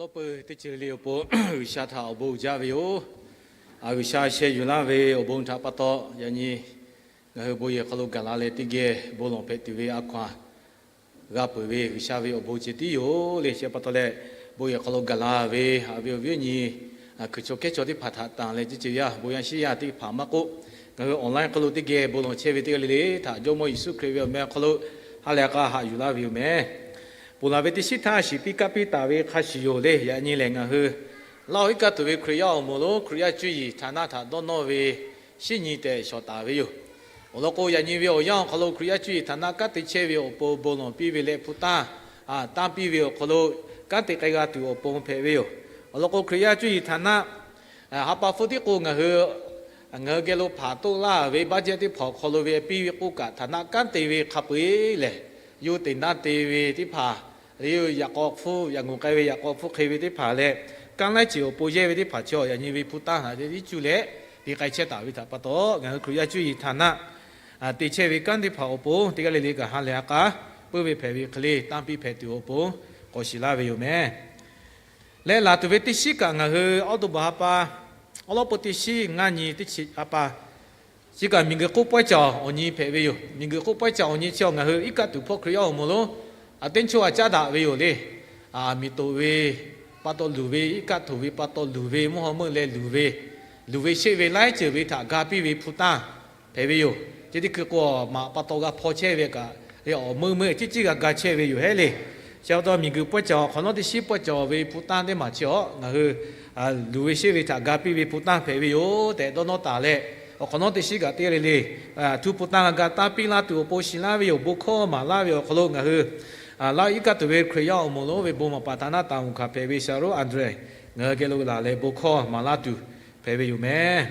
Awˬ lawn peuˬ teˇ ceuˬ le awˬ pon G'uiˬsha htaꞈ awˬ bon uiˍ jaˇ ve yoˬ. G'uiˬsha sheh yuˬ laˇ ve awˬ bon htaꞈ pa taw, yaꞈ nyi ngaˬ hui bon yehˬ hk'aw lo gaˬ la leh teˇ geh bon lawˬ hpehꞈ tuˬ ve a hkaw-anˬ g'a peuˬ ve G'uiˬsha ve awˬ bon ceh tiˉ yoˬ le. Chi pa taw leh, bon yehˬ hk'aw lo gaˬ la ve haꞈ ve awˬ viˉ awˬ nyi, hkui chaw kehˉ chaw teˇ hpaˍ htaꞈ tanˬ leh, teˇ ceuˬ yaˇ bon yaˇ shiˉ yaˇ teˇ hpaˍ maˇ k'oˆ, ngaˬ hui online hk'aw lo teˇ geh bon lawˬ chehˇ ve teˇ g'aˇ le le htaꞈ Jawˇmawˇ Yeˍsuˆ Hkriꞈ ve awˬ meh awˬ hk'aw lo ha lehˬ k'a haꞈ yuˬ laˇ ve yoˬ meh. Ponˬ laˬ ve teˇ shiˉ htaˇ shiˍ piˇ kaˇ piˇ taˍ ve hk'a shuˍ yoˬ le. Yaꞈ nyi lehˬ, ngaˬ hui Laˇ huˍ iˉ kaˆ tuˬ ve Hkriꞈ yaˇ awˬ moˍ lonˉ Hkriꞈ yaˇ cuˇ yiˍ htaˍ naˆ htaꞈ dawˇ nawˇ ve shinˉ nyi tehꞈ shawˍ taˍ ve yoˬ. Awˬ lawn k'o, yaꞈ nyi ve awˬ yanˇ awˬ hk'aw lo Hkriꞈ yaˇ cuˇ yiˍ htaˍ naˆ kanˉ te chehˇ ve awˬ pon bon lawˬ piˇ ve leh hpu tanˇ tanˇ piˇ ve awˬ hk'aw lo kanˉ te k'ai g'a tuˬ awˬ pon hpehꞈ ve yoˬ. Awˬ lawn k'o, Hkriꞈ yaˇ cuˇ yiˍ htaˍ naˆ ha pa hpfuhˇ tiˉ k'o, ngaˬ hui ngaˬ hui geh lo hpanˍ toˆ laˇ ve budget teˇ hpaˍ awˬ hk'aw lo ve piˇ ve k'oˆ kaꞈ, htaˍ naˆ kanˉ te ve hk'a peu-eˬ lehˬ, yawˇ te naˆ te ve teˇ hpaˍ, yaꞈ k'aw hpfuhˇ yaꞈ ngawˬ k'ai ve yaꞈ k'aw hpfuhˇ hk'e ve teˇ hpaˍ leh, kanˉ laiˉ ceuˬ awˬ pon yehˇ ve teˇ hpaˍ chi yaꞈ nyi ve hpu tanˇ htaꞈ tiˇ cuˇ leh te k'ai chehˇ taˍ ve htaꞈ pa taw, ngaˬ hui Hkriꞈ yaˇ cuˇ yiˍ htaˍ naˆ te chehˇ ve kanˉ teˇ hpaˍ awˬ pon teˇ g'aˇ le le kaꞈ ha lehˬ ha k'a puiˉ ve hpehꞈ ve hk'e le tanˇ piˇ hpehꞈ tuˬ awˬ pon k'awꞈ shiˍ laˇ ve yoˬ meh. Leh laˬ tuˬ ve teˇ shiˉ kaꞈ ngaˬ hui October ha pa awˉ lawˉ peu teˇ shiˉ ngaˇ nyi teˇ chi ha pa chi kaꞈ miˬguiˬ hk'oˆ pawehˇ caˬ awˬ nyi hpehꞈ ve yoˬ. Miˬguiˬ hk'oˆ pawehˇ caˬ awˬ nyi chi ngaˬ hui iˉ kaˆ tuˬ hpawˇ Hkriꞈ yaˇ awˬ moˍ lonˉ a teˇ choˇ a caˉ daꞈ ve yoˬ le. Miˬ toꞈ ve pa taw luˬ ve, iˉ kaˆ htoꞈ ve pa taw luˬ ve, mvuhˇ haw meuˆ leh luˬ ve, luˬ ve sheˆ ve laiˉ ceuˬ ve htaꞈ ga piˇ ve hpu tanˇ hpehꞈ ve yoˬ. Chi teˇ hkui k'o, maꞈ pa taw g'a hpaw chehˇ ve kaꞈ, awˬ meuˇ meuˇ ciˉ ciˉ g'a ga chehˇ ve yoˬ hehˉ le. Chi pa taw miˬguiˬ pawehˇ caˬ awˬ hk'awꞈ nawˉ teˇ shiˉ pawehˇ caˬ ve hpu tanˇ teˇ maˬ chi awˬ ngaˬ hui luˬ ve sheˆ ve htaꞈ ga piˇ ve hpu tanˇ hpehꞈ ve yoˬ tehꞈ dawˇ nawˉ taˍ leh, awˬ hk'awꞈ nawˉ teˇ shiˉ kaꞈ teˇ g'aˇ le le htu hpu tanˇ g'a ga tanˇ piˇ laˇ tuˬ awˬ pon shiˍ laˇ ve yoˬ. Bon hkawˇ maˍ laˇ ve awˬ hk'aw lo ngaˬ hui Laˇ huˍ iˉ kaˆ tuˬ ve Hkriꞈ yaˇ awˬ moˍ lonˉ ve bon maˍ paˍ htaˍ naˆ taˍ uˬ hkanˍ hpehꞈ ve Shaˍroˆ Anˍdrehˍ ngaˬ hui geh lo laˬ leh bon hkawˇ maˍ laˇ tuˬ hpehꞈ ve yoˬ meh.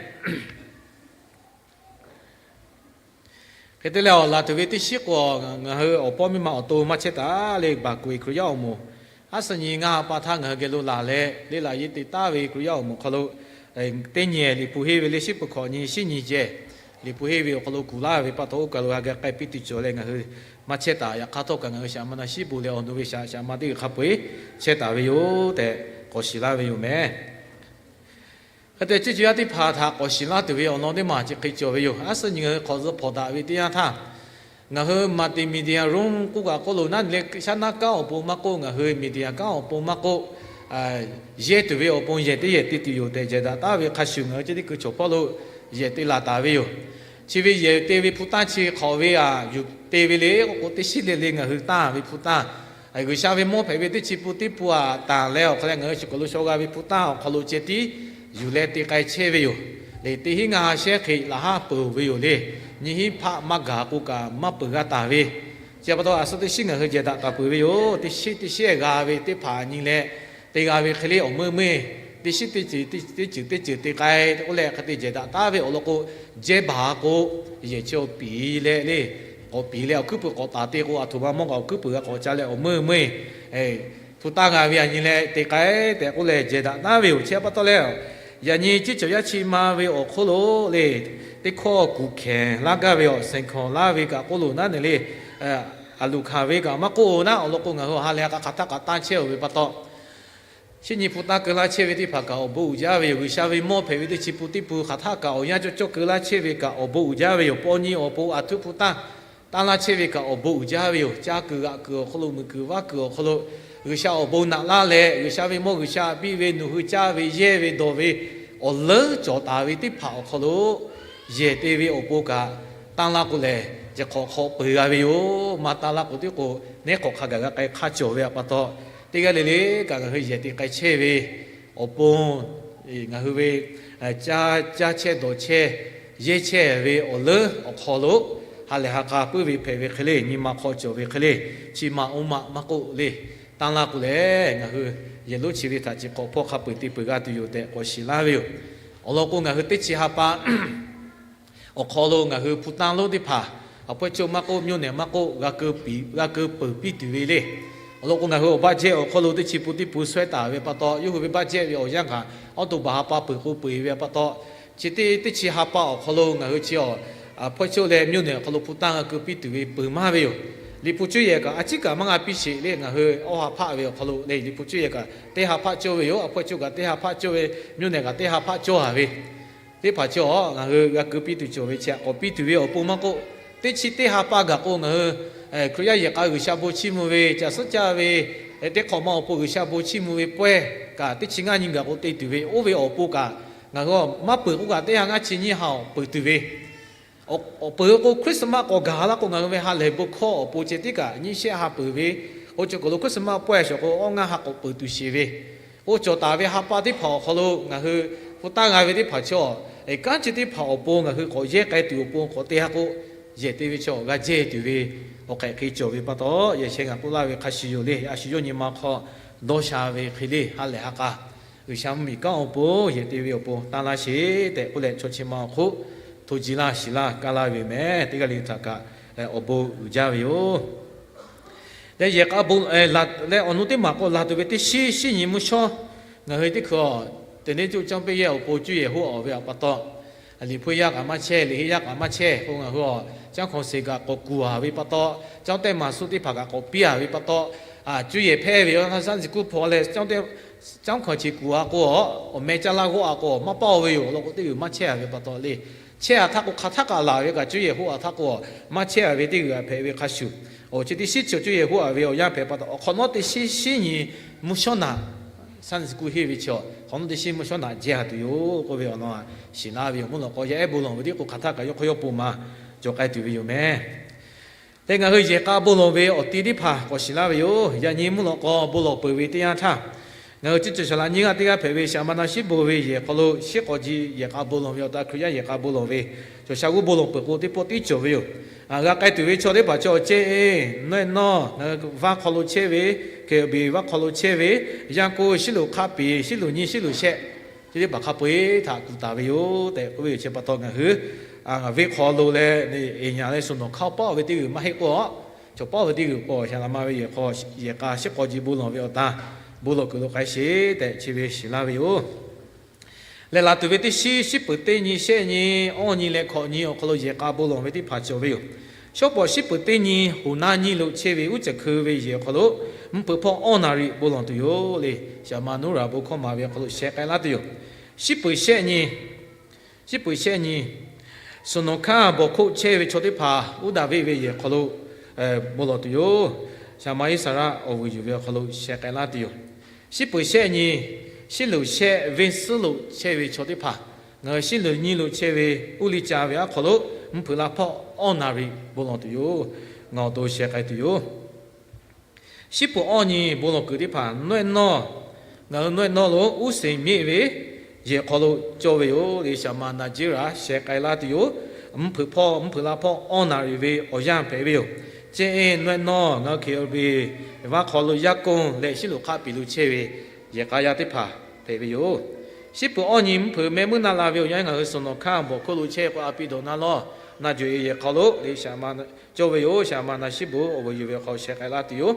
Hk'e te leh, awˬ laˬ tuˬ ve teˇ shiˉ k'o, ngaˬ hui awˬ pawˇ miˇ ma awˬ to maˇ chehˇ taˍ le, baˬ kuˬ e Hkriꞈ yaˇ awˬ moˍ. Aˉ suhˍ nyi ngaˇ ha pa htaˇ ngaˬ hui geh lo laˬ leh, le laꞈ yeˇ te taˍ ve Hkriꞈ yaˇ awˬ moˍ hk'aw lo teˇ nyi Liꞈ hpu henˇ ve le shiˉ peuˬ hkawꞈ nyi shiˉ nyi ceh Liꞈ hpu henˇ ve awˬ hk'aw lo kuˬ laˇ ve pa taw, oˇ kaˬ lo ha geh k'ai piˇ tuˬ cawˬ leh ngaˬ hui maˇ chehˇ taˍ. Yaꞈ hk'aˇ htawˇ kaꞈ ngaˬ hui shaꞈ ma na shiˉ bon leh awˬ nu ve shaꞈ shaꞈ ma teˇ g'aˇ hk'a peu-eˬ chehˇ taˍ ve yoˬ tehꞈ k'awꞈ shiˍ laˇ ve yoˬ meh. Hk'e te leh, ciˇ ceuˬ yaˇ teˇ hpaˍ htaꞈ k'awꞈ shiˍ laˇ tuˬ ve awˬ lawn teˇ maˬ chi hk'e cawˬ ve yoˬ. Aˉ suhˍ nyi ngaˬ hui hk'awꞈ zuh hpawnˬ daꞈ ve teˇ yanˇ htaˇ, ngaˬ hui multimedia room k'oˆ kaꞈ k'oˆ lo naˉ nyi leh, shaˉ naˉ kanˉ awˬ pon maˇ k'oˆ, ngaˬ hui media kanˉ awˬ pon maˇ k'oˆ, yehˇ tuˬ ve awˬ pon yehˬ teˇ yehˬ te tuˬ yoˬ tehꞈ jehˬ daꞈ taˉ ve hk'a shuˍ, ngaˬ hui chi teˇ hkui chaw hpawˇ lo yehˬ te laˬ taˍ ve yoˬ. Chi ve yehˬ te ve hpu tanˇ chi hk'awꞈ ve aꞈ yuˬ te ve le k'o, teˇ shiˉ le le ngaˬ hui tanˇ ve hpu tanˇ, G'uiˬsha ve mawˇ hpehꞈ ve teˇ chi pun teˇ pun aꞈ tanˬ leh, awˬ hk'aw leh ngaˬ hui chi k'awꞈ lo shaw g'a ve hpu tanˇ awˬ hk'aw lo ceh tiˉ yuˬ leh te k'ai chehˇ ve yoˬ. Leh teˇ hinˉ ngaˇ ha shehˉ hk'e laꞈ haˉ peuˬ ve yoˬ le. Nyiˇ hinˉ hpaˆ maˇ gaˬ k'o kaꞈ maˇ peuˬ g'a taˍ ve. Chi pa taw, aˬ suhˉ teˇ shiˉ ngaˬ hui jehˬ daꞈ taˍ peuˬ ve yoˬ. Teˇ shiˉ teˇ shiˉ g'a ve teˇ hpaˍ nyi leh, te g'a ve hk'e le awˬ meuˇ meuˇ teˇ shiˉ teˇ ceuˬ teˇ ceuˬ teˇ ceuˬ te k'ai k'oˆ leh, hk'e te jehˬ daꞈ taˉ ve awˬ lawn k'o, jehˇ baˬ k'o, yehˬ chi awˬ piˍ leh le, k'awꞈ piˍ leh awˬ hkuiˉ puiˍ k'awꞈ taˍ te k'o, aˬ htoꞈ ma mawˇ kaꞈ awˬ hkuiˉ puiˍ g'a k'awꞈ ca leh awˬ meuˇ meuˇ hpu tanˇ g'a ve aꞈ nyi leh te k'ai tehꞈ k'oˆ leh jehˬ daꞈ taˉ ve yoˬ. Chi pa taw leh, yaꞈ nyi ciˇ ceuˬ yaˇ chi ma ve awˬ hk'oˆ lo le, teˇ hkawˇ kuˬ hkehˬ laˇ gaˇ ve awˬ seˍ hkawnˍ laˇ ve kaꞈ k'oˆ lo naˉ nyi le, aˬ loˍ hkanˍ ve kaꞈ maˇ k'oˆ naˉ, awˬ lawn k'o ngaˬ hui ha lehˬ ha k'a hk'aˬ htaˇ k'a tanˇ chehˇ ve pa taw, shinˉ nyi hpu tanˇ keu laˇ chehˇ ve teˇ hpaˍ kaꞈ awˬ bon uiˍ jaˇ ve yoˬ. G'uiˬsha ve mawˇ hpehꞈ ve teˇ chi pun teˇ pun hk'aˬ htaˇ kaꞈ awˬ yanˇ cawˇ cawˇ keu laˇ chehˇ ve kaꞈ awˬ bon uiˍ jaˇ ve yoˬ. Paw nyi awˬ pon aˬ htuˉ hpu tanˇ tanˇ laˇ chehˇ ve kaꞈ awˬ bon uiˍ jaˇ ve yoˬ. Caˇ kuiˬ g'aꞈ kuiˬ awˬ hk'aw lo, muiˬ kuiˬ vaˇ kuiˬ awˬ hk'aw lo, G'uiˬsha awˬ bon naꞈ laˇ leh, G'uiˬsha ve mawˇ G'uiˬsha biˇ ve nawˬ hui caˇ ve yehˇ ve dawˬ ve awˬ leuˉ cawˬ taˍ ve teˇ hpaˍ awˬ hk'aw lo yehˬ te ve awˬ pon kaꞈ tanˇ laˇ k'o lehˬ, chi hk'awꞈ hk'awꞈ peuˬ g'a ve yoˬ. Maˇ tanˇ laˇ k'o tiˉ k'o, neˉ hk'awꞈ hk'a gaˬ g'a k'ai hk'a cawˬ ve pa taw, teˇ g'aˇ le le kaꞈ ngaˬ hui yehˬ te k'ai chehˇ ve awˬ pon, ngaˬ hui ve caˇ chehˇ dawˬ chehˇ yehˇ chehˇ ve awˬ leuˉ awˬ hk'aw lo ha lehˬ ha k'a puiˉ ve hpehꞈ ve hk'e le, nyi ma hk'aw cawˬ ve hk'e le, chi ma oˇ ma maˇ k'oˆ le, tanˇ laˇ k'o lehˬ, ngaˬ hui yehˬ lonˉ chi ve htaꞈ chi hk'awꞈ hpawˇ hk'a peu-eˬ te peuˬ g'a tuˬ yoˬ tehꞈ k'awꞈ shiˍ laˇ ve yoˬ. Awˬ lawn k'o, ngaˬ hui teˇ chi ha pa awˬ hk'aw lo ngaˬ hui hpu tanˇ lonˉ teˇ hpaˍ, a hpawehˇ cawˇ maˇ k'oˆ, mvuhˇ nehˬ maˇ k'oˆ, g'a keu peuˬ piˇ tuˬ ve le. Awˬ lawn k'o, ngaˬ hui awˬ baˆ jehˇ awˬ hk'aw lo teˇ chi pun teˇ pun shawehˇ taˍ ve pa taw, yawˇ hui ve baˆ jehˇ ve awˬ yanˇ kaꞈ awˉ to baˬ ha pa peuˬ k'o peuˬ ve pa taw, chi teˇ teˇ chi ha pa awˬ hk'aw lo ngaˬ hui chi a hpawehˇ cawˇ leh mvuhˇ nehˬ awˬ hk'aw lo hpu tanˇ g'a keu piˇ tuˬ ve peuˬ maˇ ve yoˬ. Liꞈ hpu cuˇ yehˬ kaꞈ a ciˉ kaꞈ maˇ g'a piˇ sheˍ le. Ngaˬ hui awˇ ha hpaˆ ve awˬ hk'aw lo le, Liꞈ hpu cuˇ yehˬ kaꞈ teˇ ha hpaˆ cawˇ ve yoˬ. A hpawehˇ co kaꞈ teˇ ha hpaˆ cawˇ ve, mvuhˇ nehˬ kaꞈ teˇ ha hpaˆ cawˇ a ve teˇ hpaˍ chi a, ngaˬ hui g'a keu piˇ tuˬ cawˬ ve chi htaꞈ k'awꞈ piˇ tuˬ ve awˬ pon maˇ k'oˆ, teˇ chi teˇ ha pa gaˬ k'o ngaˬ hui Hkriꞈ yaˇ yehˬ k'a G'uiˬsha bon chiˇ mvuh ve, caˬ suhˉ caˇ ve, teˇ hk'awꞈ ma awˬ pon G'uiˬsha bon chiˇ mvuh ve pawehˇ kaꞈ teˇ chi ngaˇ nyi gaˬ k'o te tuˬ ve, oˇ ve awˬ pon kaꞈ ngaˬ hui maˇ peuˬ k'oˆ kaꞈ teˇ ha ngaˇ chi nyiˇ ha awˬ peuˬ tuˬ ve, awˬ peuˬ k'o Christmas k'awꞈ gaˬ laˇ k'o ngaˬ hui ve ha lehˬ bon hkawˇ awˬ pon ceh tiˉ kaꞈ nyiˇ shehˆ ha peuˬ ve, oˇ ceuˬ k'o lo Christmas pawehˇ shawˍ k'o awˇ ngaˇ ha k'awꞈ peuˬ tuˬ sheˍ ve, oˇ cawˬ taˍ ve ha pa teˇ hpaˍ awˬ hk'aw lo ngaˬ hui hpu taˇ g'a ve teˇ hpaˍ chaw, kanˉ chi teˇ hpaˍ awˬ pon ngaˬ hui k'awꞈ yehˇ k'ai tuˬ awˬ pon k'awꞈ te ha k'o, yehˬ te ve chaw g'a jehˇ tuˬ ve awˬ hk'ehꞈ hk'e cawˬ ve pa taw, yehˬ sheh ngaˬ k'oˆ laˇ ve hk'a shuˍ yoˬ le. A shu yawˇ nyi ma hk'aw dawˇ sha ve hk'e le, ha lehˬ ha k'a G'uiˬsha mvuhˇmiˬ kanˉ awˬ pon yehˬ te ve awˬ pon taˇ laˇ sheˍ tehꞈ k'oˆ leh, chaw chi ma awˬ hk'oˆ hto ji laˇ shiˍ laˇ kaˇ laˇ ve mehˍ. Teˇ g'aˇ le htaꞈ kaꞈ awˬ bon uiˍ jaˇ ve yoˬ. Leh yehˬ k'a bon leh awˬ nu teˇ maˬ k'o laˬ tuˬ ve teˇ shinˉ shinˉ nyi mvuhˇ shawˉ, ngaˬ hui teˇ hkui a, teꞈ neˉ coˇ caˇ peˇ yehˇ awˬ pon cuˇ yehˬ hoˆ a ve pa taw, liꞈ hpu yaˇ kaꞈ maˇ chehˇ, liꞈ heˆ yaˇ kaꞈ maˇ chehˇ k'o, ngaˬ hui a caˇ hkawnˍ sheˍ kaꞈ k'awꞈ kuˬ a ve pa taw, caˇ teˇ maˬ suh teˇ hpaˍ kaꞈ k'awꞈ piˇ a ve pa taw, cuˇ yehˬ hpehˇ ve awˬ htaˇ suhˉ tcuh kuˇ hpaw leh caˇ hkawnˍ chi kuˬ a k'o, awˬ meh caˇ laˇ g'awˆ a k'o maˇ paˇ ve yoˬ. Awˬ lawn k'o teˇ g'uiˬ maˇ chehˇ a ve pa taw le. Chehˇ a htaˇ k'o hk'aˬ htaˇ kaꞈ laˬ ve kaꞈ cuˇ yehˬ hoˆ a htaˇ k'o, maˇ chehˇ a ve teˇ g'uiˬ a hpehꞈ ve hk'a shuˍ, awˬ chi teˇ shinˉ chi cuˇ yehˬ hoˆ a ve awˬ yanˇ hpehꞈ pa taw, awˬ hk'awꞈ nawˉ teˇ shinˉ shinˉ nyi mvuhˇ shawˉ naꞈ, suhˉ tcuh kuˇ henˇ ve chi awˬ hk'awꞈ nawˉ teˇ shinˉ mvuhˇ shawˉ naꞈ jehˇ a tuˬ yoˬ k'oˆ ve awˬ lawn a shiˍ laˇ ve yoˬ. Mvuhˇ lawꞈ k'aw yaˇ ehˉ bon lawˬ ve teˇ k'o hk'aˬ htaˇ kaꞈ yawˇ hk'aw yawˇ pon maˍ cawˬ k'ai tuˬ ve yoˬ mehˍ. Leh ngaˬ hui yehˬ k'a bon lawˬ ve awˬ ti teˇ hpaˍ k'awꞈ shiˍ laˇ ve yoˬ. Yaꞈ nyi mvuhˇ lawꞈ k'aw bon lawˬ peuˬ ve teˇ yanˇ htaˇ, ngaˬ hui ciˇ cawˬ shaˍ laꞈ nyiˇ g'aˇ teˇ g'aˇ hpehꞈ ve Shaˍ ma na shiˉ bon ve yehˬ hk'aw lo shiˉ k'awꞈ ji yehˬ k'a bon lawˬ ve awˬ ta Hkriꞈ yaˇ yehˬ k'a bon lawˬ ve cawˬ sha g'uˇ bon lawˬ peuˬ k'o teˇ pawˆ tiˉ cawˬ ve yoˬ. G'a k'ai tuˬ ve chaw teˇ hpaˍ chaw ceh nawˇ eˬ nawˇ ngaˬ hui vaˇ hk'aw lo chehˇ ve, Hkriꞈ yaˇ awˬ beˬ vaˇ hk'aw lo chehˇ ve, yaˇ k'o shiˉ loꞈ hk'aˆ peˍ, shiˉ loꞈ nyiˇ, shiˉ loꞈ shehˆ, chi teˇ hpaˍ hk'a peu-eˬ htaꞈ kuˬ taˍ ve yoˬ tehꞈ k'oˆ ve yoˬ. Chi pa taw ngaˬ hui venˇ hk'aw lo leh eˬ nyaˬ leh shuˍ nawˬ hk'aˇ paˉ ve teˇ g'uiˬ maˇ heˆ k'o, chaw paˉ ve teˇ g'uiˬ k'o shaˍ laꞈ ma ve yehˬ k'a shiˉ k'awꞈ ji bon lawˬ ve awˬ ta bon lawˬ kuiˬ lo k'ai sheˍ tehꞈ chi ve shiˍ laˇ ve yoˬ. Leh laˬ tuˬ ve teˇ shinˉ, shiˉ peuˬ teˇ nyi, shehˆ nyi, awˇ nyi leh hkawꞈ nyi awˬ hk'aw lo yehˬ k'a bon lawˬ ve teˇ hpaˍ cawˬ ve yoˬ. Shawˉ pawˍ shiˉ peuˬ teˇ nyi hoꞈ naˇ nyiˇ lo chehˇ ve uˉ caˬ hkui ve yehˬ awˬ hk'aw lo mvuhˇ hpeuꞈ hpawˇ awˇ naˍ riˍ bon lawˬ tuˬ yoˬ le. Shaˍ ma Nuˉraˍ bon hkawˇ maˍ ve awˬ hk'aw lo sheh k'ai laˇ tuˬ yoˬ. Shiˉ peuˬ shehˆ nyi, shiˉ peuˬ shehˆ nyi, shuˍ nawˬ hkanˇ bawˬ hkoˆ chehˇ ve chaw teˇ hpaˍ uˉ daꞈ veˆ ve yehˬ hk'aw lo bon lawˬ tuˬ yoˬ. Shaˍ ma Iˉsaˍreˍlaˆ awˬ vuiˬ yuˬ ve awˬ hk'aw lo sheh k'ai laˇ tuˬ yoˬ. Shiˉ peuˬ shehˆ nyi, shiˉ loꞈ shehˆ venˇ suhˉ lo chehˇ ve chaw teˇ hpaˍ, ngaˬ hui shiˉ loꞈ nyiˇ lo chehˇ ve uˉ liˇ ca ve aˉ hk'aw lo mvuhˇ hpeuꞈ la hpawˇ awˇ naˍ riˍ bon lawˬ tuˬ yoˬ. Ngaˬ awˬ to sheh k'ai tuˬ yoˬ. Shiˉ peuˬ awˇ nyi bon lawˬ kuiˬ teˇ hpaˍ nawˇ eˬ nawˇ, ngaˬ hui nawˇ eˬ nawˇ lo uˉ seˍ miˆ ve yehˬ hk'aw lo cawˇ ve yoˬ le. Shaˍ ma Naˍjiˉraˍ sheh k'ai laˇ tuˬ yoˬ. Mvuhˇ hpeuꞈ hpawˇ mvuhˇ hpeuꞈ la hpawˇ awˇ naˍ riˍ ve awˬ yanˇ hpehꞈ ve yoˬ. Ceh eˬ nawˇ eˬ nawˇ ngaˬ hui Hkriꞈ yaˇ awˬ beˬ vaˇ hk'aw lo yaˇ konˇ leh shiˉ loꞈ hk'aˆ peˍ lo chehˇ ve yehˬ k'a yaˇ teˇ hpaˍ hpehꞈ ve yoˬ. Shiˉ peuˬ awˇ nyi mvuhˇ hpeuꞈ meh muiˉ naˆ la ve awˬ yanˇ ngaˬ hui shuˍ nawˬ hkanˇ bawˬ hk'oˆ lo chehˇ k'o a pi dawˬ na lawˇ, na jawˬ e yehˬ hk'aw lo le shaˍ ma cawˇ ve yoˬ. Shaˍ ma na shiˉ bon awˬ vuiˬ yuˬ ve awˬ hk'aw lo sheh k'ai laˇ tuˬ yoˬ.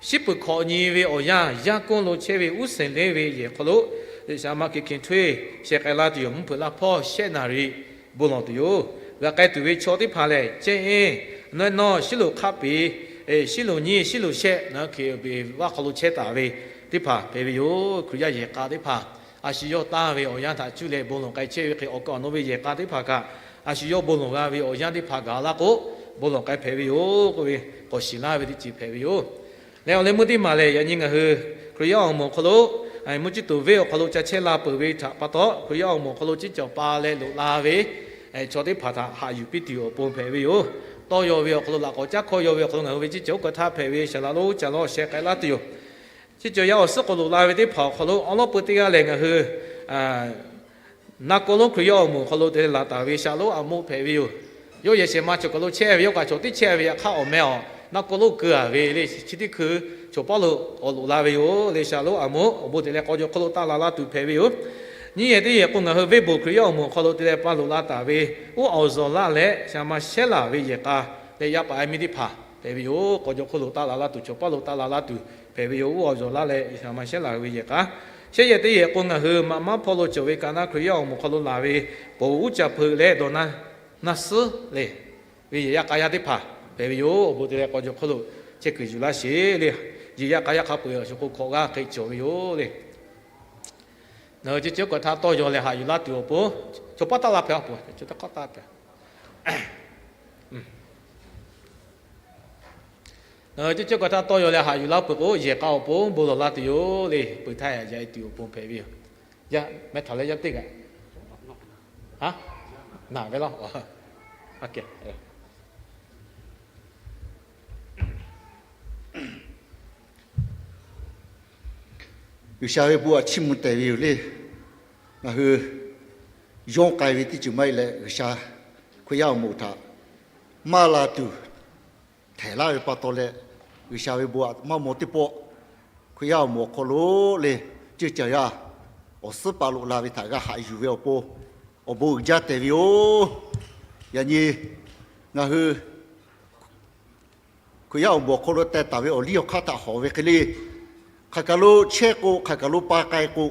Shiˉ peuˬ hkawꞈ nyi ve awˬ yanˇ yaˇ konˇ lo chehˇ ve uˉ seˍ leˇ ve yehˬ hk'aw lo le shaˍ ma Hkriꞈ Hkiˍ htoˇ eˬ sheh k'ai laˇ tuˬ yoˬ. Mvuhˇ hpeuꞈ la hpawˇ shehˆ naˍ riˍ bon lawˬ tuˬ yoˬ. G'a k'ai tuˬ ve chaw teˇ hpaˍ lehˬ, ceh eˬ nawˇ eˬ nawˇ shiˉ loꞈ hk'aˆ peˍ, shiˉ loꞈ nyiˇ, shiˉ loꞈ shehˆ ngaˬ hui Hkriꞈ yaˇ awˬ beˬ vaˇ hk'aw lo chehˇ taˍ ve teˇ hpaˍ hpehꞈ ve yoˬ. Hkriꞈ yaˇ yehˬ k'a teˇ hpaˍ a shu yawˇ taˇ ve awˬ yanˇ htaꞈ cuˇ leh bon lawˬ k'ai chehˇ ve hk'e awˬ kaˍ awˬ nu ve yehˬ k'a teˇ hpaˍ kaꞈ a shu yawˇ bon lawˬ g'a ve awˬ yanˇ teˇ hpaˍ gaˬ laˇ k'o, bon lawˬ k'ai hpehꞈ ve yoˬ k'oˆ ve k'awꞈ shiˍ laˇ ve teˇ ceuˬ hpehꞈ ve yoˬ. Leh awˬ leh meuˇ teˇ maˬ lehˬ, yaꞈ nyi ngaˬ hui Hkriꞈ yaˇ awˬ moˍ awˬ hk'aw lo mvuhˇ ciˇ tuˬ venˇ awˬ hk'aw lo ca chehˇ la peuˬ ve htaꞈ pa taw, Hkriꞈ yaˇ awˬ moˍ awˬ hk'aw lo ciˉ cawˬ pa leh loꞈ la ve chaw teˇ hpaˍ htaꞈ haꞈ yuˬ piˇ tuˬ awˬ pon hpehꞈ ve yoˬ. Tawˇ yaw ve awˬ hk'aw lo laꞈ k'awꞈ caˉ hkawˇ yaw ve awˬ hk'aw lo ngaˬ hui ve ciˉ cawˬ oˇ ka htaˇ hpehꞈ ve shaˍ laꞈ lonˉ ca lawˇ sheh k'ai laˇ tuˬ yoˬ. Ciˉ cawˬ yaˇ awˬ suhˉ k'o loꞈ la ve teˇ hpaˍ awˬ hk'aw lo awˉ lawˉ peu teˇ g'aˇ lehˬ, ngaˬ hui naˆ k'o lonˉ Hkriꞈ yaˇ awˬ moˍ awˬ hk'aw lo te leh laˬ taˍ ve shaˍ lonˉ a moˍ hpehꞈ ve yoˬ. Yawˇ yehˬ shehˍ ma cawˬ kaˬ lo chehˇ ve, yawˇ kaꞈ cawˬ tiˉ chehˇ ve yaꞈ hk'aˇ awˬ meh awˬ naˆ k'o lonˉ keu a ve le. Chi teˇ hkui chaw paˉ lo k'awꞈ loꞈ la ve yoˬ le. Shaˍ lonˉ a moˍ awˬ bon te leh k'aw jaw hk'oˆ lo taˇ la laˇ tuˬ hpehꞈ ve yoˬ. Nyiˇ yehˬ teˇ yehˬ k'o ngaˬ hui venˇ boˬ Hkriꞈ yaˇ awˬ moˍ awˬ hk'aw lo te leh pa loꞈ la taˍ ve uˉ awˬ zawˬ laˇ leh shaˍ ma shehˉ laˬ ve yehˬ k'a leh yaˇ paˍ yaˇ miˇ teˇ hpaˍ hpehꞈ ve yoˬ. K'aw jaw hk'oˆ lo taˇ la laˇ tuˬ, chaw paˉ lo taˇ la laˇ tuˬ hpehꞈ ve yoˬ. Uˉ awˬ zawˬ laˇ leh shaˍ ma shehˉ laˬ ve yehˬ k'a. Shehˆ yehˬ teˇ yehˬ k'o ngaˬ hui maꞈ maˉ hpawˇ lo cawˬ ve ka naˆ Hkriꞈ yaˇ awˬ moˍ hk'aw lo laˬ ve poˬ uˉ caˍ hpeuꞈ leh dawˬ na naˆ suhˉ le ve yehˬ yaˇ k'a yaˇ teˇ hpaˍ hpehꞈ ve yoˬ. Awˬ bon te leh k'aw jaw hk'oˆ lo chehˇ kuiˬ yuˬ laˇ sheˍ le. Yeˬ yaˇ k'a yaˇ hk'a peu-eˬ awˬ shuˍ k'o hkawꞈ g'aˇ hk'e cawˬ ve yoˬ le. Ngaˬ hui ceˇ ceˇ k'awꞈ htaˇ tawˇ yaw leh haꞈ yuˬ laˇ tuˬ awˬ pon, chaw paˉ taˇ la hpehꞈ a peuˬ, chaw taˇ k'awꞈ taˇ hpehꞈ. Ngaˬ hui ceˇ ceˇ k'awꞈ htaˇ tawˇ yaw leh haꞈ yuˬ laˇ peuˬ k'o, yehˬ k'a awˬ pon bon lawˬ laˇ tuˬ yoˬ le. Peuˬ htaˇ yaꞈ yaꞈ e tuˬ awˬ pon hpehꞈ ve yoˬ. Yaˇ meh htaꞈ leh yaˇ teˇ g'aˇ, ha, naˬ ve laˇ. G'uiˬsha ve bon aꞈ chiˇ mvuh tehˬ ve yoˬ le. Ngaˬ hui yawˇ k'ai ve teˇ ceuˬ maˇ heˆ leh, G'uiˬsha Hkriꞈ yaˇ awˬ moˍ htaꞈ maˇ la tuˬ htehꞈ laˇ ve pa taw leh, G'uiˬsha ve bon aꞈ maˇ maw teˇ pawˆ Hkriꞈ yaˇ awˬ moˍ awˬ hk'aw lo le, ceuˇ caˬ yaˇ awˬ suhˉ paˍ loꞈ la ve htaꞈ g'a haꞈ yuˬ ve awˬ pon, awˬ bon uiˍ jaˇ tehˬ ve yoˬ. Yaꞈ nyi ngaˬ hui Hkriꞈ yaˇ awˬ moˍ awˬ hk'aw lo teh taˍ ve awˬ liˇ awˬ hk'aˇ htaꞈ hawˍ ve hk'e le, hk'aˬ kaˬ lo chehˇ k'o, hk'aˬ kaˬ lo pa k'ai k'o,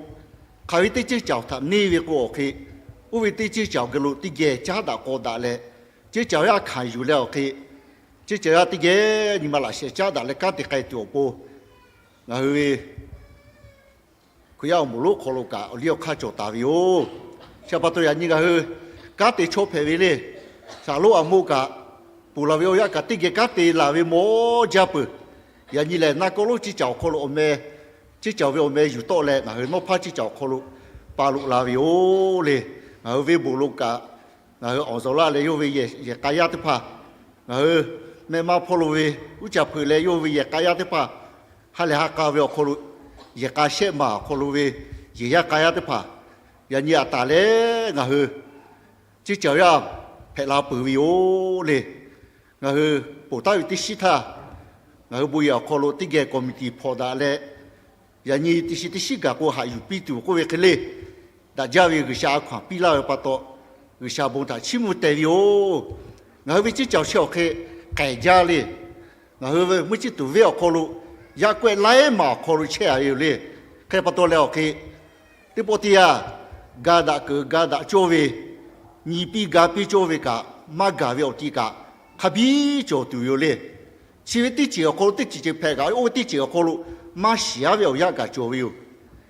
hk'aˬ ve teˇ ceuˇ caˬ htaꞈ neˇ ve k'o awˬ hk'e, oˇ ve teˇ ceuˇ caˬ awˬ geh lo teˇ geh caˉ daꞈ k'aw daꞈ leh, ceuˇ caˬ yaˇ hkanˍ yuˬ leh awˬ hk'e, ceuˇ caˬ yaˇ teˇ geh nyi ma laꞈ sheh caˉ daꞈ leh kanˉ te k'ai tuˬ awˬ pon, ngaˬ hui ve Hkriꞈ yaˇ awˬ moˍ lonˉ hk'aw lo kaꞈ awˬ liˇ awˬ hk'aˇ cawˬ taˍ ve yoˬ. Chi pa taw yaꞈ nyi ngaˬ hui kanˉ te chaw hpehꞈ ve le, shaˍlonˉ a moˇ kaꞈ ponˬ laˬ ve awˬ yanˇ kaꞈ teˇ geh kanˉ te laˬ ve mawˬ jaˇ peuˬ. Yaꞈ nyi lehˬ, naˆ kawˆ lonˉ ceuˇ caˬ awˬ hk'aw lo awˬ meh, ceuˇ caˬ ve awˬ meh yuˬ tawˆ leh ngaˬ hui Nawˉ hpaˇ ceuˇ caˬ awˬ hk'aw lo pa loꞈ la ve yoˬ le. Ngaˬ hui venˇ bon lo kaꞈ, ngaˬ hui awˬ zuhˬ laˇ leh yawˇ ve yehˬ k'a yaˇ teˇ hpaˍ, ngaˬ hui mehˆ maˇ hpawˇ lo ve uˉ caˇ hpeuꞈ leh yawˇ ve yehˬ k'a yaˇ teˇ hpaˍ, ha lehˬ ha k'a ve awˬ hk'aw lo, yehˬ k'a shehˆ maˬ awˬ hk'aw lo ve yehˬ yaˇ k'a yaˇ teˇ hpaˍ, yaꞈ nyi aꞈ taˍ leh ngaˬ hui ceuˇ caˬ yaˇ hpehꞈ la peuˬ ve yoˬ le. Ngaˬ hui ponˬ taˍ ve teˇ shinˉ htaˇ, ngaˬ hui bon yehˬ awˬ hk'aw lo teˇ geh committee hpawꞈ daꞈ leh, yaꞈ nyi teˇ shinˉ teˇ shinˉ gaˬ k'o haꞈ yuˬ piˇ tuˬ k'oˆ ve hk'e le, daꞈ jaˇ ve G'uiˬsha a hkaw-anˬ piˇ laˇ ve pa taw, G'uiˬsha bon htaꞈ chiˇ mvuh tehˬ ve yoˬ. Ngaˬ hui ve ceuˇ caˬ awˬ chi awˬ hk'e k'ehˬ jaˇ le. Ngaˬ hui ve mvuhˇ ciˇ tuˬ venˇ awˬ hk'aw lo, yaˇ kawehˆ laiˉ maˬ awˬ hk'aw lo chehˇ a ve yoˬ le. Hk'e pa taw leh awˬ hk'e, teˇ pawˆ teˇ yanˇ, ga daꞈ keunˍ ga daꞈ cawˇ ve, nyi piˇ ga piˇ cawˇ ve kaꞈ, maˇ gaˬ ve awˬ ti kaꞈ hk'a biˉ cawˬ tuˬ yoˬ le. Chi ve teˇ ceuˬ awˬ hk'aw lo teˇ ceuˬ ceuˬ hpehꞈ kaꞈ, oˇ ve teˇ ceuˬ awˬ hk'aw lo maˇ shiˍ aˉ ve awˬ yanˇ kaꞈ cawˬ ve yoˬ.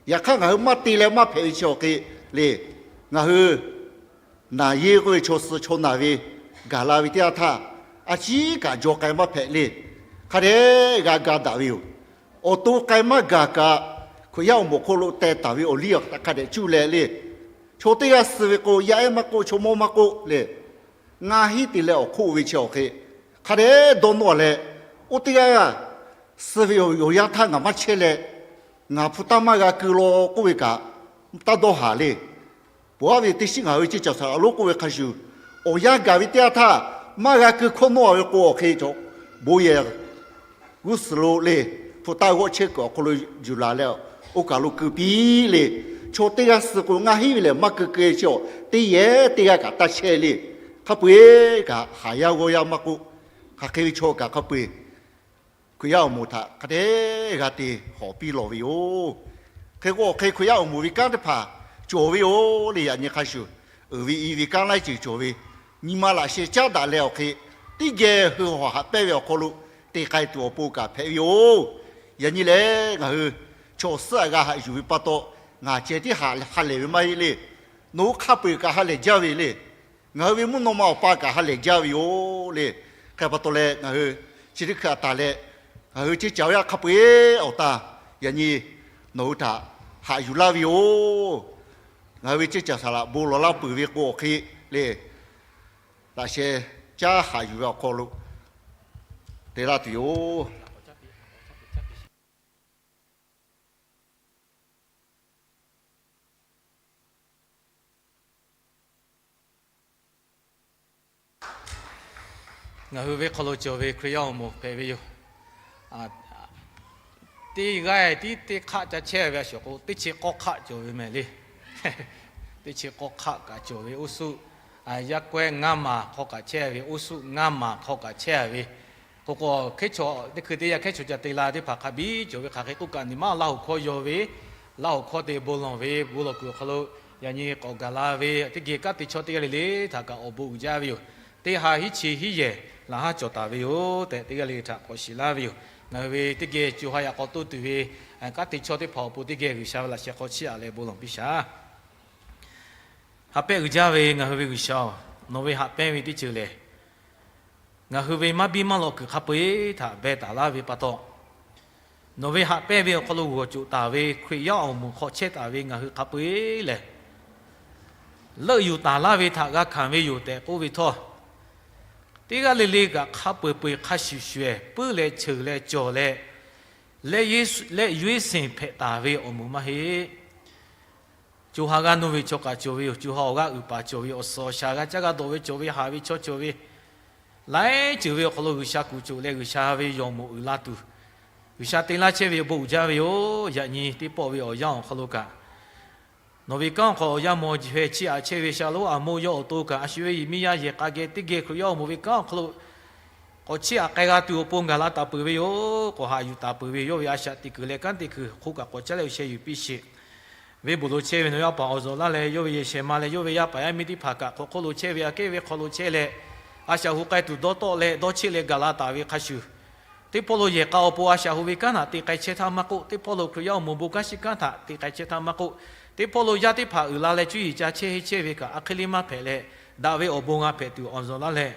Yaꞈ hk'aˇ ngaˬ hui maˇ te leh maˇ hpehꞈ ve chi awˬ hk'e le, ngaˬ hui naˬ yeˇ k'oˆ ve chaw suh chaw naˬ ve gaˬ la ve teˇ yanˇ htaˇ, a ciˉ kaꞈ jaw k'ai maˇ hpehꞈ le. Hk'a dehꞈ g'a ga daꞈ ve yoˬ. Awˬ to k'ai maˇ gaˬ kaꞈ, Hkriꞈ yaˇ awˬ moˍ hk'aw lo teh taˍ ve awˬ liˇ awˬ hk'aˇ hk'a dehꞈ cuˇ leh le, chaw teˇ g'aˇ suh ve k'o, yaˇ ehˉ maˇ k'oˆ, chaw mawˇ maˇ k'oˆ le, ngaˇ hinˉ te leh awˬ hk'oˆ ve chi awˬ hk'e, hk'a dehꞈ dawˇ nawˇ leh, oˇ teˇ g'aˇ suh ve awˬ yanˇ htaˇ ngaˬ maˇ chehˇ leh, ngaˬ hpu taˇ maˇ g'a keu law k'oˆ ve kaꞈ, taˇ dawˇ haˍ le. Ponˬ aˉ ve teˇ shinˉ ngaˬ hui ve ceuˇ caˬ saˍ laꞈ lonˉ k'oˆ ve hk'a shuˍ, awˬ yanˇ gaˬ ve teˇ yanˇ htaˇ maˇ g'a keu hkawˇ nawˇ ve k'o awˬ hk'e, bon yehˬ g'uˇ suhˍ lo le, hpu taˇ g'awˆ chehˇ kuiˬ awˬ hk'aw lo yuˬ laˬ leh, oˇ kaˬ lo keu piˇ le. Chaw teˇ g'aˇ suh k'o, ngaˇ hinˉ ve lehˬ maˇ keu keu chi awˬ, teˇ yehˬ teˇ g'aˇ kaꞈ taˇ chehˇ le. Hk'a peu-eˬ kaꞈ haˍ yaˇ g'awˇ yaˇ maˇ k'oˆ, hk'aˬ hk'e ve chaw kaꞈ hk'a peu-eˬ Hkriꞈ yaˇ awˬ moˍ htaꞈ hk'a dehꞈ g'a te hawˍ piˇ lawˬ ve yoˬ. Hk'e k'o awˬ hk'e Hkriꞈ yaˇ awˬ moˍ ve kanˉ teˇ hpaˍ cawˬ ve yoˬ le. Yaꞈ nyi hk'a shuˍ, uiˍ ve i ve kanˉ laiˉ ceuˬ cawˬ ve, nyi ma laꞈ sheh caˉ daꞈ leh awˬ hk'e, teˇ geh hui hawˬ haꞈ pehnˇ ve awˬ hk'aw lo te k'ai tuˬ awˬ pon kaꞈ hpehꞈ ve yoˬ. Yaꞈ nyi lehˬ, ngaˬ hui chaw suhˉ aꞈ g'a haꞈ yuˬ ve pa taw, ngaˬ ceh tiˉ ha lehˬ ve maˇ heˆ le. Nawˬ hui hk'a peu-eˬ kaꞈ ha lehˬ jaˇ ve le. Ngaˬ hui ve mvuhˇ naw ma awˬ pa kaꞈ ha lehˬ jaˇ ve yoˬ le. Hk'e pa taw leh ngaˬ hui chi teˇ hkui aꞈ taˍ leh, ngaˬ hui ceuˇ caˬ ve a hk'a peu-eˬ awˬ ta, yaꞈ nyi nawˬ hui htaꞈ haꞈ yuˬ laˇ ve yoˬ. Ngaˬ hui ve ceuˇ caˬ saˍ laꞈ bon lawˬ laˇ peuˬ ve k'o awˬ hk'e le, laꞈ sheh caˉ haꞈ yuˬ ve awˬ hk'aw lo te laˇ tuˬ yoˬ. Ngaˬ hui ve hk'aw lo cawˬ ve Hkriꞈ yaˇ awˬ moˍ hpehꞈ ve yoˬ. Teˇ g'aˇ tiˉ teˇ hk'aˆ ca chehˇ ve a shuˍ k'o, teˇ chi k'awˇ hk'aˆ cawˬ ve mehˍ le. Teˇ chi k'awˇ hk'aˆ kaꞈ cawˬ ve oˇ suhˆ, yaˇ kawehˉ ngaˇ maˬ hk'aw kaꞈ chehˇ ve, oˇ suhˆ ngaˇ maˬ hk'aw kaꞈ chehˇ ve, k'o k'o hkehˉ chaw teˇ hkui teˇ yanˇ hkehˉ chaw ca te la teˇ hpaˍ hk'a biˉ cawˬ ve hk'aˬ hk'e k'oˆ kaꞈ, nyi ma laˇ hoꞈ hkawˇ yaw ve, laˇ hoꞈ hkawˇ te bon lawˬ ve, bon lawˬ kuiˬ awˬ hk'aw lo yaꞈ nyi k'awꞈ gaˬ la ve teˇ geh kanˉ te chaw teˇ g'aˇ le le htaꞈ kaꞈ awˬ bon uiˍ jaˇ ve yoˬ. teˇ ha hiˉ chi hiˉ yehˬ laꞈ haˉ cawˬ taˍ ve yoˬ tehꞈ, teˇ g'aˇ le le htaꞈ k'awꞈ shiˍ laˇ ve yoˬ. Ngaˬ hui ve teˇ geh co ha yaꞈ k'aw toˇ tuˬ ve kanˉ te chaw teˇ hpaˍ awˬ pon teˇ geh G'uiˬsha ve laꞈ sheh hk'aw chiˇ aꞈ leh bon lawˬ piˇ shaˍ. Ha pehˆ uiˍ jaˇ ve ngaˬ hui ve G'uiˬsha-oˬ, nawˬ ve haꞈ pehnˇ ve teˇ ceuˬ lehˬ, ngaˬ hui ve maˇ biˇ maˇ lawꞈ kuiˬ hk'a peu-eˬ htaꞈ beh taˍ laˇ ve pa taw, nawˬ ve haꞈ pehnˇ ve awˬ hk'aw lo g'awˬ coꞈ taˍ ve Hkriꞈ yaˇ awˬ moˍ hk'aw chehˇ taˍ ve ngaˬ hui hk'a peu-eˬ lehˬ, leuˆ yuˬ taˍ laˇ ve htaꞈ g'a hkanˍ ve yoˬ tehꞈ k'oˆ ve htawˇ, teˇ g'aˇ le le kaꞈ hk'a peu-eˬ peu-eˬ hk'a shuˍ shuˍ-ehˍ puiˉ leh ceuˬ leh cawˬ leh, leh yuˇ-eˬ senˍ hpehꞈ taˍ ve awˬ moˍ maˇ heˆ. Co ha g'aˇ nuˇ ve chaw kaꞈ cawˬ ve yoˬ. Co ha awˬ g'aˇ uiˍ paˍ cawˬ ve, awˬ suhˍ awˬ shaˍ g'a caˇ g'a dawꞈ ve cawˬ ve, haˍ ve chaw cawˬ ve, laiˉ ceuˬ ve awˬ hk'aw lo G'uiˬsha kuˬ coꞈ leh G'uiˬsha ve yawˬ moˍ uiˍ la tuˬ, G'uiˬsha te laˇ chehˇ ve awˬ bon uiˍ jaˇ ve yoˬ. Yaꞈ nyi teˇ pawˆ ve awˬ yanˇ awˬ hk'aw lo kaꞈ, nawˬ ve kanˉ awˬ hk'aw awˬ yaˇ maw hpehꞈ chiˇ aꞈ chehˇ ve Shaˍlonˍ Aˍmoˇ yawˇ awˬ to kaꞈ, a shu ve yehˬ miˇ yaˇ yehˬ k'a geh teˇ geh Hkriꞈ yaˇ awˬ moˍ ve kanˉ awˬ hk'aw lo k'awꞈ chiˇ aꞈ k'ai g'a tuˬ awˬ pon gaˬ la taˍ peuˬ ve yoˬ. K'awꞈ haꞈ yuˬ taˍ peuˬ ve yawˇ ve a shaꞈ teꞈ kuiˬ leh kanˉ te kuiˬ hk'oˆ kaꞈ k'awꞈ caˉ leh awˬ sheh yuˬ piˇ sheˍ. Venˇbaw lo chehˇ ve nawˬ yaˇ paˍ awˬ zuhˬ laˇ leh, yawˇ ve yehˬ shehˍ ma leh yawˇ ve yaˇ paˍ yaˇ miˇ teˇ hpaˍ kaꞈ hk'aw hk'oˆ lo chehˇ ve aꞈ kehˉ ve hk'aw lo chehˇ leh, a shaꞈ hu k'ai tuˬ dawˇ tawˆ leh dawˇ cheˆ leh gaˬ la taˍ ve hk'a shuˍ, teˇ pawˆ lo yehˬ k'a awˬ pon a shaꞈ hu ve kanˉ htaꞈ te k'ai chehˇ htaˇ maˇ k'oˆ, teˇ pawˆ lo Hkriꞈ yaˇ awˬ moˍ bon kanˉ shiˍ kanˉ htaꞈ te k'ai chehˇ htaˇ maˇ k'oˆ, teˇ pawˆ lo yaˇ teˇ hpaˍ uiˍ la leh cuˇ yiˍ ca chehˇ heˆ chehˇ ve kaꞈ, a hk'e le maˇ hpehꞈ leh, daꞈ ve awˬ bon g'a hpehꞈ tuˬ awˬ zuhˬ laˇ leh,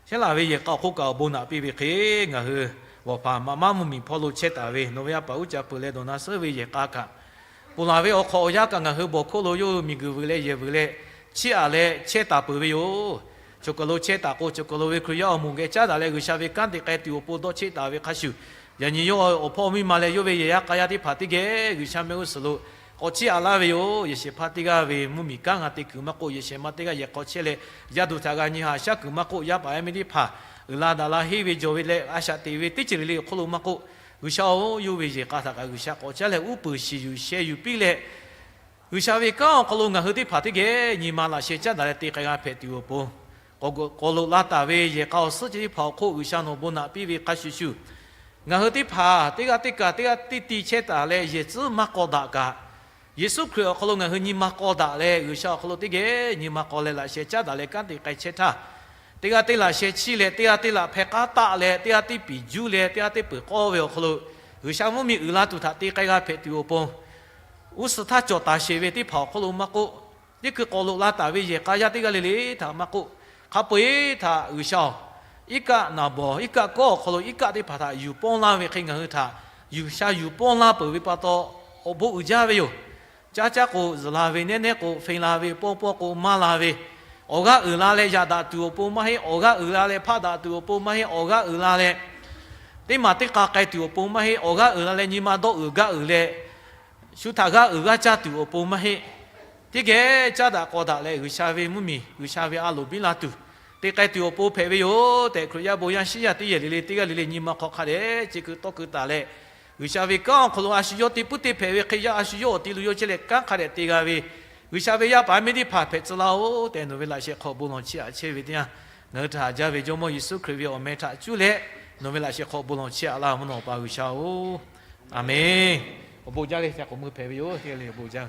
chehˇ laˬ ve yehˬ k'a awˬ hk'oˆ kaꞈ awˬ bon naꞈ piˇ ve hk'e, ngaˬ hui vawˬ hpaˍ maꞈ maˉ mvuhˇmiˬ hpawˇ lo chehˇ taˍ ve nawˬ ve yaˇ paˍ uˉ ca peuˬ leh dawˬ na suhˉ ve yehˬ k'a kaꞈ, ponˬ laˬ ve awˬ hk'awꞈ awˬ yanˇ kaꞈ ngaˬ hui bawˬ hk'oˆ lo yawˇ hui miˬguiˬ vuiˬ leh yehˬ vuiˬ leh chiˇ aꞈ leh chehˇ taˍ peuˬ ve yoˬ. Choˬ kaˬ lo chehˇ taˍ k'o, choˬ kaˬ lo ve Hkriꞈ yaˇ awˬ moˍ geh caˉ daꞈ leh G'uiˬsha ve kanˉ te k'ai tuˬ awˬ pon dawˇ cheˆ taˍ ve hk'a shuˍ, yaꞈ nyi yawˇ awˬ hpawˇ miˇ ma leh yawˇ ve yehˬ yaˇ k'a yaˇ teˇ hpaˍ teˇ geh G'uiˬsha mehˆ g'uˇ suhˍ lo k'awꞈ chiˇ aꞈ laˇ ve yoˬ. Yehˬ shehˍ hpaˇ teˇ g'aˇ ve mvuhˇmiˬ kanˉ g'a te kuiˬ maˇ k'oˆ, yehˬ shehˍ ma teˇ g'aˇ yehˬ hk'aw chehˇ leh yaˇ duˬ htaꞈ g'a nyi haꞈ shaˉ kuiˬ maˇ k'oˆ, yaˇ paˍ yaˇ miˇ teˇ hpaˍ uiˍ la daꞈ la henˇ ve jawˬ ve leh a shaꞈ teꞈ ve teˇ ceuˬ le le awˬ hk'oˆ lo maˇ k'oˆ, G'uiˬsha-oˬ, yawˇ ve yehˬ k'a htaꞈ kaꞈ G'uiˬsha k'awꞈ caˉ leh uˉ peunˍ shiˍ yuˬ sheh yuˬ piˇ leh, G'uiˬsha ve kanˉ awˬ hk'aw lo ngaˬ hui teˇ hpaˍ teˇ geh nyi ma laꞈ sheh caˉ daꞈ leh te k'ai g'a hpehꞈ tuˬ awˬ pon, k'awꞈ loꞈ la taˍ ve yehˬ k'a awˬ suhˉ chi teˇ hpaˍ awˬ hk'oˆ G'uiˬsha nawˬ bon naꞈ piˇ ve hk'a shuˍ shuˍ, ngaˬ hui teˇ hpaˍ teˇ g'aˇ teˇ kaˬ teˇ g'aˇ teˇ ti chehˇ taˍ leh yehˬ tcuhˉ maˇ k'aw daꞈ kaꞈ, Yeˍsuˆ Hkriꞈ awˬ hk'aw lo ngaˬ hui nyi ma k'aw daꞈ leh G'uiˬsha awˬ hk'aw lo teˇ geh nyi ma k'aw leh laꞈ sheh caˉ daꞈ leh kanˉ te k'ai chehˇ htaˇ, teˇ g'aˇ teˇ laꞈ sheh chiˇ leh teˇ g'aˇ teˇ laꞈ hpeh k'aˉ taˆ leh teˇ g'aˇ teˇ piˍ juˇ leh teˇ g'aˇ teˇ peuˬ k'awˇ ve awˬ hk'aw lo G'uiˬsha mvuhˇmiˬ uiˍ la tuˬ htaꞈ te k'ai g'a hpehꞈ tuˬ awˬ pon, g'uˇ suhˍ htaˇ cawˬ taˍ sheˍ ve teˇ hpaˍ awˬ hk'aw lo maˇ k'oˆ, teˇ hkui k'awꞈ loꞈ la taˍ ve yehˬ k'a yaˇ teˇ g'aˇ le le htaꞈ maˇ k'oˆ, hk'a peu-eˬ htaꞈ G'uiˬsha-oˬ, iˉ kaˆ naˍ bawˬ iˉ kaˆ kawˉ awˬ hk'aw lo iˉ kaˆ teˇ hpaˍ htaꞈ yuˬ pawˇ laˇ ve hk'e ngaˬ hui htaꞈ G'uiˬsha yuˬ pawˇ laˇ peuˬ ve pa taw, awˬ bon uiˍ jaˇ ve yoˬ. Caˇ caˇ k'o zuhˬ la ve, nehˉ nehˉ k'o fenˇ la ve, pawˇ pawˇ k'o maˇ la ve, awˬ g'aˇ uiˍ la leh yaꞈ daꞈ tuˬ awˬ pon maˇ heˆ. Awˬ g'aˇ uiˍ la leh hpaˆ daꞈ tuˬ awˬ pon maˇ heˆ. Awˬ g'aˇ uiˍ la leh teˇ maˬ teˇ k'a k'ai tuˬ awˬ pon maˇ heˆ. Awˬ g'aˇ uiˍ la leh nyi ma dawˇ uiˍ gaˇ uiˍ leh shu htaꞈ g'aˇ uiˍ g'aˇ caˇ tuˬ awˬ pon maˇ heˆ. Teˇ geh caˉ daꞈ k'aw daꞈ leh G'uiˬsha ve mvuhˇmiˬ, G'uiˬsha ve a loˍ biˇ la tuˬ, te k'ai tuˬ awˬ pon hpehꞈ ve yoˬ tehꞈ, Hkriꞈ yaˇ bon yaˇ shiˉ yaˇ teˇ yehˬ le le teˇ g'aˇ le le nyi ma hk'aw hk'a dehꞈ chi keu tawˇ keu taˍ leh, G'uiˬsha ve kanˉ awˬ hk'aw lo a shu yawˇ te puiˉ te hpehꞈ ve hk'e, yaˇ a shu yawˇ awˬ ti lo yawˇ chehˇ leh kanˉ hk'a dehꞈ te g'a ve, G'uiˬsha ve yaˇ paˍ yaˇ miˇ teˇ hpaˍ hpehꞈ tcuh laˇ-oˬ tehꞈ, nawˬ ve laꞈ sheh hk'aw bon lawˬ chiˇ aꞈ chehˇ ve teˇ yanˇ, ngaˬ hui htaꞈ haꞈ jaˇ ve Jawˇmawˇ Yeˍsuˆ Hkriꞈ ve awˬ meh htaꞈ cuˇ leh, nawˬ ve laꞈ sheh hk'aw bon lawˬ chiˇ aꞈ laˇ mvuhˇ naw Awˬ pa G'uiˬsha-oˬ, Aˍmenˍ. Awˬ bon jaˇ leh hk'a k'awꞈ mui hpehꞈ ve yoˬ. Teˇ g'aˇ le awˬ bon jaˇ.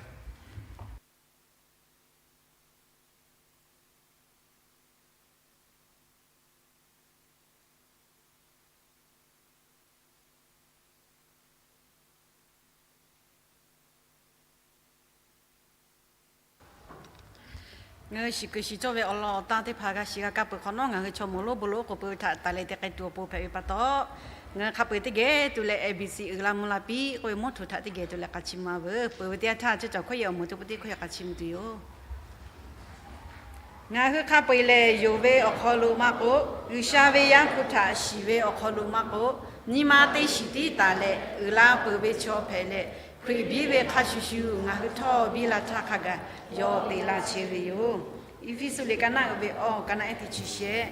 Ngaˬ hui shiˍ kuiˬ shiˍ cawˇ ve awˬ lawn awˬ tanˇ teˇ hpaˍ g'a shiˍ g'a kaˇ peuˬ hk'awꞈ nawˉ, ngaˬ hui chaw moˍ lonˉ bon lonˉ k'oˍ pui ve htaꞈ taˍ leh te k'ai tuˬ awˬ pon hpehꞈ ve pa taw, ngaˬ hui hk'a peu-eˬ teˇ geh tuˬ leh A B C uiˍ la mvuh la piˇ k'oˆ ve mawˇ htuꞈ htaꞈ teˇ geh tuˬ leh k'a chiˇ ma veuˬ. Peuˬ ve teˇ yanˇ htaˇ, ceuˇ caˬ hkawˇ yehˬ awˬ moˍ teˇ pawˆ teˇ hkawˇ yehˬ k'a chiˇ mvuh tuˬ yoˬ. Ngaˬ hui hk'a peu-eˬ lehˬ, yonˍ ve awˬ hk'aw lo maˇ k'oˆ, G'uiˬsha ve Yaˇ hpu htaꞈ shiˍ ve awˬ hk'aw lo maˇ k'oˆ, nyi ma teˇ shiˍ tiˉ taˍ leh uiˍ la peuˬ ve chaw hpehꞈ leh, Hkriꞈ biˇ ve hk'a shuˍ shuˍ ngaˬ hui htawˇ biˇ la htaˇ hk'a gaˬ yawˇ te la chehˇ ve yoˬ. Eˇfeˇsuꞈ liꞈ ka naˆ uiˍ ve awˬ ka naˆ ehˉ teˇ chi shehˆ.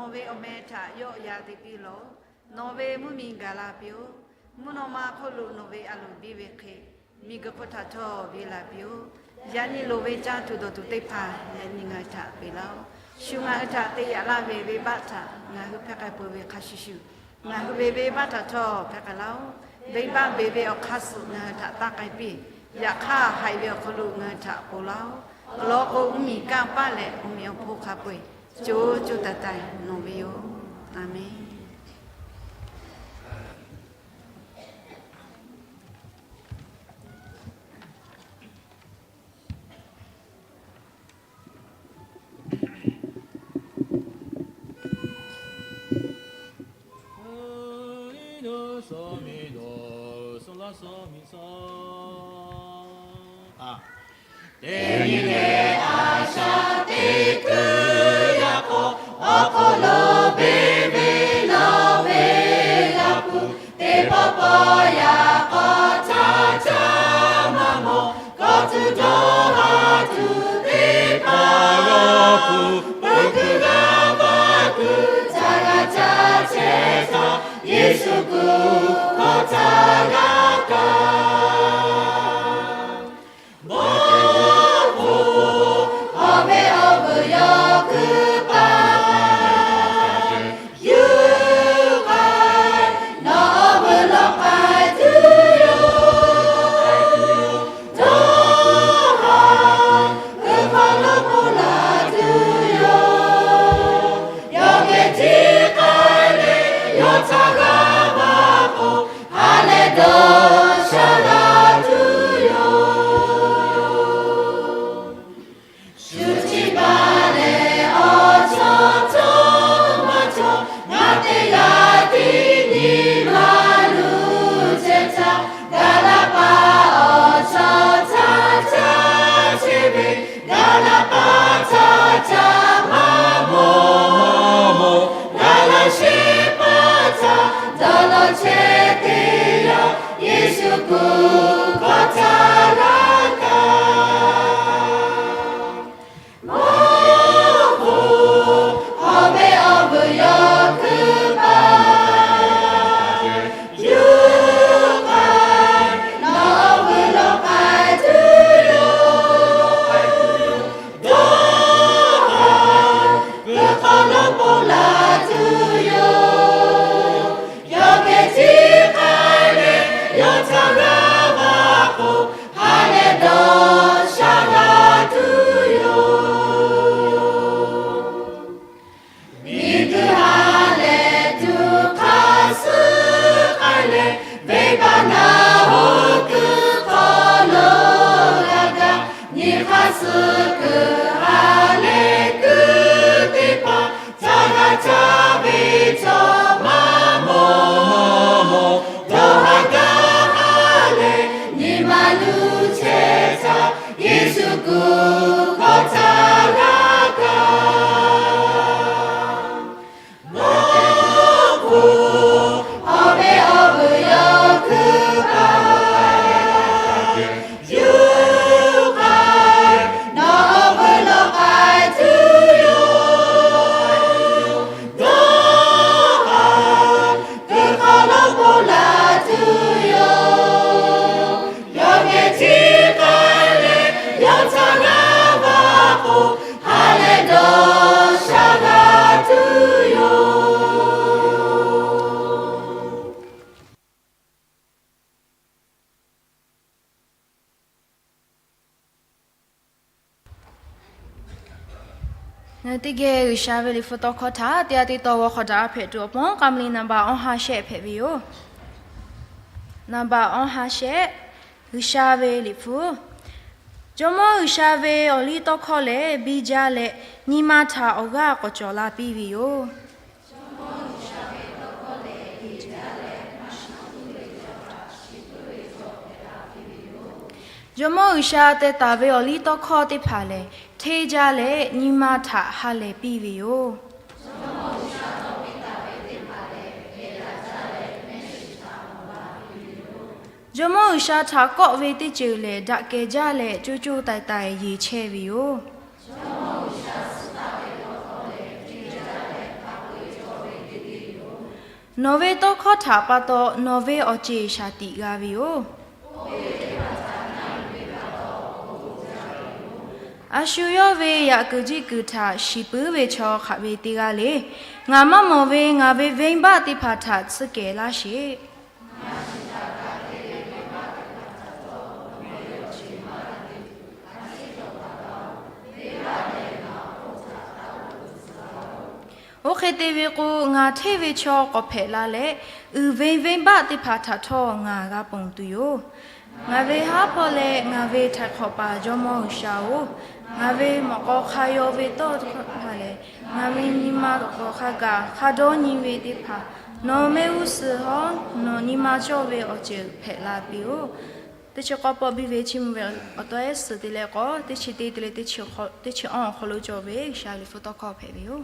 Nawˬ ve awˬ meh htaꞈ yawˆ yan te piˇ lawˬ. Nawˬ ve mvuhˇ miˬ gaˬ la piˇ-oˆ. Mvuhˇ naw ma hk'oˆ lo nawˬ ve a loˍ biˇ ve hk'e, miˬguiˬ hk'oˆ htaꞈ htawˇ biˇ la piˇ-oˆ. Yaꞈ nyi loˍ ve caˇ tuˬ dawˬ tuˬ teˇ hpaˍ yaꞈ nyi ngaˬ hui htaꞈ peꞈ laˇ-oˆ. Shu ngaˬ hui htaꞈ te yaꞈ laˇ ve venˇbaˆ htaꞈ ngaˬ hui hpehˇ k'ai peuˬ ve hk'a shuˍ shuˍ, ngaˬ hui ve venˇbaˆ htaꞈ htawˇ hpehˇ k'ai laˇ-oˆ. Venˇbaˆ beˬ ve awˬ hk'aˇ suh ngaˬ hui htaꞈ taˇ k'ai piˇ. Yaꞈ hk'aˇ, haiˬ ve awˬ hk'aw lo ngaˬ hui htaꞈ ponˬ laˇ-oˆ. Awˬ lawn k'o, mvuhˇ miˬ kanˇ paˆ leh awˬ meꞈ awˬ hponˇ hk'a peu-eˬ co co taiˍ taiˍ nawˬ ve yoˬ. A menˬ. Teˇ nyi le a shaꞈ teꞈ kuiˬ yaꞈ k'aw, awˬ hk'aw lo beˬ ve lawˬ ve g'a puˬ, teˇ pawˆ pawˆ yaꞈ k'aw htaˇ caˇ maˇ mawˬ, kawˆ tuˬ dawˇ haˍ tuˬ teˇ hpaˍ g'a puˬ, peuˬ kuiˬ g'a vaˇ kuiˬ htaꞈ g'a caˇ chehˇ htaˇ, Yeˍsuˆ kuˬ hkawˇ htaˇ g'a kaˇ. Mawˇ k'o, awˬ meh awˬ vuiˬ yawˇ kuiˬ paˍ yuˬ k'ai, nawˬ awˬ vuiˬ lawˬ k'ai tuˬ yoˬ. Dawˇ haˍ, kuiˬ hk'aw lo ponˬ laˇ tuˬ yoˬ. Yawˇ geh tiˇ k'ai leh, yawˇ htaꞈ g'a vaˇ k'o, ha lehˬ dawˇ sha g'a tuˬ yoˬ. Shu chi baˬ lehˬ awˬ chawˇ cawˇ maˇ cawˇ, ngaˬ teˇ g'aˇ tiˉ nyi ma luˬ chehˇ htaˇ, gaˬ la paˍ awˬ chawˇ htaˇ caˇ chehˇ ve, gaˬ la paˍ htaˇ caˇ maˇ mawˬ, gaˬ la sheˍ paˍ htaˇ dawˇ law chehˇ teˇ yanˇ, Yeˍsuˆ kuˬ hkawˇ htaˇ g'a kaˇ. Mawˇ k'o, awˬ meh awˬ vuiˬ yawˇ kuiˬ paˍ yuˬ k'ai, nawˬ awˬ vuiˬ lawˬ k'ai tuˬ yoˬ. Dawˇ haˍ, kuiˬ hk'aw lo ponˬ laˇ tuˬ yoˬ. Yawˇ geh tiˇ k'ai leh, yawˇ htaꞈ g'a vaˇ k'o, ha lehˬ dawˇ sha g'a tuˬ yoˬ. Miˬguiˬ ha lehˬ tuˬ hk'aˇ suh k'ai leh, venˇbaˆ naˬ hoꞈ kuiˬ hk'aw lo g'a gaˬ. Nyi hk'aˇ suh kuiˬ ha lehˬ kuiˬ teˇ hpaˍ, caˇ g'a caˇ ve cawˬ maˇ mawˬ. Dawˇ haˍ gaˇ ha lehˬ, nyi ma luˬ chehˇ htaˇ, Yeˍsuˆ kuˬ hkawˇ htaˇ g'a kaˇ. Mawˇ k'o, awˬ meh awˬ vuiˬ yawˇ kuiˬ paˍ yuˬ k'ai, nawˬ awˬ vuiˬ lawˬ k'ai tuˬ yoˬ. Dawˇ haˍ, kuiˬ hk'aw lo ponˬ laˇ tuˬ yoˬ. Yawˇ geh tiˇ k'ai leh, yawˇ htaꞈ g'a vaˇ k'o, ha lehˬ dawˇ sha g'a tuˬ yoˬ. Ngaˬ hui teˇ geh G'uiˬsha ve liꞈ hpu tawˇ hkawˇ htaꞈ teˇ g'aˇ teˇ taw g'aw hk'awꞈ daꞈ a hpehꞈ tuˬ awˬ pon, K'aˍ ma liꞈ naˍ baꞈ awˇ ha shehˆ hpehꞈ ve yoˬ. Naˍ baꞈ awˇ ha shehˆ, G'uiˬsha ve liꞈ hpu. Jawˇmawˇ G'uiˬsha ve awˬ liˇ tawˇ hkawˇ lehˬ biˇ jaˇ leh, nyi ma htaꞈ awˬ g'aˇ k'awꞈ cawˬ la piˇ ve yoˬ. Jawˇmawˇ G'uiˬsha teh taˍ ve awˬ liˇ tawˇ hkawˇ teˇ hpaˍ lehˬ, hteˇ jaˇ leh nyi ma htaꞈ ha lehˬ piˇ ve yoˬ. Jawˇmawˇ G'uiˬsha htaꞈ kawˆ ve teˇ ceuˬ lehˬ, daꞈ kehˬ jaˇ leh co co taiˍ taiˍ yeˬ chehˇ ve yoˬ. Jawˇmawˇ G'uiˬsha suhˉ taˍ ve tawˇ hkawˇ lehˬ, hteˇ jaˇ leh hk'a peu-eˬ Nawˬ ve tawˇ hkawˇ htaꞈ pa taw nawˬ ve awˬ ceˬ shaˍ tiꞈ g'a ve yoˬ. A shu yawˇ ve yaꞈ kuiˬ jiˆ kuiˬ htaꞈ shiˍ puiˉ ve chaw hk'aˬ ve teˇ g'aˇ le. Ngaˬ maˇ mawˬ ve ngaˬ ve venˇbaˆ teˇ hpaˍ htaꞈ tsuhˇ kehˬ laˇ sheˍ. Oˇ hk'e te ve k'o, ngaˬ hteˇ ve chaw k'awꞈ hpehꞈ la leh, uiˍ ve venˇbaˆ teˇ hpaˍ htaꞈ htawˇ ngaˬ g'a ponˬ tuˬ yoˬ. Ngaˬ ve haˉ hpawˇ leh ngaˬ ve htaiˍ hk'awꞈ paˍ Jawˇmawˇ G'uiˬsha-oˬ, ngaˬ ve mawꞈ k'aw hk'a yaw ve tawˇ hkawˇ htaꞈ leh, ngaˬ ve nyi ma tawˬ hk'a gaˬ hk'a dawˇ nyi ve teˇ hpaˍ, nawˬ mehˆ g'uˇ suhˍ hawˉ nawˬ nyi ma cawˇ ve awˬ ceuˬ hpehꞈ la piˇ-oˆ. Teˇ chi k'awˇ pawˆ biˇ ve chiˇ mvuh ve awˬ taw ehˉ suhˍ te leh k'awꞈ teˇ chi teˇ te leh teˇ chi awˬ hk'aw lo cawˬ ve G'uiˬsha liꞈ hpu tawˇ hkawˇ hpehꞈ ve yoˬ.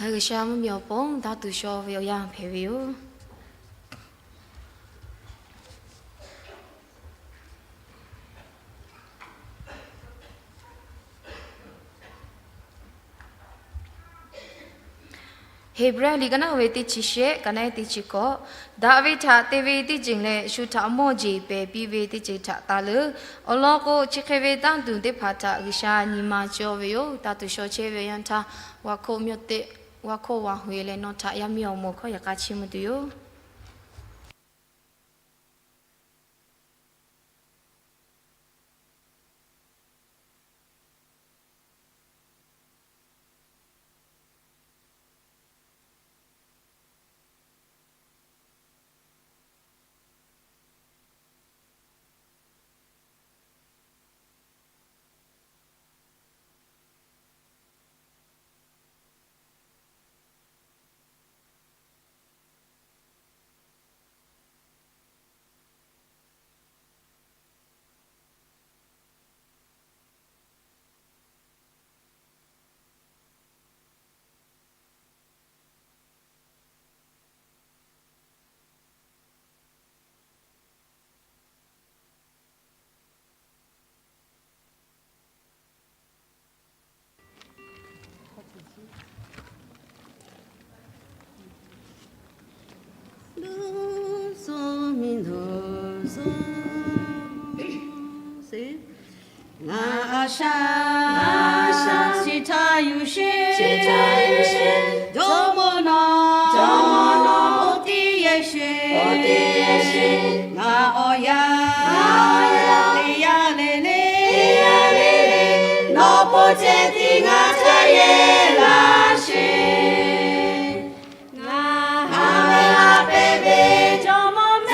G'uiˬsha mvuhˇmiˬ awˬ pon daˇ tuˬ shaw ve awˬ yanˇ hpehꞈ ve yoˬ. Heˍbrehˇ liꞈ ka naˉ ve teˇ chi shehˆ, ka naˉ teˇ chi kawˆ. Daꞈ ve htaꞈ te ve teˇ ceuˬ leh shu htaꞈ mawˇ jeˬ pehˬ piˇ ve teˇ ceuˬ htaꞈ taˍ leuˉ. Awˬ lawn k'o, chi hk'e ve tanˇ tuˬ teˇ hpaˍ htaꞈ G'uiˬsha nyi ma cawˇ ve yoˬ. Daˇ tuˬ shaw chehˇ ve awˬ yanˇ htaˇ, g'aˇ hkoˆ mawˇ teꞈ, g'aˇ hkoˆ g'aˇ hui leh nawˬ htaꞈ yaˇ miˇ awˬ moˍ hkawˇ yaꞈ k'a chiˇ mvuh tuˬ yoˬ. Ngaˬ a shaꞈ, ngaˬ a shaꞈ, chi htaꞈ yuˬ sheˍ, chi htaꞈ yuˬ sheˍ, Jawˇmawˇ nawˬ, Jawˇmawˇ nawˬ, oˇ teˇ yehˬ sheˍ, oˇ teˇ yehˬ sheˍ, ngaˬ awˬ yanˇ, ngaˬ awˬ yanˇ, teˇ yanˇ le le, teˇ yanˇ le le, nawˬ po ceh tiˉ ngaˬ htaꞈ yehˬ laˇ sheˍ. Ngaˬ ha ve ha pehˇ ve Jawˇmawˇ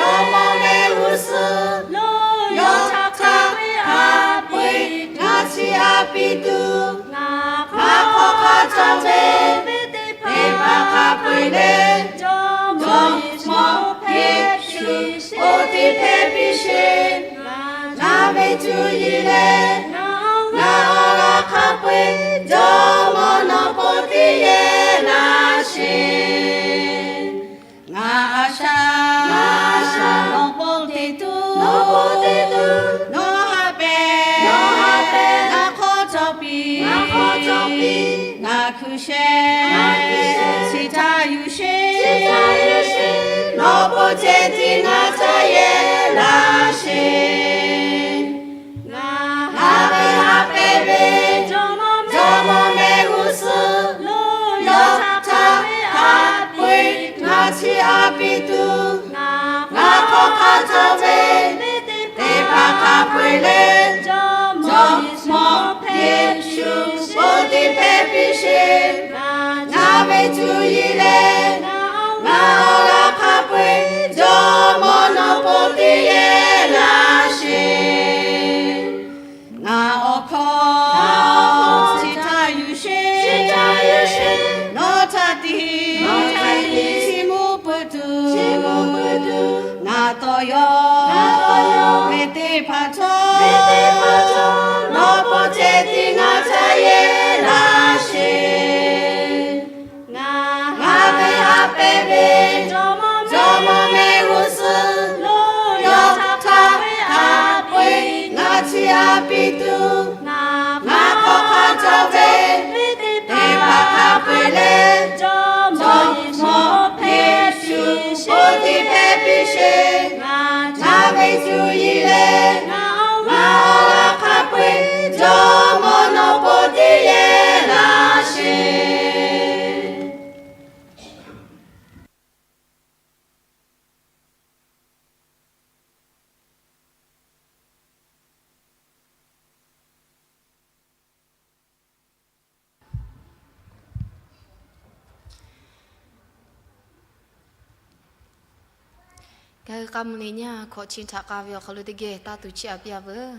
mehˆ g'uˇ suhˍ lo yawˇ htaꞈ hk'a peu-eˬ ngaˬ chi a piˇ tuˬ, ngaˬ hk'aw hk'a cawˬ ve venˇbaˆ hk'a peu-eˬ leh, Jawˇmawˇ Yeˍsuˆ Hkriꞈ oˇ teˇ hpehˇ piˇ sheˍ. Ngaˬ ve cuˇ yiˍ leh ngaˬ awˬ g'aˇ hk'a peu-eˬ Jawˇmawˇ nawˬ po teˇ yehˬ laˇ sheˍ. Ngaˬ a shaꞈ, ngaˬ a shaꞈ, nawˬ po teˇ tuˬ, nawˬ po teˇ tuˬ, nawˬ ha pehˇ, nawˬ ha pehˇ, ngaˬ hk'aw cawˬ piˇ, ngaˬ hk'aw cawˬ piˇ, ngaˬ hkui sheh, ngaˬ hkui sheh, chi htaꞈ yuˬ sheˍ, chi htaꞈ yuˬ sheˍ, nawˬ po ceh tiˉ ngaˬ htaꞈ yehˬ laˇ sheˍ. Ngaˬ ha ve ha pehˇ ve Jawˇmawˇ mehˆ g'uˇ suhˍ lo yawˇ htaꞈ hk'a peu-eˬ ngaˬ chi a piˇ tuˬ, ngaˬ hk'aw hk'a cawˬ ve venˇbaˆ hk'a peu-eˬ leh, Jawˇmawˇ Yeˍsuˆ oˇ teˇ hpehˇ piˇ sheˍ. Ngaˬ ve cuˇ yiˍ leh ngaˬ awˬ g'aˇ hk'a peu-eˬ Jawˇmawˇ nawˬ po teˇ yehˬ laˇ sheˍ. Ngaˬ awˬ hkawˇ chi htaꞈ yuˬ sheˍ, nawˬ htaꞈ tiˉ chiˇ mvuh peuˬ tuˬ, ngaˬ tawˍ yaw ve teˇ hpaˍ htawˇ, nawˬ po ceh tiˉ ngaˬ htaꞈ yehˬ laˇ sheˍ. Ngaˬ ha ve ha pehˇ ve Jawˇmawˇ mehˆ g'uˇ suhˍ lo yawˇ htaꞈ hk'a peu-eˬ ngaˬ chi a Ngaˬ hk'aw hk'a cawˬ ve teˇ hpaˍ hk'a peu-eˬ leh, Jawˇmawˇ Yeˍsuˆ awˬ hpehꞈ shuˍ, oˇ tiˉ hpehꞈ piˇ sheˍ. Ngaˬ htaꞈ ve cuˇ yiˍ leh ngaˬ awˬ laꞈ hk'a peu-eˬ, Jawˇmawˇ nawˬ k'oˆ teˇ yehˬ laˇ sheˍ. Ngaˬ hui k'a mvuh le nyi hkawꞈ chi htaꞈ k'a ve awˬ hk'aw lo teˇ geh taˇ tuˬ chiˇ aꞈ piˇ-a veuˬ.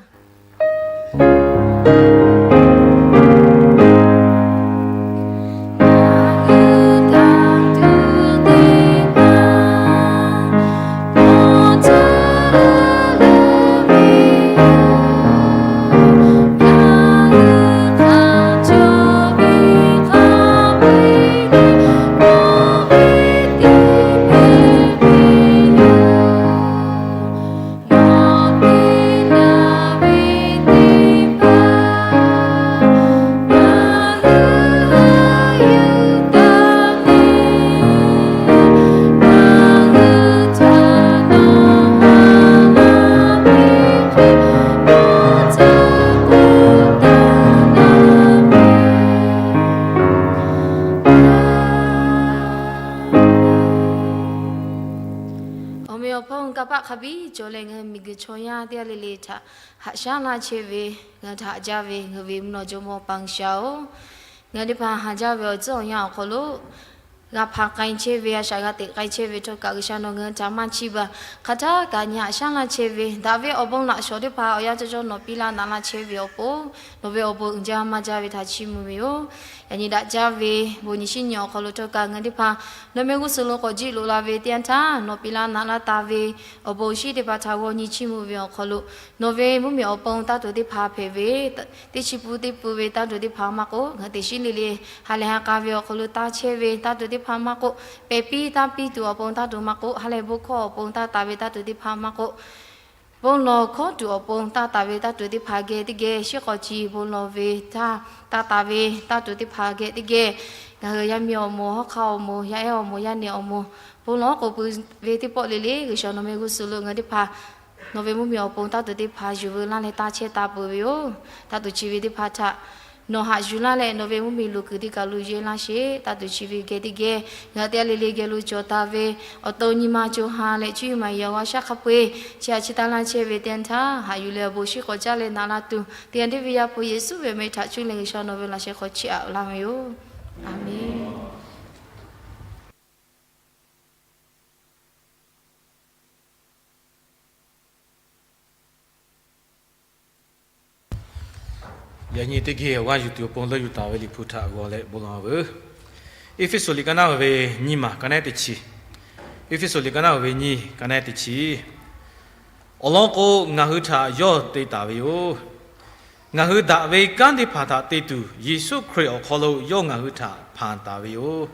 Awˬ meꞈ awˬ hponˇ kanˇ paˆ hk'a biˇ cawˬ leh, ngaˬ hui miˬguiˬ chaw yaˇ teˇ g'aˇ le le htaꞈ haꞈ shaˉ laˇ chehˇ ve, ngaˬ hui htaꞈ haꞈ jaˇ ve ngaˬ hui ve mvuhˇ naw jawˇmawˇ Paˍ G'uiˬsha-oˬ, ngaˬ hui teˇ hpaˍ haꞈ jaˇ ve awˬ tcuhˉ awˬ yanˇ awˬ hk'aw lo g'a hpanˍ k'ai chehˇ ve, a shaꞈ g'a teꞈ k'ai chehˇ ve htawˇ kaꞈ, G'uiˬsha nawˬ ngaˬ hui htaꞈ maˇ chiˇ baˬ. Hk'aˬ htaˇ kaꞈ nyi haꞈ shaˉ laˇ chehˇ ve, daꞈ ve awˬ bon laꞈ shawˍ teˇ hpaˍ awˬ yanˇ cawˇ cawˇ nawˬ piˇ laˇ naꞈ laˇ chehˇ ve awˬ pon, nawˬ ve awˬ bon uiˍ jaˇ maˇ jaˇ ve htaꞈ chiˇ mvuh ve yoˬ. Yaꞈ nyi daꞈ jaˇ ve bon nyi shiˉ nyi awˬ hk'aw lo htawˇ kaꞈ, ngaˬ hui teˇ hpaˍ nawˬ mehˆ g'uˇ suhˍ lo k'awꞈ jiˆ loꞈ la ve teˇ yanˇ htaˇ, nawˬ piˇ laˇ naꞈ laˇ taˍ ve awˬ bon shiˉ teˇ hpaˍ htaꞈ g'aw nyi chiˇ mvuh ve awˬ hk'aw lo, nawˬ ve mvuhˇmiˬ awˬ pon taˇ tuˬ teˇ hpaˍ hpehꞈ ve, teˇ chi pun teˇ pun ve taˇ tuˬ teˇ hpaˍ maˇ k'oˆ, ngaˬ hui teꞈ shiˉ le le ha lehˬ ha k'a ve awˬ hk'aw lo taˇ chehˇ ve taˇ tuˬ teˇ hpaˍ maˇ k'oˆ, pehˬ piˇ taˇ piˇ tuˬ awˬ pon taˇ tuˬ maˇ k'oˆ, ha lehˬ bon hkawˇ awˬ pon taˇ taˍ ve taˇ tuˬ teˇ hpaˍ maˇ k'oˆ, bon lawˬ hkawˉ tuˬ awˬ pon taˇ taˍ ve taˇ tuˬ teˇ hpaˍ geh teˇ geh, shiˉ k'awꞈ ci bon lawˬ ve htaˇ taˇ taˍ ve taˇ tuˬ teˇ hpaˍ geh teˇ geh, ngaˬ hui yaˇ miˇ awˬ moˍ, hawˉ hk'aˇ awˬ moˍ, yaˇ ehˉ awˬ moˍ, yaˇ nehˬ awˬ moˍ, bon lawˬ k'oˍ pui ve teˇ pawˆ le le G'uiˬsha nawˬ mehˆ g'uˇ suhˍ lo ngaˬ hui teˇ hpaˍ nawˬ ve mvuhˇmiˬ awˬ pon taˇ tuˬ teˇ hpaˍ yuˬ veu laˇ leh taˇ chehˇ taˍ peuˬ ve yoˬ. Taˇ tuˬ chi ve teˇ hpaˍ htaꞈ nawˬ haꞈ yuˬ laˇ leh, nawˬ ve mvuhˇmiˬ luˬ kuiˬ teˇ kaˬ lo yehˇ laˇ sheˍ. Taˇ tuˬ chi ve geh teˇ geh, ngaˬ hui teˇ g'aˇ le le geh lo cawˬ taˍ ve awˬ to nyi ma co ha leh cuˇ yiˍ maˍ yiˍ awˬ g'aˇ shaˉ hk'a peu-eˬ chi aꞈ chi taˇ laˇ chehˇ ve teˇ yanˇ htaˇ, haꞈ yuˬ leh awˬ bon shiˉ k'awꞈ caˉ leh naꞈ laˇ tuˬ, teˇ g'aˇ deˇ ve Yaˇ hpu Yeˍsuˆ ve awˬ meh htaꞈ cuˇ leh G'uiˬsha nawˬ ve laꞈ sheh hk'aw chiˇ aꞈ laˇ ve yoˬ. Aˍmenˍ. Yaꞈ nyi teˇ geh awˬ g'aˇ yuˬ tuˬ awˬ pon leuˆ yuˬ taˍ ve Liꞈ hpu htaꞈ g'aw leh bon lawˬ veuˬ. Eˇfeˇsuꞈ liꞈ ka naˉ ve nyiˇ maˬ ka naˉ teˇ chi. Eˇfeˇsuꞈ liꞈ ka naˉ ve nyiˇ ka naˉ teˇ chi. Awˬ lawn k'o, ngaˬ hui htaꞈ yawˇ te taˍ ve yoˬ. Ngaˬ hui daꞈ ve kanˉ teˇ hpaˍ htaꞈ te tuˬ, Yeˍsuˆ Hkriꞈ awˬ hk'aw lo yawˇ ngaˬ hui htaꞈ hpanˍ taˍ ve yoˬ.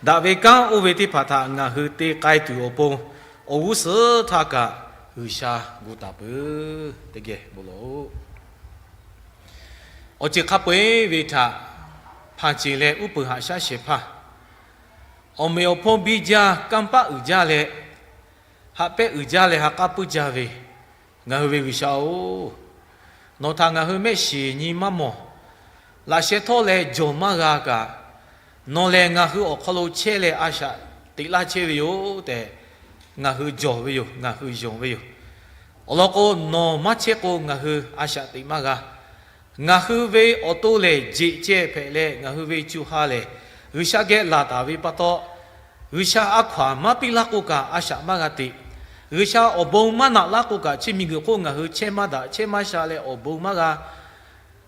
Daꞈ ve kanˉ oˇ ve teˇ hpaˍ htaꞈ ngaˬ hui te k'ai tuˬ awˬ pon, awˬ g'uˇ suhˍ htaˇ kaꞈ G'uiˬsha gu taˍ peuˬ. Teˇ geh bon lawˬ-oꞈ. Awˬ ceuˬ hk'a peu-eˬ ve htaꞈ hpanˍ ceˬ leh uˉ peunˍ haꞈ shaˉ shehˍ hpaˇ, awˬ meꞈ awˬ hponˇ biˇ jaˇ, kanˇ paˆ uiˍ jaˇ leh, haꞈ pehˆ uiˍ jaˇ leh ha k'aˉ puiˉ jaˇ ve ngaˬ hui ve G'uiˬsha-oˬ, nawˬ htaꞈ ngaˬ hui mehˆ shiˍ nyi maˇ mawˬ. Laꞈ sheh htawˇ leh jawˬ maˇ g'a kaꞈ, nawˬ lehˬ ngaˬ hui awˬ hk'aw lo chehˇ leh a shaꞈ teꞈ laˇ chehˇ ve yoˬ tehꞈ, ngaˬ hui jawˬ ve yoˬ, ngaˬ hui yonˍ ve yoˬ. Awˬ lawn k'o, nawˬ maˇ chehˇ k'o ngaˬ hui a shaꞈ teꞈ maˇ g'a. Ngaˬ hui ve awˬ to lehˬ jeꞈ ceh hpehꞈ leh, ngaˬ hui ve co ha lehˬ G'uiˬsha geh laˬ taˍ ve pa taw, G'uiˬsha a hkaw-anˬ maˇ piˇ laˇ k'o kaꞈ a shaꞈ maˇ g'a teꞈ. G'uiˬsha awˬ bon maˇ naꞈ laˇ k'o kaꞈ, chi miˬguiˬ hk'oˆ ngaˬ hui chehˇ maˇ daꞈ, chehˇ maˇ sha leh awˬ bon maˇ g'a.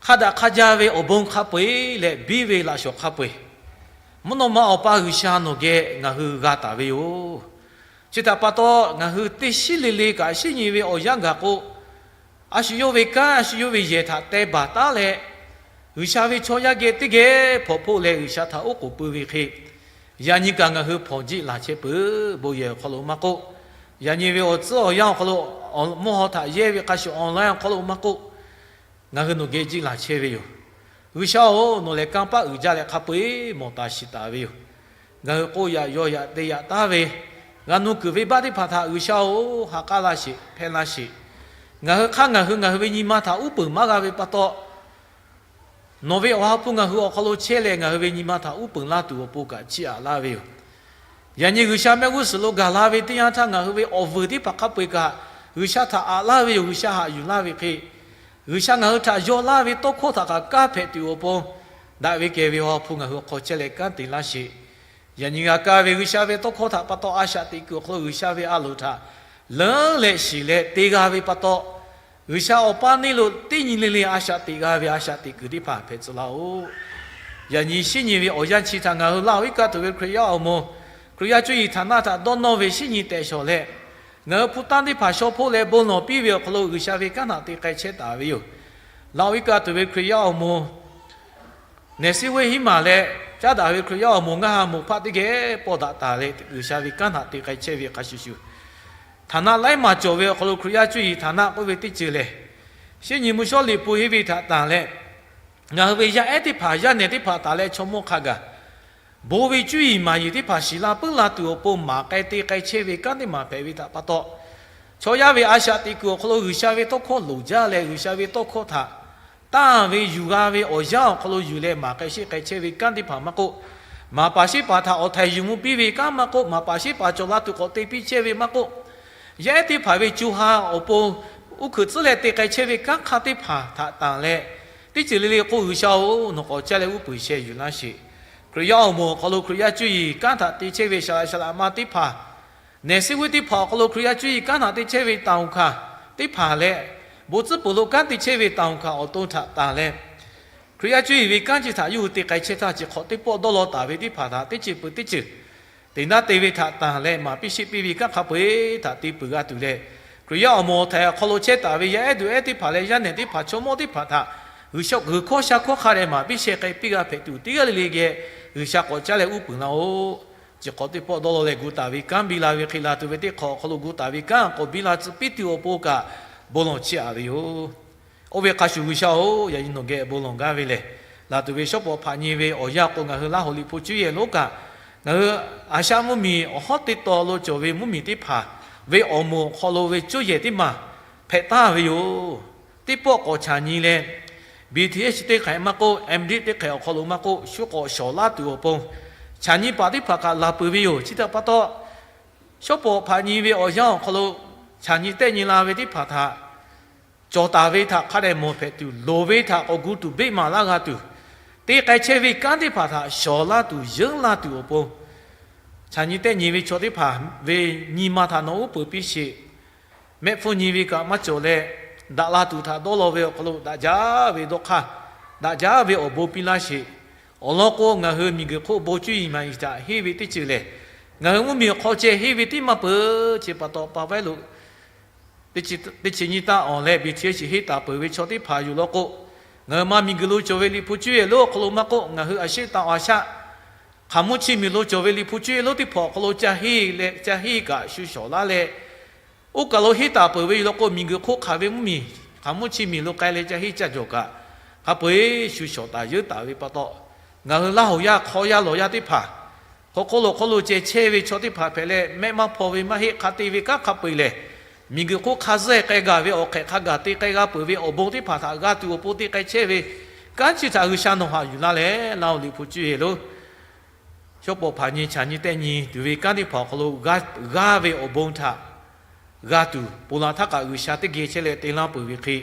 Hk'a daꞈ hk'a jaˇ ve awˬ bon hk'a peu-eˬ leh biˇ ve laꞈ shawˍ hk'a peu-eˬ, mvuhˇ naw ma Awˬ pa G'uiˬsha nawˬ geh ngaˬ hui g'a taˍ ve yoˬ. Chi htaꞈ pa taw, ngaˬ hui teˇ shiˉ le le kaꞈ shiˉ nyi ve awˬ yanˇ gaˬ k'o, a shu yawˇ ve kanˉ, a shu yawˇ ve yehˬ htaꞈ teh baˬ taˉ leh, G'uiˬsha ve chaw yaˇ geh teˇ geh hpawnˬ hpoˆ leh G'uiˬsha htaꞈ oˉ k'oˍ pui ve hk'e, yaꞈ nyi kaꞈ ngaˬ hui hpawnˬ jiˆ laˬ chehˇ peuˬ. Bon yehˬ awˬ hk'aw lo maˇ k'oˆ, yaꞈ nyi ve awˬ tcuhˉ awˬ yanˇ awˬ hk'aw lo, mvuhˇ haw htaꞈ yehˇ ve hk'a shuˍ online awˬ hk'aw lo maˇ k'oˆ, ngaˬ hui nawˬ geh jiˇ laˬ chehˇ ve yoˬ. G'uiˬsha-oˬ, nawˬ lehˬ kanˇ paˆ uiˍ jaˇ leh hk'a peu-eˬ mawˬ taˍ shiˍ taˍ ve yoˬ. Ngaˬ hui k'oˆ yaꞈ yaw yaꞈ te yaꞈ taˉ ve, g'a nu kuiˬ venˇbaˆ teˇ hpaˍ htaꞈ G'uiˬsha-oˬ, ha k'aˉ laˇ sheˍ, hpehˇ laˇ sheˍ. Ngaˬ hui hk'aˇ ngaˬ hui ngaˬ hui ve nyi ma htaꞈ uˉ peunˍ maˇ g'a ve pa taw, nawˬ ve Awˬ ha hpu ngaˬ hui awˬ hk'aw lo chehˇ leh ngaˬ hui ve nyi ma htaꞈ uˉ peunˍ laˇ tuˬ awˬ pon kaꞈ chiˇ aꞈ laˇ ve yoˬ. Yaꞈ nyi G'uiˬsha mehˆ g'uˇ suhˍ lo gaˬ la ve teˇ yanˇ htaˇ ngaˬ hui ve awˬ vuiˬ teˇ hpaˍ hk'a peu-eˬ kaꞈ G'uiˬsha htaꞈ aꞈ laˇ ve yoˬ. G'uiˬsha haꞈ yuˬ laˇ ve hk'e, G'uiˬsha ngaˬ hui htaꞈ yaw laˇ ve tawˇ hkawˇ htaꞈ kaꞈ kanˉ hpehꞈ tuˬ awˬ pon, daꞈ ve kehˬ ve Awˬ ha hpu ngaˬ hui awˬ hk'aw chehˇ leh kanˉ te laˇ sheˍ. Yaꞈ nyi g'a kaˇ ve G'uiˬsha ve tawˇ hkawˇ htaꞈ pa taw a shaꞈ teꞈ kuiˬ awˬ hk'aw lo G'uiˬsha ve a loˍ htaꞈ leuˉ leh shiˍ leh te g'a ve pa taw, G'uiˬsha awˬ paˇ neˇ lo teˇ nyi le le a shaꞈ teꞈ g'a ve a shaꞈ teꞈ kuiˬ teˇ hpaˍ hpehꞈ tcuh laˇ-oˆ. Yaꞈ nyi shinˉ nyi ve awˬ yanˇ chi htaꞈ ngaˬ hui Laˇ huˍ iˉ kaˆ tuˬ ve Hkriꞈ yaˇ awˬ moˍ, Hkriꞈ yaˇ cuˇ yiˍ htaˍ naˆ htaꞈ dawˇ nawˇ ve shinˉ nyi tehꞈ shawˍ leh, ngaˬ hui hpu tanˇ teˇ hpaˍ shaw hpoˆ leh bon lawˬ piˇ ve awˬ hk'aw lo G'uiˬsha ve kanˉ htaꞈ te k'ai chehˇ taˍ ve yoˬ. Laˇ huˍ iˉ kaˆ tuˬ ve Hkriꞈ yaˇ awˬ moˍ Nehˬ siˉ weˇ hiˉ maˬ leh caˉ daꞈ ve Hkriꞈ yaˇ awˬ moˍ ngaˇ ha moˍ hpaˆ teˇ geh pawˇ daꞈ taˍ leh G'uiˬsha ve kanˉ htaꞈ te k'ai chehˇ ve hk'a shuˍ shuˍ, htaˍ naˆ laiˉ maˬ cawˬ ve awˬ hk'aw lo Hkriꞈ yaˇ cuˇ yiˍ htaˍ naˆ k'oˆ ve teˇ ceuˬ lehˬ, shinˉ nyi mvuhˇ shawˉ liꞈ hpu henˇ ve htaꞈ tanˬ leh, ngaˬ hui ve yaˇ ehˉ teˇ hpaˍ yaˇ nehˬ teˇ hpaˍ taˍ leh chaw mawˇ hk'a gaˬ bon ve cuˇ yiˍ maˍ yiˍ teˇ hpaˍ shiˍ la puiˉ la tuˬ awˬ pon maˍ k'ai te k'ai chehˇ ve kanˉ teˇ maˬ hpehꞈ ve htaꞈ pa taw, chaw yaˇ ve a shaꞈ teꞈ kuiˬ awˬ hk'aw lo G'uiˬsha ve tawˇ hkawˇ loˍ jaˇ leh G'uiˬsha ve tawˇ hkawˇ htaꞈ tanˇ ve yuˬ g'a ve awˬ yanˇ awˬ hk'aw lo yuˬ leh maˍ k'ai sheˆ k'ai chehˇ ve kanˉ teˇ hpaˍ maˇ k'oˆ, maˍ paˍ sheˆ paˍ htaꞈ awˬ htaiˍ yuˬ mvuh piˇ ve kanˉ maˇ k'oˆ, maˍ paˍ sheˆ paˍ cawˬ la tuˬ k'awꞈ te piˇ chehˇ ve maˇ k'oˆ, yaˇ ehˉ teˇ hpaˍ ve co ha awˬ pon uˉ hkuiꞈ tcuhˉ leh te k'ai chehˇ ve kanˉ hk'aˇ teˇ hpaˍ htaꞈ tanˬ leh, teˇ ceuˬ le le k'o G'uiˬsha-oˬ, nawˬ k'awꞈ caˇ leh uˉ peunˍ sheh yuˬ laˇ sheˍ. Hkriꞈ yaˇ awˬ moˍ awˬ hk'aw lo Hkriꞈ yaˇ cuˇ yiˍ kanˉ htaꞈ te chehˇ ve saˍ laꞈ saˍ laꞈ ma teˇ hpaˍ, nehˬ siˉ weˇ teˇ hpaˍ awˬ hk'aw lo Hkriꞈ yaˇ cuˇ yiˍ kanˉ htaꞈ te chehˇ ve taˍ uˬ hkanˍ teˇ hpaˍ leh, bon tcuhˉ peuˬ lo kanˉ te chehˇ ve taˍ uˬ hkanˍ awˬ to htaꞈ tanˬ leh, Hkriꞈ yaˇ cuˇ yiˍ ve kanˉ chi htaꞈ yawˇ hui te k'ai chehˇ htaˇ, chi hk'awꞈ teˇ pawˆ dawˇ law taˍ ve teˇ hpaˍ htaꞈ teˇ ceuˬ peuˬ teˇ ceuˬ te naˉ te ve htaꞈ tanˬ leh maˍ piˇ sheˆ piˇ ve kanˉ hk'a peu-eˬ htaꞈ te peuˬ g'a tuˬ leh, Hkriꞈ yaˇ awˬ moˍ awˬ htaiˍ awˬ hk'aw lo chehˇ taˍ ve yaˇ ehˉ duˬ ehˉ teˇ hpaˍ leh yaˇ nehˬ teˇ hpaˍ chaw mawˇ teˇ hpaˍ htaꞈ G'uiˬsha g'uiˬ hkawˇ sha hkawˇ hk'a dehꞈ maˍ piˇ sheh k'ai piˇ g'a hpehꞈ tuˬ teˇ g'aˇ le le geh G'uiˬsha k'awꞈ caˇ leh uˉ peunˍ laˇ-oˆ. Chi hk'awꞈ teˇ pawˆ dawˇ law leh gu taˍ ve kanˉ biˇ la ve hk'e, laˬ tuˬ ve teˇ hk'awꞈ awˬ hk'aw lo gu taˍ ve kanˉ k'awꞈ biˇ la tcuh piˇ tuˬ awˬ pon kaꞈ bon lawˬ chiˇ aꞈ ve yoˬ. Oˇ ve hk'a shuˍ G'uiˬsha-oˬ, yaꞈ nyi nawˬ geh bon lawˬ gaˇ ve lehˬ, laˬ tuˬ ve shawˉ pawˍ hpaꞈ nyi ve awˬ yanˇ k'o ngaˬ hui Laˇ huˍ liꞈ hpu cuˇ yehˬ lonˉ kaꞈ, ngaˬ hui Aˍsiaˆ mvuhˇmiˬ awˬ hawˉ teˇ taw lo cawˬ ve mvuhˇmiˬ teˇ hpaˍ ve awˬ moˍ awˬ hk'aw lo ve cuˇ yehˬ teˇ maˬ hpehꞈ taˍ ve yoˬ. Teˇ pawˆ k'awꞈ chaˬ nyi leh, B Th teˇ hk'ehꞈ maˇ k'oˆ, M.Div teˇ hk'ehꞈ awˬ hk'aw lo maˇ k'oˆ, shu k'awꞈ shawˍ laˇ tuˬ awˬ pon, chaˬ nyi paˍ teˇ hpaˍ kaꞈ laˬ peuˬ ve yoˬ. Chi htaꞈ pa taw, shawˉ pawˍ hpaꞈ nyi ve awˬ yanˇ awˬ hk'aw lo chaˬ nyi tehˆ nyi la ve teˇ hpaˍ htaꞈ cawˬ taˍ ve htaꞈ hk'a dehꞈ mawˬ hpehꞈ tuˬ, loˍ ve htaꞈ k'awꞈ gu tuˬ beˆ maˍ laˇ g'a tuˬ, te k'ai chehˇ ve kanˉ teˇ hpaˍ htaꞈ shawˍ laˇ tuˬ yeunˇ laˇ tuˬ awˬ pon, chaˬ nyi tehˆ nyi ve chaw teˇ hpaˍ ve nyi ma htaꞈ nawˬ uˉ peunˍ piˇ sheˍ. Mehˆ hpfuhˇ nyi ve kaꞈ maˇ cawˬ leh, daꞈ la tuˬ htaꞈ dawˇ law ve awˬ hk'aw lo daꞈ jaˇ ve dawˇ hk'aˇ, daꞈ jaˇ ve awˬ bon piˇ laˇ sheˍ. Awˬ lawn k'o, ngaˬ hui miˬ guiˬ hk'oˆ bon cuˇ yiˍ maˍ yiˍ htaꞈ henˇ ve teˇ ceuˬ lehˬ, ngaˬ hui mvuhˇmiˬ awˬ hk'aw ceh henˇ ve tiˉ maˇ peuˬ. Chi pa taw, paˍ Vaiˉ lo teˇ chi nyiˇ taˇ awˬ leh B Th chi henˇ taˍ peuˬ ve chaw teˇ hpaˍ yoˬ law k'o, ngaˬ hui ma miˬ guiˬ lo cawˬ ve liꞈ hpu cuˇ yehˬ lonˉ awˬ hk'aw lo maˇ k'oˆ, ngaˬ hui Aˍsiaˆ taˍ awˬ Aˍsiaˆ hk'aˬ mvuhˇ chi miˬ lo cawˬ ve liꞈ hpu cuˇ yehˬ lonˉ teˇ hpaˍ awˬ hk'aw lo ca henˇ leh ca henˇ kaꞈ shu shawˍ laˇ leh, oˇ kaˬ lo henˇ taˍ peuˬ ve yoˬ law k'o, miˬ guiˬ hk'oˆ hk'aˬ ve mvuhˇmiˬ hk'aˬ mvuhˇ chi miˬ lo k'ai leh ca henˇ ca jawˬ kaꞈ, hk'a peu-eˬ shu shawˍ taˍ yeunˇ taˍ ve pa taw, ngaˬ hui Laˇ huˍ yaˇ hk'aw yaˇ lawˬ yaˇ teˇ hpaˍ, hk'aw hk'oˆ lo hk'oˆ lo ceh chehˇ ve chaw teˇ hpaˍ hpehꞈ leh, mehˆ maˇ hpaw ve maˇ heˆ, hk'a te ve kanˉ hk'a peu-eˬ lehˬ, miˬ guiˬ hk'oˆ hk'a zuhˆ k'ai gaˬ ve awˬ hk'ehꞈ hk'a gaˬ te k'ai g'a peuˬ ve awˬ bon teˇ hpaˍ htaꞈ g'a tuˬ awˬ pon te k'ai chehˇ ve kanˉ chi htaꞈ G'uiˬsha nawˬ haꞈ yuˬ laˇ leh, Laˇ huˍ liꞈ hpu cuˇ yehˬ lonˉ shawˉ pawˍ hpaꞈ nyi chaˬ nyi tehˆ nyi tuˬ ve kanˉ teˇ hpaˍ awˬ hk'aw lo g'aˇ ve awˬ bon htaꞈ g'a tuˬ, ponˬ laˬ htaˇ kaꞈ G'uiˬsha teˇ geh chehˇ leh te laˇ peuˬ ve hk'e,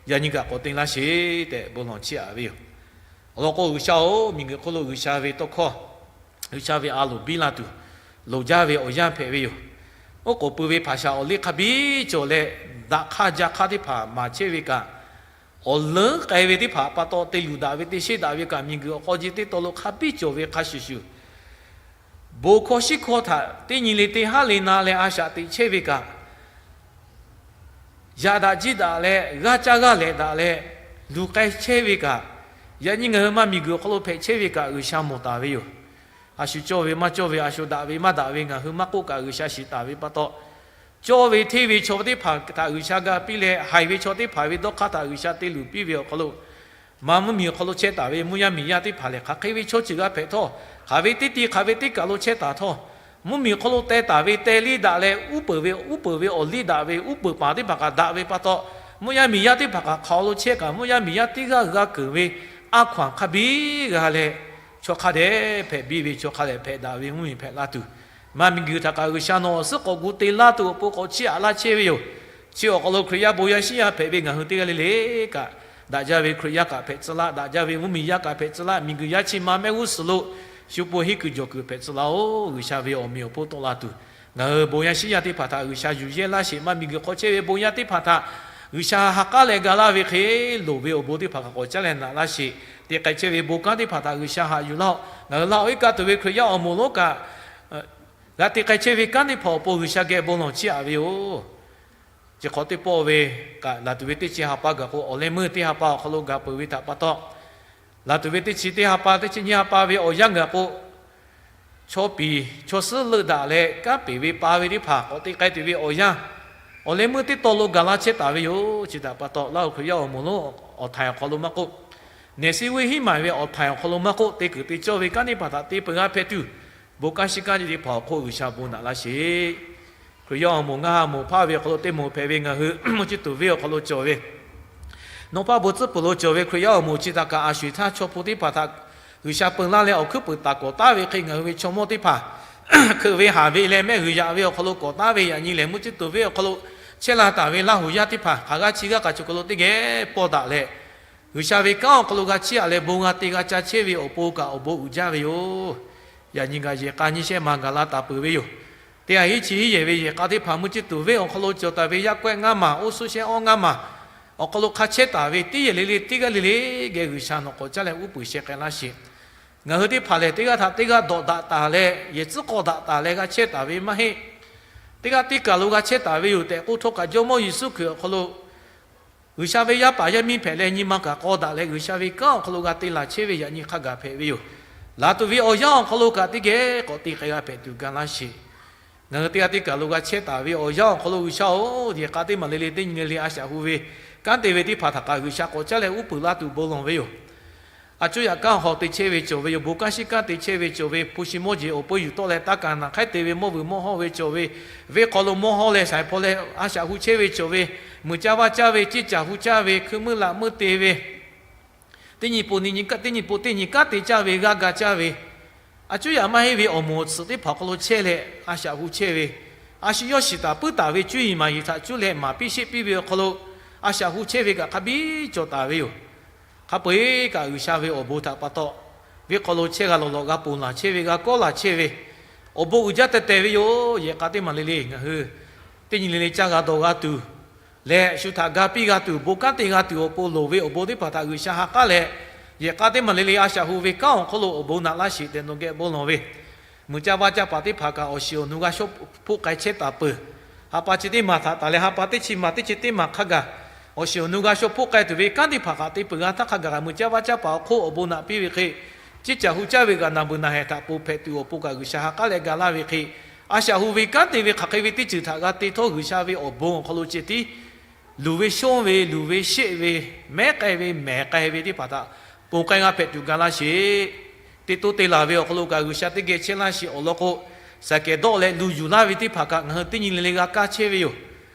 yaꞈ nyi kaꞈ k'awꞈ te laˇ sheˍ tehꞈ bon lawˬ chiˇ aꞈ ve yoˬ. Awˬ lawn k'o, G'uiˬsha-oˬ, miˬ guiˬ hk'oˆ lo G'uiˬsha ve tawˇ hkawˇ, G'uiˬsha ve a loˍ biˇ la tuˬ, loˍ jaˇ ve awˬ yanˇ hpehꞈ ve yoˬ. Oˉ k'oˍ pui ve hpaˍ shaˍ awˬ liˇ hk'a biˇ cawˬ leh, daꞈ hk'aˇ jaˇ hk'aˇ teˇ hpaˍ maˍ chehˇ ve kaꞈ, awˬ leuˉ k'ai ve teˇ hpaˍ pa taw te luˬ daꞈ ve te sheˆ daꞈ ve kaꞈ, miˬ guiˬ awˬ hk'aw ji teˇ taw lo hk'a biˇ cawˬ ve hk'a shuˍ shuˍ, bon hkawˇ shiˉ hkawˇ htaꞈ teˇ nyi le teˇ haˉ le na leh a shaꞈ teꞈ chehˇ ve kaꞈ, yaꞈ daꞈ jiˇ daꞈ leh g'aˇ caˇ g'aˇ lehꞈ daꞈ leh luˬ k'ai chehˇ ve kaꞈ, yaꞈ nyi ngaˬ hui ma miˬ guiˬ awˬ hk'aw lo hpehꞈ chehˇ ve kaꞈ G'uiˬsha mawˬ taˍ ve yoˬ. A shu cawˇ ve maˇ cawˇ ve, a shu daꞈ ve maˇ daꞈ ve ngaˬ hui maˇ k'oˆ kaꞈ G'uiˬsha shiˍ taˍ ve pa taw, cawˇ ve hteˇ ve chaw teˇ hpaˍ htaꞈ G'uiˬsha ga piˇ leh, haiˬ ve chaw teˇ hpaˍ ve dawˇ hk'aˇ htaꞈ G'uiˬsha te luˬ piˇ ve awˬ hk'aw lo, ma mvuhˇmiˬ awˬ hk'aw lo chehˇ taˍ ve mvuhˇ yaˇ miˬ yaˇ teˇ hpaˍ lehˬ, hk'aˬ hk'e ve chaw ceuˬ g'a hpehꞈ htawˇ, hk'aˬ ve teˇ ti hk'aˬ ve teˇ kaˬ lo chehˇ taˍ htawˇ, mvuhˇmiˬ awˬ hk'aw lo teh taˍ ve teh liˇ daꞈ leh, uˉ peunˍ ve uˉ peunˍ ve awˬ liˇ daꞈ ve, uˉ peunˍ paˍ teˇ hpaˍ kaꞈ daꞈ ve pa taw, mvuhˇ yaˇ miˬ yaˇ teˇ hpaˍ kaꞈ hk'aˬ lo chehˇ kaꞈ, mvuhˇ yaˇ miˬ yaˇ teˇ g'aˇ g'a keunˍ ve a hkaw anˬ hk'a biˇ g'a leh, chaw hk'a dehꞈ hpehꞈ biˇ ve, chaw hk'a dehꞈ hpehꞈ daꞈ ve mvuhˇmiˬ hpehꞈ la tuˬ, ma miˬguiˬ htaꞈ kaꞈ G'uiˬsha nawˬ awˬ suhˉ k'awꞈ gu te laˇ tuˬ awˬ pon k'awꞈ chiˇ aꞈ laˇ chehˇ ve yoˬ. Chi awˬ hk'aw lo Hkriꞈ yaˇ bon yaˇ shinˉ yaˇ hpehꞈ ve ngaˬ hui teˇ g'aˇ le le kaꞈ, daꞈ jaˇ ve Hkriꞈ yaˇ kaꞈ hpehꞈ tcuh laˇ, daꞈ jaˇ ve mvuhˇmiˬ yaˇ kaꞈ hpehꞈ tcuh laˇ, miˬguiˬ yaˇ chi ma mehˆ g'uˇ suhˍ lo shu pon henˇ kuiˬ jawˬ kuiˬ hpehꞈ tcuh laˇ-oˬ. G'uiˬsha ve awˬ meꞈ awˬ hponˇ tawˆ la tuˬ, ngaˬ hui bon yaˇ shinˉ yaˇ teˇ hpaˍ htaꞈ G'uiˬsha yuˬ yehˇ laˇ sheˍ. Ma miˬguiˬ hk'aw chehˇ ve bon yaˇ teˇ hpaˍ htaꞈ G'uiˬsha ha k'aˉ leh ga laˇ ve hk'e, loˍ ve awˬ bon teˇ hpaˍ hk'a k'awꞈ caˉ leh naꞈ laˇ sheˍ. Te k'ai chehˇ ve bon kanˉ teˇ hpaˍ htaꞈ G'uiˬsha haꞈ yuˬ laˇ-oˆ. Ngaˬ hui laˇ-oˆ, iˉ kaˆ tuˬ ve Hkriꞈ yaˇ awˬ moˍ lonˉ kaꞈ, g'a te k'ai chehˇ ve kanˉ teˇ hpaˍ awˬ pon G'uiˬsha geh bon lawˬ chiˇ aꞈ ve yoˬ. Chi hk'awꞈ teˇ pawˆ ve kaꞈ, laˬ tuˬ ve teˇ chi ha pa gaˬ k'o, awˬ leh meuˇ teˇ ha pa awˬ hk'aw lo gaˬ peuˬ ve htaꞈ pa taw, laˬ tuˬ ve teˇ chi teˇ ha pa, teˇ chi nyiˇ ha pa ve awˬ yanˇ gaˬ k'o, chaw piˍ chaw suhˉ leuˆ daꞈ leh kanˉ peˍ ve pa ve teˇ hpaˍ k'awꞈ te k'ai tuˬ ve awˬ yanˇ, awˬ leh meuˇ teˇ taw lo gaˬ la chehˇ taˍ ve yoˬ. Chi htaꞈ pa taw, laˇ-oˆ, Hkriꞈ yaˇ awˬ moˍ lonˉ awˬ htaiˍ awˬ hk'aw lo maˇ k'oˆ, nehˬ siˉ vuiˇ hiˉ maˬ ve awˬ htaiˍ awˬ hk'aw lo maˇ k'oˆ, te kuiˬ te cawˇ ve kanˉ teˇ hpaˍ htaꞈ te peuˬ g'a hpehꞈ tuˬ, bon kanˉ shinˉ kanˉ teˇ hpaˍ awˬ hk'oˆ G'uiˬsha bon naꞈ laˇ sheˍ. Hkriꞈ yaˇ awˬ moˍ ngaˇ ha moˍ hpaˇ ve awˬ hk'aw lo teˇ moˍ hpehꞈ ve ngaˬ hui mvuhˇ ciˇ tuˬ venˇ awˬ hk'aw lo cawˬ ve, nawˬ paˇ bon tcuhˉ peuˬ lo cawˬ ve Hkriꞈ yaˇ awˬ moˍ chi htaꞈ kaꞈ, a sho eˬ htaˇ chaw hpu teˇ hpaˍ htaꞈ G'uiˬsha peu laˇ leh awˬ hkuiˉ puiˍ taˍ kawꞈ taˉ ve hk'e, ngaˬ hui ve chaw mawˇ teˇ hpaˍ hkeuꞈ ve haˍ ve leh mehˆ g'uiˬ yaꞈ ve awˬ hk'aw lo kawꞈ taˉ ve yaꞈ nyi lehˬ, mvuhˇ ciˇ tuˬ venˇ awˬ hk'aw lo chehˇ la taˍ ve Laˇ huˍ yaˇ teˇ hpaˍ hk'aˬ g'aˇ chi g'aˇ kaꞈ chaw hk'aw lo teˇ geh pawˇ daꞈ leh, G'uiˬsha ve kanˉ awˬ hk'aw lo g'a chiˇ aꞈ leh bon g'a te g'a ca chehˇ ve awˬ pon kaꞈ awˬ bon uiˍ jaˇ ve yoˬ. Yaꞈ nyi ngaˬ yehˬ k'a nyiˇ shehˆ ma gaˬ la taˍ peuˬ ve yoˬ. Teˇ ha hiˉ chi hiˉ yehˬ ve yehˬ k'a teˇ hpaˍ mvuhˇ ciˇ tuˬ venˇ awˬ hk'aw lo cawˬ taˍ ve yaˇ kawehˆ ngaˇ maˬ, oˇ suhˉ shehˆ awˇ ngaˇ maˬ awˬ hk'aw lo hk'a chehˇ taˍ ve teˇ yehˬ le le teˇ g'aˇ le le geh G'uiˬsha nawˬ k'awꞈ caˉ leh uˉ peunˍ sheh k'ai laˇ sheˍ. Ngaˬ hui teˇ hpaˍ lehˬ, teˇ g'aˇ htaꞈ teˇ g'aˇ dawꞈ daꞈ taˍ leh yehˬ tcuhˉ k'aw daꞈ taˍ leh g'a chehˇ taˍ ve maˇ heˆ. Teˇ g'aˇ teˇ kaˬ lo g'a chehˇ taˍ ve yoˬ tehꞈ k'oˆ htawˇ kaꞈ, Jawˇmawˇ Yeˍsuˆ Hkriꞈ awˬ hk'aw lo G'uiˬsha ve yaˇ paˍ yaˇ miˇ hpehꞈ leh nyi ma kaꞈ k'aw daꞈ leh G'uiˬsha ve kanˉ awˬ hk'aw lo g'a te laˬ chehˇ ve yaꞈ nyi hk'a gaˬ hpehꞈ ve yoˬ. Laˬ tuˬ ve awˬ yanˇ awˬ hk'aw lo kaꞈ teˇ geh k'awꞈ te k'ai g'a hpehꞈ tuˬ ga laˇ sheˍ. Ngaˬ hui teˇ g'aˇ teˇ kaˬ lo g'a chehˇ taˍ ve awˬ yanˇ awˬ hk'aw lo G'uiˬsha-oˬ, yehˬ k'a teˇ maˬ le le teˇ nyi le le a shaꞈ hu ve kanˉ te ve teˇ hpaˍ htaꞈ kaꞈ G'uiˬsha k'awꞈ caˉ leh uˉ peunˍ laˇ tuˬ bon lawˬ ve yoˬ. A cuˇ yaꞈ kanˉ haw te chehˇ ve cawˬ ve yoˬ. Bon kanˉ shinˉ kanˉ te chehˇ ve cawˬ ve, hpu shi mawˇ jeˬ awˬ pon yuˬ tawˆ leh taˇ kaˍ naˬ hk'aiˉ te ve mawˇ vuiˬ mawˇ hawˇ ve cawˬ ve, venˇ hk'aw lo mawˇ hawˇ leh shaiˍ hpaw leh a shaꞈ hu chehˇ ve cawˬ ve, muiˬ caˇ vaˇ caˇ ve, ceˇ caˬ hu caˇ ve, hkui meuˇ laꞈ meuˇ te ve, teˇ nyi pon teˇ nyi kanˉ te caˇ ve, g'aˇ ga caˇ ve, a cuˇ yaꞈ maˇ heˆ ve awˬ moˍ awˬ tsuhꞈ teˇ hpaˍ awˬ hk'aw lo chehˇ leh a shaꞈ hu chehˇ ve, a shu yawˇ shiˍ taˍ puiˉ taˍ ve cuˇ yiˍ maˍ yiˍ htaꞈ cuˇ leh maˍ piˇ sheˆ piˇ ve awˬ hk'aw lo a shaꞈ hu chehˇ ve kaꞈ hk'a biˇ cawˬ taˍ ve yoˬ. Hk'a peu-eˬ kaꞈ G'uiˬsha ve awˬ bon htaꞈ pa taw, venˇ hk'aw lo chehˇ g'a lawˬ lawꞈ g'a ponˬ laˬ chehˇ ve, g'a kawˆ laˬ chehˇ ve, awˬ bon uiˍ jaˇ teh teh ve yoˬ. Yehˬ k'a teˇ maˬ le le ngaˬ hui teˇ nyi le le caˇ g'a dawˬ g'a tuˬ leh, shu htaꞈ ga piˇ g'a tuˬ, bon kanˉ te g'a tuˬ awˬ pon loˍ ve awˬ bon teˇ hpaˍ htaꞈ G'uiˬsha ha k'aˉ leh, yehˬ k'a teˇ maˬ le le a shaꞈ hu ve kanˉ awˬ hk'aw lo awˬ bon naꞈ laˇ sheˍ tehꞈ nawˬ geh bon lawˬ ve, muiˬ caˇ vaˇ caˇ paˍ teˇ hpaˍ kaꞈ awˬ shiˍ awˬ nu g'a shaw hpoˆ k'ai chehˇ taˍ peuˬ. Ha pa chi teˇ maˬ htaꞈ taˍ leh ha pa teˇ chi maˬ teˇ chi teˇ maˬ hk'a gaˬ awˬ shiˍ awˬ nu g'a shaw hpoˆ k'ai tuˬ ve kanˉ teˇ hpaˍ kaꞈ te peuˬ g'a htaˇ hk'a gaˬ kaꞈ muiˬ caˇ vaˇ caˇ paˍ awˬ hk'oˆ awˬ bon naꞈ piˇ ve hk'e, ceˇ caˬ hu caˇ ve kaꞈ naˬ beuˬ naˬ hehˍ htaꞈ ponˬ hpehꞈ tuˬ awˬ pon kaꞈ G'uiˬsha ha k'aˉ leh ga laˇ ve hk'e, a shaꞈ hu ve kanˉ te ve hk'aˬ hk'e ve teˇ ceuˬ htaꞈ g'a te htawˇ G'uiˬsha ve awˬ bon awˬ hk'aw lo ceh tiˉ luˬ ve shonˇ ve, luˬ ve sheˆ ve, mehˉ k'ai ve mehˍ k'ai ve teˇ hpaˍ htaꞈ ponˬ k'ai g'a hpehꞈ tuˬ ga laˇ sheˍ. Teˇ to te laˬ ve awˬ hk'aw lo kaꞈ G'uiˬsha teˇ geh chehˇ laˇ sheˍ. Awˬ lawn k'o, saiˍ kehˍ dawˆ leh luˬ yuˬ laˇ ve teˇ hpaˍ kaꞈ ngaˬ hui teˇ nyi le le g'a kaˇ chehˇ ve yoˬ.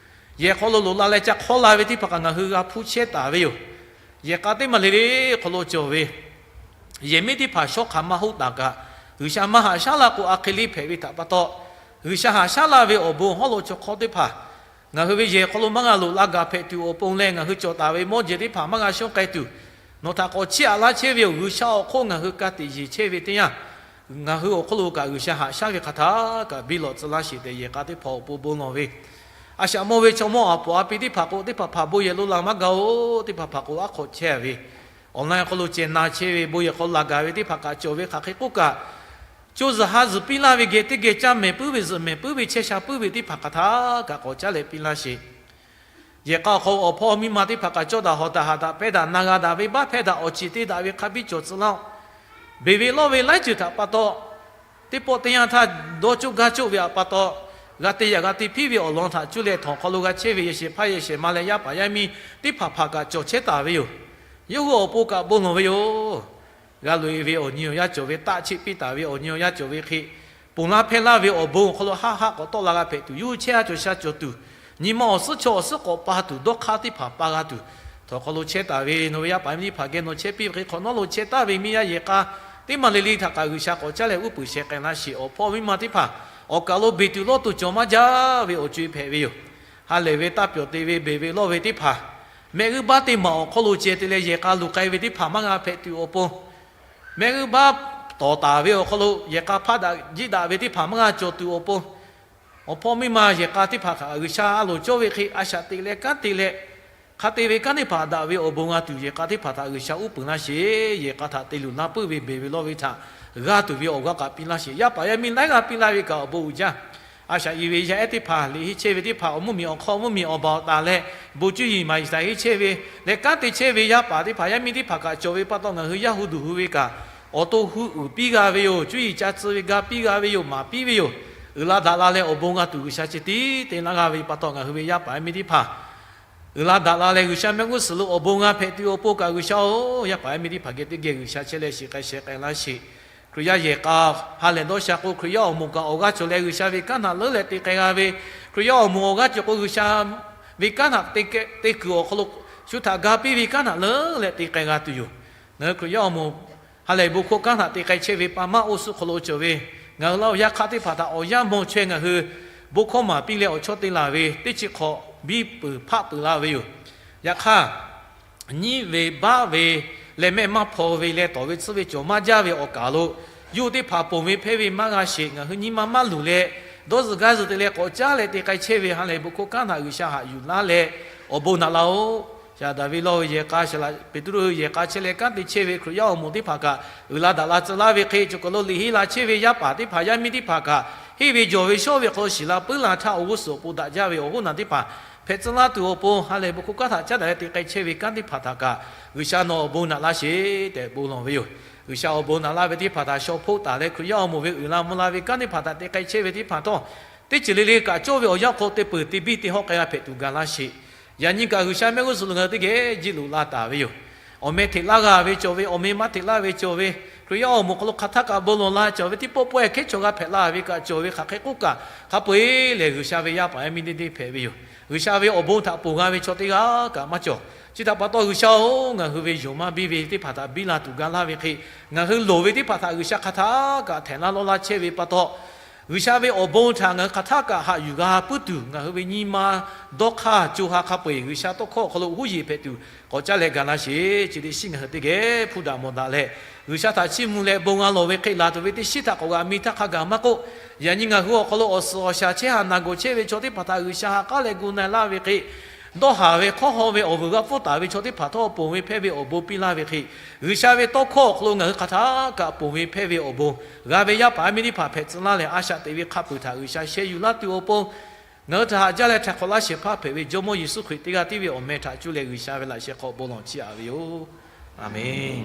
Yehˬ hk'aw lo loꞈ la leh ca hk'awˇ la ve teˇ hpaˍ kaꞈ ngaˬ hui g'a hpuˇ chehˇ taˍ ve yoˬ. Yehˬ k'a teˇ maˬ le le hk'aw lo cawˬ ve yehˬ miˉ teˇ hpaˍ shawˉ hk'aˬ maˇ hoˆ taˍ kaꞈ, G'uiˬsha maˇ haꞈ shaˉ laˇ k'o a hk'e le hpehꞈ ve htaꞈ pa taw, G'uiˬsha haꞈ shaˉ laˇ ve awˬ bon hawˉ lo chaw hk'awˇ teˇ hpaˍ ngaˬ hui ve yehˬ hk'aw lo maˇ g'a loꞈ la gaˬ hpehꞈ tuˬ awˬ pon leh, ngaˬ hui cawˬ taˍ ve mawˇ jeˬ teˇ hpaˍ maˇ g'a shonˇ k'ai tuˬ, nawˬ htaꞈ k'awꞈ chiˇ aꞈ laˇ chehˇ ve yoˬ. G'uiˬsha awˬ hk'oˆ ngaˬ hui ka tiꞈ yeˬ chehˇ ve teˇ yanˇ, ngaˬ hui awˬ hk'oˆ lo kaꞈ G'uiˬsha haꞈ shaˉ ve hk'aˬ htaˇ kaꞈ biˇ lawꞈ tcuh laˇ sheˍ tehꞈ yehˬ k'a teˇ hpaˍ awˬ pon bon lawˬ ve, a shaꞈ mawˇ ve chaw mawˇ aˬ poˍ a pi teˇ hpaˍ k'o, teˇ hpaˍ hpaˍ bon yehˬ lo laˬ maˇ gaˬ-oˬ. Teˇ hpaˍ hpaˍ k'o aˉ hk'awꞈ chehˇ ve, online hk'aw lo ceh na chehˇ ve, bon yehˬ hk'aw lo laˬ gaˬ ve teˇ hpaˍ kaꞈ cawˬ ve hk'aˬ hk'e k'oˆ kaꞈ, co zuhˬ ha zuhˬ piˇ laˇ ve geh teˇ geh caˇ mehˍ puiˉ ve, zuhꞈ mehˍ puiˉ ve, chehˇ sha puiˉ ve teˇ hpaˍ hk'aˬ htaˇ kaꞈ k'awꞈ caˉ leh piˇ laˇ sheˍ. Yehˬ k'a awˬ hk'aw awˬ hpawˇ miˇ ma teˇ hpaˍ kaꞈ cawˇ daꞈ hawˍ daꞈ haꞈ daꞈ pehˇ daꞈ na g'a daꞈ ve baˆ hpehˇ daꞈ awˬ ceˬ te daꞈ ve hk'a biˇ cawˬ tcuh laˇ-oˆ. Beˬ ve lawˇ ve laiˉ ceuˬ htaꞈ pa taw, teˇ pawˆ teˇ yanˇ htaˇ dawˇ coˆ gaˇ coˆ ve htaꞈ pa taw, g'a te yaꞈ g'a te hpiˇ ve awˬ lawn htaꞈ cuˇ leh htawnˍ hk'aw lo g'a chehˇ ve yehˬ shehˍ hpaˇ yehˬ shehˍ ma leh yaˇ paˍ yaˇ miˇ teˇ hpaˍ hpaˍ kaꞈ cawˬ chehˇ taˍ ve yoˬ. Yawˇ hui awˬ pon kaꞈ bon lawˬ ve yoˬ. G'a loꞈ-e ve awˬ nyi awˬ yaˇ cawˬ ve, taˆ cheˆ piˇ taˍ ve awˬ nyi awˬ yaˇ cawˬ ve hk'e, ponˬ laˇ hpehˇ laˇ ve awˬ bon awˬ hk'aw lo haˆ haˆ k'awꞈ tawˆ la g'a hpehꞈ tuˬ, yawˇ hui chehˇ ha cawˬ sha cawˬ tuˬ, nyi ma awˬ suhˉ chaw awˬ suhˉ k'awꞈ pa tuˬ, dawˇ hk'aˇ teˇ hpaˍ pa g'a tuˬ, htawnˍ hk'aw lo chehˇ taˍ ve nawˬ ve yaˇ paˍ yaˇ miˇ teˇ hpaˍ geh nawˬ chehˇ piˇ ve hk'e, hk'awꞈ nawˉ lo chehˇ taˍ ve miˇ yaˇ yehˬ k'a teˇ maˬ le le htaꞈ kaꞈ G'uiˬsha k'awꞈ caˉ leh uˉ peunˍ sheh k'ai laˇ sheˍ. Awˬ hpawˇ miˇ ma teˇ hpaˍ awˬ kaˬ lo beˬ tuˬ lawˇ tuˬ cawˬ maˇ jaˇ ve awˬ co-e hpehꞈ ve yoˬ. Ha lehˬ ve taˇ pyawˬ te ve beˬ ve lawˇ ve teˇ hpaˍ, mehˆ g'uˇ baˆ teˇ maˬ awˬ hk'aw lo ceh te leh yehˬ k'a luˬ k'ai ve teˇ hpaˍ maˇ g'a hpehꞈ tuˬ awˬ pon, mehˆ g'uˇ baˆ tawˍ taˍ ve awˬ hk'aw lo yehˬ k'a hpaˇ daꞈ jiˆ daꞈ ve teˇ hpaˍ maˇ g'a cawˬ tuˬ awˬ pon, awˬ hpawˇ miˇ ma yehˬ k'a teˇ hpaˍ htaꞈ G'uiˬsha a loˍ cawˇ ve hk'e a shaꞈ teꞈ leh kanˉ te leh, hk'a te ve kanˉ teˇ hpaˍ daꞈ ve awˬ bon g'a tuˬ, yehˬ k'a teˇ hpaˍ htaꞈ G'uiˬsha uˉ peunˍ laˇ sheˍ. Yehˬ k'a htaꞈ te luˬ la puiˉ ve beˬ ve lawˇ ve htaꞈ g'a tuˬ ve awˬ g'aˇ kaꞈ piˇ laˇ sheˍ. Yaˇ paˍ yaˇ miˇ laiˉ g'aˇ piˇ laˇ ve kaꞈ awˬ bon uiˍ jaˇ. A shaꞈ i ve yaˇ ehˉ teˇ hpaˍ, liꞈ henˇ chehˇ ve teˇ hpaˍ, awˬ mvuhˇmiˬ awˬ hk'aw mvuhˇmiˬ awˬ baˬ awˬ taˍ leh, bon cuˇ yiˍ maˍ yiˍ taˍ henˇ chehˇ ve leh kanˉ te chehˇ ve yaˇ paˍ teˇ hpaˍ yaˇ miˇ teˇ hpaˍ kaꞈ cawˬ ve pa taw, ngaˬ hui yaˇ hu duˬ hu ve kaꞈ awˬ to hu uiˍ piˇ g'a ve yoˬ. Cuˇ yiˍ ca tcuh ve ga piˇ g'a ve yoˬ. Maˍ piˇ ve yoˬ. Uiˍ la daꞈ la leh awˬ bon g'a tuˬ G'uiˬsha chi tiˉ te laˇ g'a ve pa taw, ngaˬ hui ve yaˇ paˍ yaˇ miˇ teˇ hpaˍ uiˍ la daꞈ la leh G'uiˬsha mehˆ g'uˇ suhˍ lo awˬ bon g'a hpehꞈ tuˬ awˬ pon kaꞈ, G'uiˬsha-oˬ, yaˇ paˍ yaˇ miˇ teˇ hpaˍ geh teˇ geh G'uiˬsha chehˇ leh shiˍ k'ai sheh k'ai laˇ sheˍ. Hkriꞈ yaˇ yehˬ k'a ha lehˬ dawˇ sha k'o, Hkriꞈ yaˇ awˬ moˍ kaꞈ awˬ g'aˇ cawˬ leh G'uiˬsha ve kanˉ htaꞈ leuˉ leh te k'ai g'a ve, Hkriꞈ yaˇ awˬ moˍ awˬ g'aˇ cawˬ k'o, G'uiˬsha ve kanˉ htaꞈ te kuiˬ awˬ hk'aw lo shu htaꞈ ga piˇ ve kanˉ htaꞈ leuˉ leh te k'ai g'a tuˬ yoˬ. Ngaˬ hui Hkriꞈ yaˇ awˬ moˍ ha lehˬ bon hkawˇ kanˉ htaꞈ te k'ai chehˇ ve pa maˇ oˇ suhˉ hk'aw lo cawˬ ve, ngaˬ hui Laˇ huˍ yaˇ hk'aˇ teˇ hpaˍ htaꞈ awˬ yanˇ mawˬ chaweh ngaˬ hui bon hkawˇ maˍ piˇ leh awˬ chawˇ te laˬ ve teˇ chi hk'awꞈ biˇ peuˬ hpaˆ peuˬ laˇ ve yoˬ. Yaꞈ hk'aˇ, nyiˉ ve baˆ ve leh mehˆ maˇ hpaw ve leh tawˍ ve tsuhˇ ve cawˬ maˇ jaˇ ve awˬ kaˬ lo, yawˇ hui teˇ hpaˍ ponˬ ve hpehˇ ve maˇ g'a sheˍ. Ngaˬ hui nyi ma maˇ luˬ leh, dawˇ zuhˬ gaˇ zuhˬ te leh k'awꞈ caˉ leh te k'ai chehˇ ve ha lehˬ bon hkawˇ kanˉ htaꞈ G'uiˬsha haꞈ yuˬ laˇ leh awˬ bon naꞈ laˇ-oˬ. Shaˍ Daˍviˆ lawˇ ve yehˬ k'a, Shaˍ laꞈ Peˍtruˆ yehˬ k'a chehˇ leh kanˉ te chehˇ ve Hkriꞈ yaˇ awˬ moˍ teˇ hpaˍ kaꞈ uiˍ la daꞈ la tcuh laˇ ve hk'e, cawˬ kaˬ lo liꞈ henˇ la chehˇ ve yaˇ paˍ teˇ hpaˍ yaˇ miˇ teˇ hpaˍ kaꞈ, henˇ ve jawˬ ve shawˉ ve hk'aw lo shiˍ la puiˉ la htaˇ awˬ g'uˇ suhˍ awˬ pon daꞈ jaˇ ve awˬ hoˉ naˬ teˇ hpaˍ hpehꞈ tcuh laˇ tuˬ awˬ pon, ha lehˬ bon hkawˇ kanˉ htaꞈ caˉ daꞈ leh te k'ai chehˇ ve kanˉ teˇ hpaˍ htaꞈ kaꞈ G'uiˬsha nawˬ awˬ bon naꞈ laˇ sheˍ tehꞈ bon lawˬ ve yoˬ. G'uiˬsha awˬ bon naꞈ laˇ ve teˇ hpaˍ htaꞈ shaw hpoˆ taˍ leh, Hkriꞈ yaˇ awˬ moˍ ve uiˍ la mvuh la ve kanˉ teˇ hpaˍ htaꞈ te k'ai chehˇ ve teˇ hpaˍ htawˇ, teˇ ceuˬ le le kaꞈ cawˇ ve awˬ yanˇ hk'aw te peuˬ te biˇ te hawˆ k'ai g'a hpehꞈ tuˬ ga laˇ sheˍ. Yaꞈ nyi kaꞈ G'uiˬsha mehˆ g'uˇ suhˍ lo ngaˬ hui teˇ geh jiˇ loꞈ la taˍ ve yoˬ. Awˬ meh hteꞈ laˇ g'a ve cawˬ ve, awˬ meh maˇ hteꞈ laˇ ve cawˬ ve, Hkriꞈ yaˇ awˬ moˍ hk'aw lo hk'aˬ htaˇ kaꞈ bon lawˬ la cawˬ ve, teˇ pawˆ pawehˇ hkehˉ chaw g'a hpehꞈ la ve kaꞈ cawˬ ve, hk'aˬ hk'e k'oˆ kaꞈ hk'a peu-eˬ lehˬ G'uiˬsha ve yaˇ paˍ yaˇ miˇ teˇ deˇ hpehꞈ ve yoˬ. G'uiˬsha ve awˬ bon htaꞈ ponˬ g'a ve chaw teˇ g'aˇ kaꞈ maˇ cawˬ. Chi htaꞈ pa taw G'uiˬsha-oˬ, ngaˬ hui ve yonˍ maˇ biˇ ve teˇ hpaˍ htaꞈ biˇ la tuˬ ga laˇ ve hk'e, ngaˬ hui loˍ ve teˇ hpaˍ htaꞈ G'uiˬsha hk'aˬ htaˇ kaꞈ htehꞈ laˇ lawˇ laˇ chehˇ ve pa taw, G'uiˬsha ve awˬ bon htaꞈ ngaˬ hui hk'aˬ htaˇ kaꞈ haꞈ yuˬ g'a puiˉ tuˬ, ngaˬ hui ve nyi ma dawˇ hk'aˇ co ha hk'a peu-eˬ G'uiˬsha tawˇ hkawˇ awˬ hk'aw lo huˉ yeˬ hpehꞈ tuˬ k'awꞈ caˉ leh ga laˇ sheˍ. Chi teˇ shiˉ ngaˬ hui teˇ geh hpuˇ daꞈ mawˬ daꞈ leh, G'uiˬsha htaꞈ chiˇ mvuh leh bon g'a lawˬ ve hk'e, laˬ tuˬ ve teˇ shiˉ htaꞈ k'awꞈ g'a mi htaˇ hk'a gaˬ maˇ k'oˆ, yaꞈ nyi ngaˬ hui awˬ hk'aw lo awˬ suhˍ awˬ shaˍ chehˇ haꞈ naˬ gawˬ chehˇ ve chaw teˇ hpaˍ htaꞈ G'uiˬsha ha k'aˉ leh gu na laˇ ve hk'e, dawˇ haˍ ve hk'awˇ haw ve awˬ vuiˬ g'a pfuhˇ taˍ ve chaw teˇ hpaˍ htawˇ ponˬ ve hpehˇ ve awˬ bon piˇ laˇ ve hk'e, G'uiˬsha ve tawˇ hkawˇ awˬ hk'aw lo ngaˬ hui hk'aˬ htaˇ kaꞈ ponˬ ve hpehˇ ve awˬ bon g'a ve yaˇ paˍ yaˇ miˇ teˇ hpaˍ hpehꞈ tcuh laˇ leh, a shaꞈ teꞈ ve hk'a peu-eˬ htaꞈ G'uiˬsha sheh yuˬ laˇ tuˬ awˬ pon, ngaˬ hui htaꞈ haꞈ jaˇ leh htaiˍ hk'awꞈ laˇ shehˍ hpaˇ hpehꞈ ve Jawˇmawˇ Yeˍsuˆ Hkriꞈ teˇ g'aˇ tiˉ ve awˬ meh htaꞈ cuˇ leh G'uiˬsha ve laꞈ sheh hk'aw bon lawˬ chiˇ aꞈ ve yoˬ. Aˍmenˍ.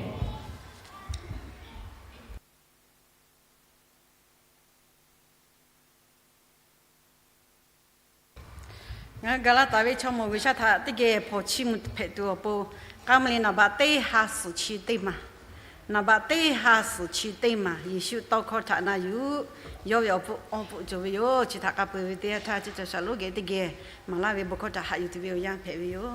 Ngaˬ hui gaˬ la taˍ ve chaw mawˬ G'uiˬsha htaꞈ teˇ geh hpawnˬ chiˇ mvuh hpehꞈ tuˬ awˬ pon, k'aˉ mvuh le naˍ baꞈ teˇ ha suhˍ chi teˇ maˬ, naˍ baꞈ teˇ ha suhˍ chi teˇ maˬ Yeˍsuˆ tawˇ hkawˇ htaꞈ na yuˬ yawˇ ve awˬ pon awˬ pon cawˬ ve yoˬ. Chi htaꞈ k'a peu-eˬ ve teˇ yanˇ htaˇ, chi cawˬ shaˍ lonˉ geh teˇ geh maˍ laˇ ve bon hkawˇ htaꞈ haꞈ yuˬ tuˬ ve awˬ yanˇ hpehꞈ ve yoˬ.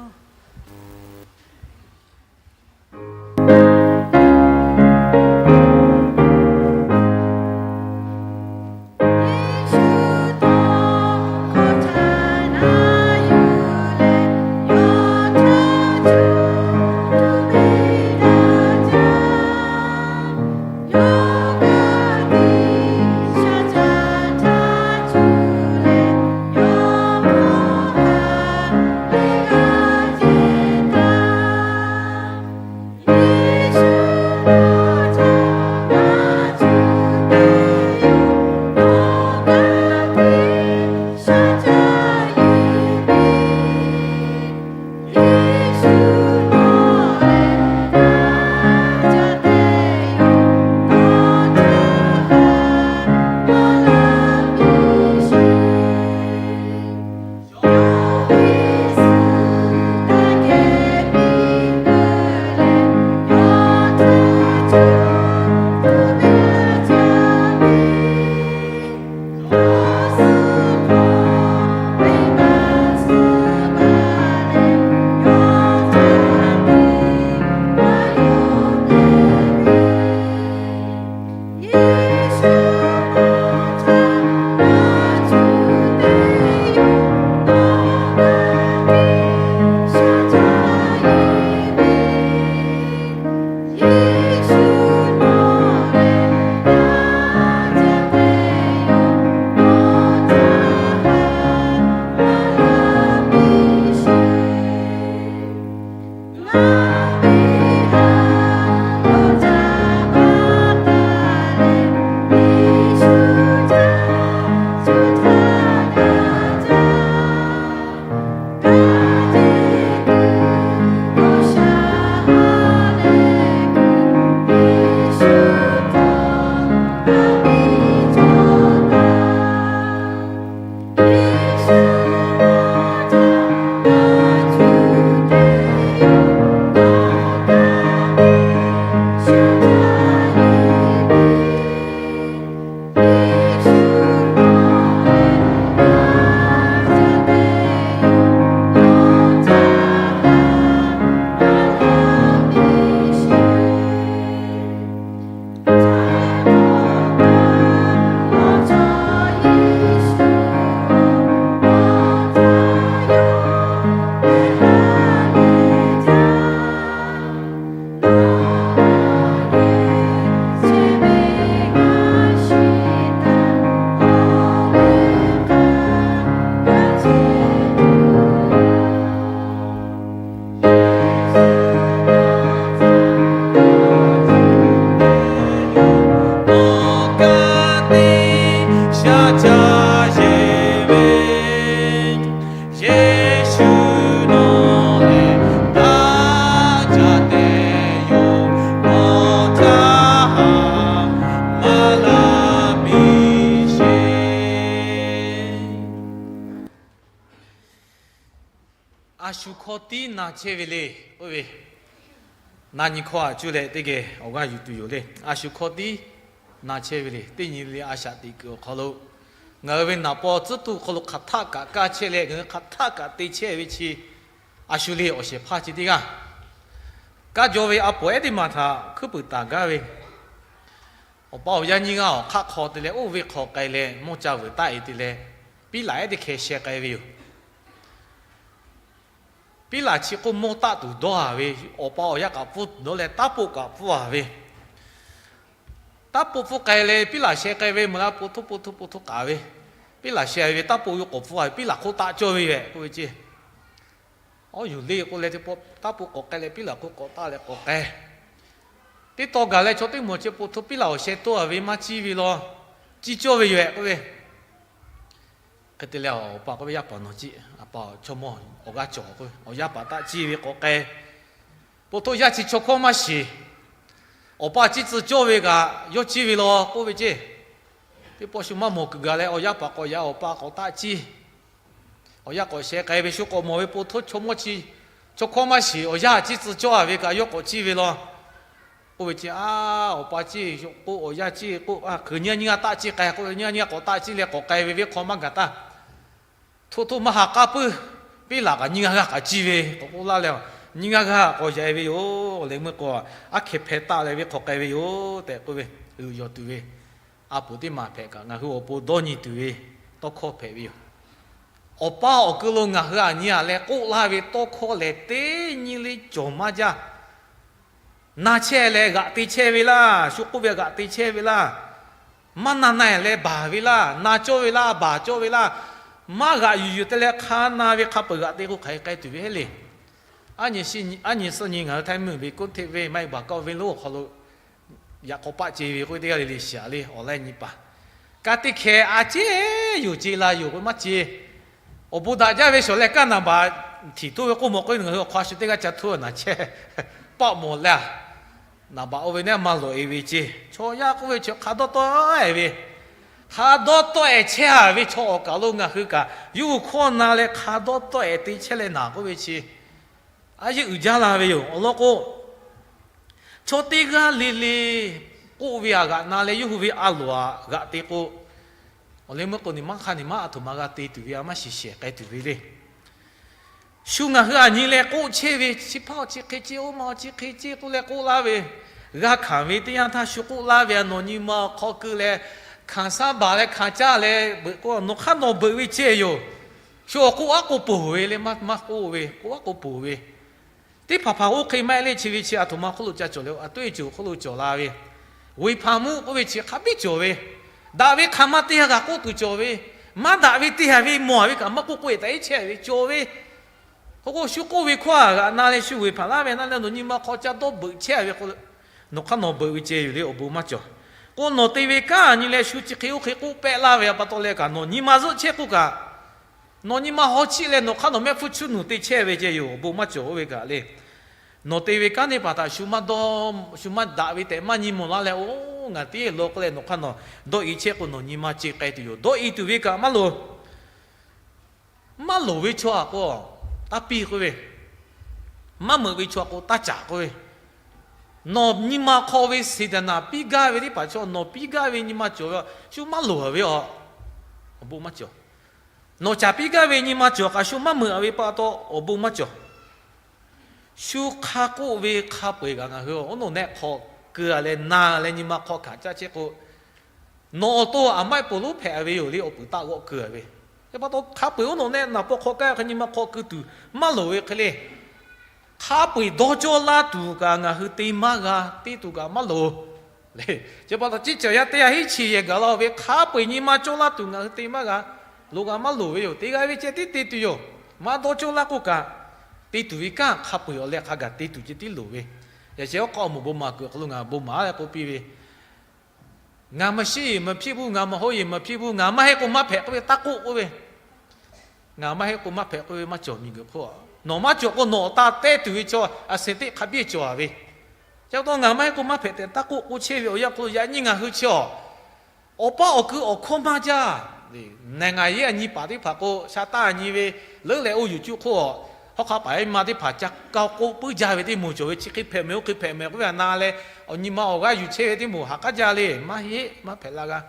shu hkawˇ tiˉ na chehˇ ve le k'oˆ ve, na nyi hkawˇ aꞈ cuˇ leh teˇ geh awˬ g'aˇ yuˬ tuˬ yoˬ le. A shu hkawˇ tiˉ na chehˇ ve le. Teˇ nyi le a shaꞈ teꞈ kuiˬ awˬ hk'aw lo ngaˬ hui ve naˍ paw tcuhˉ tuˬ hk'aw lo hk'aˬ htaˆ kaꞈ kaˇ chehˇ leh ngaˬ hui hk'aˬ htaˆ kaꞈ te chehˇ ve chi, a shu le awˬ shehˍ hpaˇ chi teˇ g'aˇ kaˇ jaw ve a poˍ ehˉ teˇ maˬ htaꞈ hkuiˉ puiˍ taˍ gaˇ ve, awˬ pa awˬ yaˇ nyiˇ g'aˇ awˬ hk'aˆ hk'aw te leh oˇ ve hk'aw k'ai leh mawˇ ca vuiˬ taˆ e te leh, piˉ laꞈ ehˉ teˇ hkeh sheh k'ai ve yoˬ. Piˉ laꞈ chi k'oˆ mawˇ taˆ tuˬ dawˇ a ve, awˬ pa awˬ yaˇ kaꞈ pfuhˇ dawˇ leh taˉ poˆ kaꞈ pfuhˇ a ve, taˉ poˆ pfuhˇ k'ai leh piˉ laꞈ sheh k'ai ve meuˬ la, po htoˇ po htoˇ po htoˇ k'aˍ ve, piˉ laꞈ sheh ve taˉ poˆ ve k'awꞈ pfuhˇ a ve, piˉ laꞈ hk'oˆ taˆ cawˇ ve yoˬ k'oˆ ve ceˇ. Awˉ yuˬ le k'oˆ leh teˇ pawˆ taˉ poˆ k'awꞈ k'ai leh piˉ laꞈ hk'oˆ k'awꞈ taˆ leh k'awꞈ k'ai. Teˇ taw gaˬ leh chaw teˇ moˍ chi po htoˇ piˉ laꞈ awˬ sheh toˇ a ve maˇ ciˇ ve law, ciˇ cawˇ ve yoˬ-ehˍ k'oˆ ve. Hk'e te leh awˬ pa k'oˆ ve, Yaˇ paˍ nawˬ ciˇ, a pa chaw mawˇ awˬ g'aˇ cawˬ k'oˆ ve, awˬ yaˇ paˍ taˆ ciˇ ve k'awꞈ k'ai. Po htoˇ yaˇ chi chaw hkawˇ maˇ shiˍ. Awˬ pa ciˇ tcuh cawˇ ve kaꞈ yawˇ ciˇ ve law k'oˆ ve ceˇ. Teˇ pawˆ shu maˇ mawˬ kuiˬ gaˬ leh awˬ yaˇ paˍ k'awꞈ yaꞈ, awˬ pa k'awꞈ taˆ ciˇ. Awˬ yaˇ k'awꞈ sheh k'ai ve shu k'awꞈ mawˬ ve, po htoˇ chaw mawˇ chi chaw hkawˇ maˇ shiˍ, awˬ yaˇ ciˇ tcuh cawˇ a ve kaꞈ yawˇ k'awꞈ ciˇ ve law k'oˆ ve ceˇ. A, awˬ pa ciˇ k'oˆ, awˬ yaˇ ciˇ k'oˆ, hk'e nyiˇ g'aˇ nyiˇ g'aˇ taˆ ciˇ k'ai k'oˆ ve, nyiˇ g'aˇ nyiˇ g'aˇ k'awꞈ taˆ ciˇ leh k'awꞈ k'ai ve venˇ hk'aw maˇ gaˬ taˇ. Htoˇ htoˇ maˇ ha k'aˉ puiˉ, piˉ laꞈ kaꞈ nyiˇ g'aˇ g'aˇ k'awꞈ ciˇ ve k'awꞈ k'oˆ laˇ leh, nyiˇ g'aˇ g'aˇ k'awꞈ yaꞈ e ve yoˬ. Leh meuˇ k'o, aˉ hkeh hpeh taˆ leh venˇ hk'aw k'ai ve yoˬ tehꞈ k'oˆ ve, uiˍ yawˬ tuˬ ve, a poˍ teˇ maˬ hpehꞈ kaꞈ ngaˬ hui awˬ pon dawˇ nyi tuˬ ve tawˇ hkawˇ hpehꞈ ve yoˬ. Awˬ pa awˬ kui lo ngaˬ hui aˬ nyi aꞈ leh k'oˆ laˇ ve tawˇ hkawˇ lehˬ, teˇ nyi le cawˬ maˇ jaˇ. Na chehˇ leh g'aꞈ te chehˇ ve laˇ, shu k'oˆ ve g'aꞈ te chehˇ ve laˇ, maˇ na na-e leh baˬ ve laˇ, na cawˇ ve laˇ, baˬ cawˇ ve laˇ, maˇ g'aꞈ yuˬ yuˬ te leh hk'a na ve hk'a peu-eˬ g'aꞈ te k'o hk'aˬ hk'e k'ai tuˬ ve heˆ le. Aˉ nyi suhˉ nyi ngaˬ hui Htaiˇ mvuhˇmiˬ ve กรุงเทพ venˇ ไม้บากเก้า venˇ lonˉ awˬ hk'aw lo yaꞈ k'aw paˆ ce ve k'oˆ ve teˇ g'aˇ le le shiˍ le, awˬ laiˉ nyi paˍ. Ka teˇ hkeh a ceˇ yoˬ ce la yoˬ k'o maˇ ce. Awˬ bon daꞈ jaˇ ve shawˍ leh kaˇ naˍ baꞈ htiˍ toˇ ve k'oˆ mawˬ k'o, ngaˬ hui awˬ hk'aw a shu teˇ g'aˇ ca htoˇ naˍ chehˇ, paˆ mawˬ leh, naˍ baꞈ oˇ ve neˉ maˇ lawꞈ e ve ceˇ. Chaw yaˇ k'oˆ ve chi hk'a dawˇ tawˆ-e ve, hk'a dawˇ tawˆ-e chehˇ a ve chaw awˬ kaˬ lo ngaˬ hui kaꞈ yawˇ hui hkawˇ na leh hk'a dawˇ tawˆ-e te chehˇ leh naˍ k'oˆ ve chi, a yeˇ uiˍ jaˇ la ve yoˬ. Awˬ lawn k'o, chaw teˇ g'aˇ le le k'oˆ ve aꞈ g'aꞈ na leh yawˇ hui ve a loˍ aꞈ g'aꞈ te k'o, awˬ leh meuˇ k'o, niˬ maˇ hk'a niˬ maˇ a htoꞈ ma g'a te tuˬ ve, a maˇ shiˍ shehˍ k'ai tuˬ ve le. Shu ngaˬ hui aꞈ nyi leh k'oˆ chehˇ ve, chi hpaˇ chi hk'e ce, oˇ ma chi hk'e ce k'oˆ leh k'oˆ laˇ ve, g'a hkanˍ ve teˇ yanˇ htaˇ shu k'oˆ laˇ ve, nawˬ nyi ma awˬ hk'aw keu leh hkanˍ saˉ baˬ leh hkanˍ caˇ leh beuꞈ k'o, nawˬ hk'aˇ nawˬ beuꞈ ve cehˇ yoˬ. Shu awˬ k'oˆ aˉ k'oˆ poˬ ve le, maˇ k'oˆ ve, k'oˆ aˉ k'oˆ poˬ ve, teˇ hpaˍ hpaˍ oˇ hk'e maˇ heˆ le. Chi ve chi a htoꞈ ma hk'oˆ lo ca cawˬ le, a tuˇ e cawˬ hk'oˆ lo cawˬ la ve, เวทนา meuˇ k'oˆ ve chi hk'a biˇ cawˬ ve, daꞈ ve hk'aˬ ma teˇ g'aˇ g'a k'oˆ tuˬ cawˬ ve, maˇ daꞈ ve teˇ g'aˇ ve mawˬ ve kaꞈ maˇ k'oˆ k'oˆ-e taꞈ iˉ chehˇ ve cawˬ ve. K'o k'o, shu k'oˆ ve hkawˇ aꞈ g'aꞈ na leh shu เวทนา ve naˉ leh nawˬ nyi ma hk'aw ca dawˇ beuꞈ chehˇ ve k'o, nawˬ hk'aˇ nawˬ beuꞈ ve cehˇ yoˬ le, awˬ bon maˇ cawˬ. K'o nawˬ te ve kanˉ nyi leh shu chi hk'e oˇ hk'e k'oˆ pehˆ laˇ ve pa taw leh kaꞈ, nawˬ nyi ma zuhˆ chehˇ k'oˆ kaꞈ, nawˬ nyi ma haw chiˆ leh nawˬ hk'aˇ nawˬ mehˆ hpfuhˇ chuˇ nuˬ te chehˇ ve ceh yoˬ, awˬ bon maˇ cawˬ oˇ ve kaꞈ le. Nawˬ te ve kanˉ teˇ hpaˍ htaꞈ shu maˇ dawˇ, shu maˇ daꞈ ve tehꞈ maˇ nyi mawˬ laˇ leh, oˇ ngaˬ teˇ lo k'oˆ leh nawˬ hk'aˇ nawˬ dawˇ i chehˇ k'o, nawˬ nyi ma ce k'ai tuˬ yoˬ. Dawˇ i tuˬ ve kaꞈ maˇ loˍ. Maˇ loˍ ve chaw aꞈ k'o, taˇ piˇ k'oˆ ve, maˇ meuꞈ ve chaw aꞈ k'o taˇ caˍ k'oˆ ve, nawˬ nyi ma hk'aw ve เจตนา piˇ gaˇ ve teˇ hpaˍ chaw, nawˬ piˇ gaˇ ve nyi ma cawˬ ve, shu maˇ loˍ ve a, awˬ bon maˇ cawˬ. Nawˬ caˍ piˇ gaˇ ve nyi ma cawˬ kaꞈ shu maˇ meuꞈ ve pa taw, awˬ bon maˇ cawˬ. Shu hk'a k'oˆ ve hk'a peu-eˬ kaꞈ ngaˬ hui oˉ nawˬ nehˆ hk'aw keu a leh na leh nyi ma hk'aw hkanˍ caˇ chehˇ k'o, nawˬ awˬ to aˬ maˇ heˆ poˬ lonˉ hpehꞈ ve yoˬ le, awˬ puiˍ taˆ g'awˆ keu a ve. Chi pa taw hk'a peu-eˬ oˉ nawˬ nehˆ naˍ paw hk'aw kaˇ hk'e nyi ma hk'aw keu tuˬ maˇ loˍ ve hk'e le. Hk'a peu-eˬ dawˇ cawˇ laˇ tuˬ kaꞈ ngaˬ hui te maˇ g'a, te tuˬ kaꞈ maˇ loˍ. Chi pa taw ciˉ cawˬ yaˇ teˇ g'aˇ hiˉ chi yehˬ gaˬ la ve hk'a peu-eˬ nyi ma cawˇ laˇ tuˬ ngaˬ hui te maˇ g'a, loˍ kaꞈ maˇ loˍ ve yoˬ. Te g'a ve ceh tiˉ te tuˬ yoˬ. Maˇ dawˇ cawˇ laˇ k'oˆ kaꞈ, te tuˬ ve kanˉ hk'a peu-eˬ awˬ leh hk'a gaˬ te tuˬ ceh tiˉ loˍ ve. Yaꞈ sheh oˉ k'aw moˍ bon maˍ kuiˬ awˬ hk'aw lo ngaˬ bon maˍ leh k'oˆ piˇ ve, ngaˬ maˇ shiˉ yeˬ maˇ hpiˇ puiˉ, ngaˬ maˇ hoˉ yeˬ maˇ hpiˇ puiˉ, ngaˬ maˇ heˆ k'o maˇ hpehꞈ k'oˆ ve taˇ k'oˆ k'oˆ ve. Ngaˬ maˇ heˆ k'o maˇ hpehꞈ k'oˆ ve maˇ cawˬ miˬguiˬ hk'oˆ. Nawˬ maˇ cawˬ k'o nawˬ awˬ taˇ tehˇ tuˬ ve chaw a seh teˆ hk'a biˇ cawˬ a ve. Chi pa taw ngaˬ maˇ heˆ k'o maˇ hpehꞈ tehꞈ taˇ k'oˆ k'oˆ chehˇ ve awˬ yanˇ hk'aw lo yaꞈ nyi ngaˬ hui chi a, awˬ paˇ awˬ kui awˬ hkawˇ maˇ jaˇ. Neˬ ngaˬ yeˉ a nyi paˍ teˇ hpaˍ k'o sha taˇ a nyi ve leuˉ leh oˇ yuˬ cuˇ hk'oˆ a Hk'aw hk'a paˍ ve nyi ma teˇ hpaˍ ca kaˇ k'oˆ puiˉ jaˇ ve teˇ moˍ cawˬ ve chi hk'e hpehꞈ mehˍ oˇ hk'e hpehꞈ mehˍ k'oˆ ve a na leh, awˬ nyi ma awˬ g'aˇ yuˬ chehˇ ve teˇ moˍ haꞈ k'aˉ jaˇ le. Maˇ heˆ, maˇ hpehꞈ la g'a.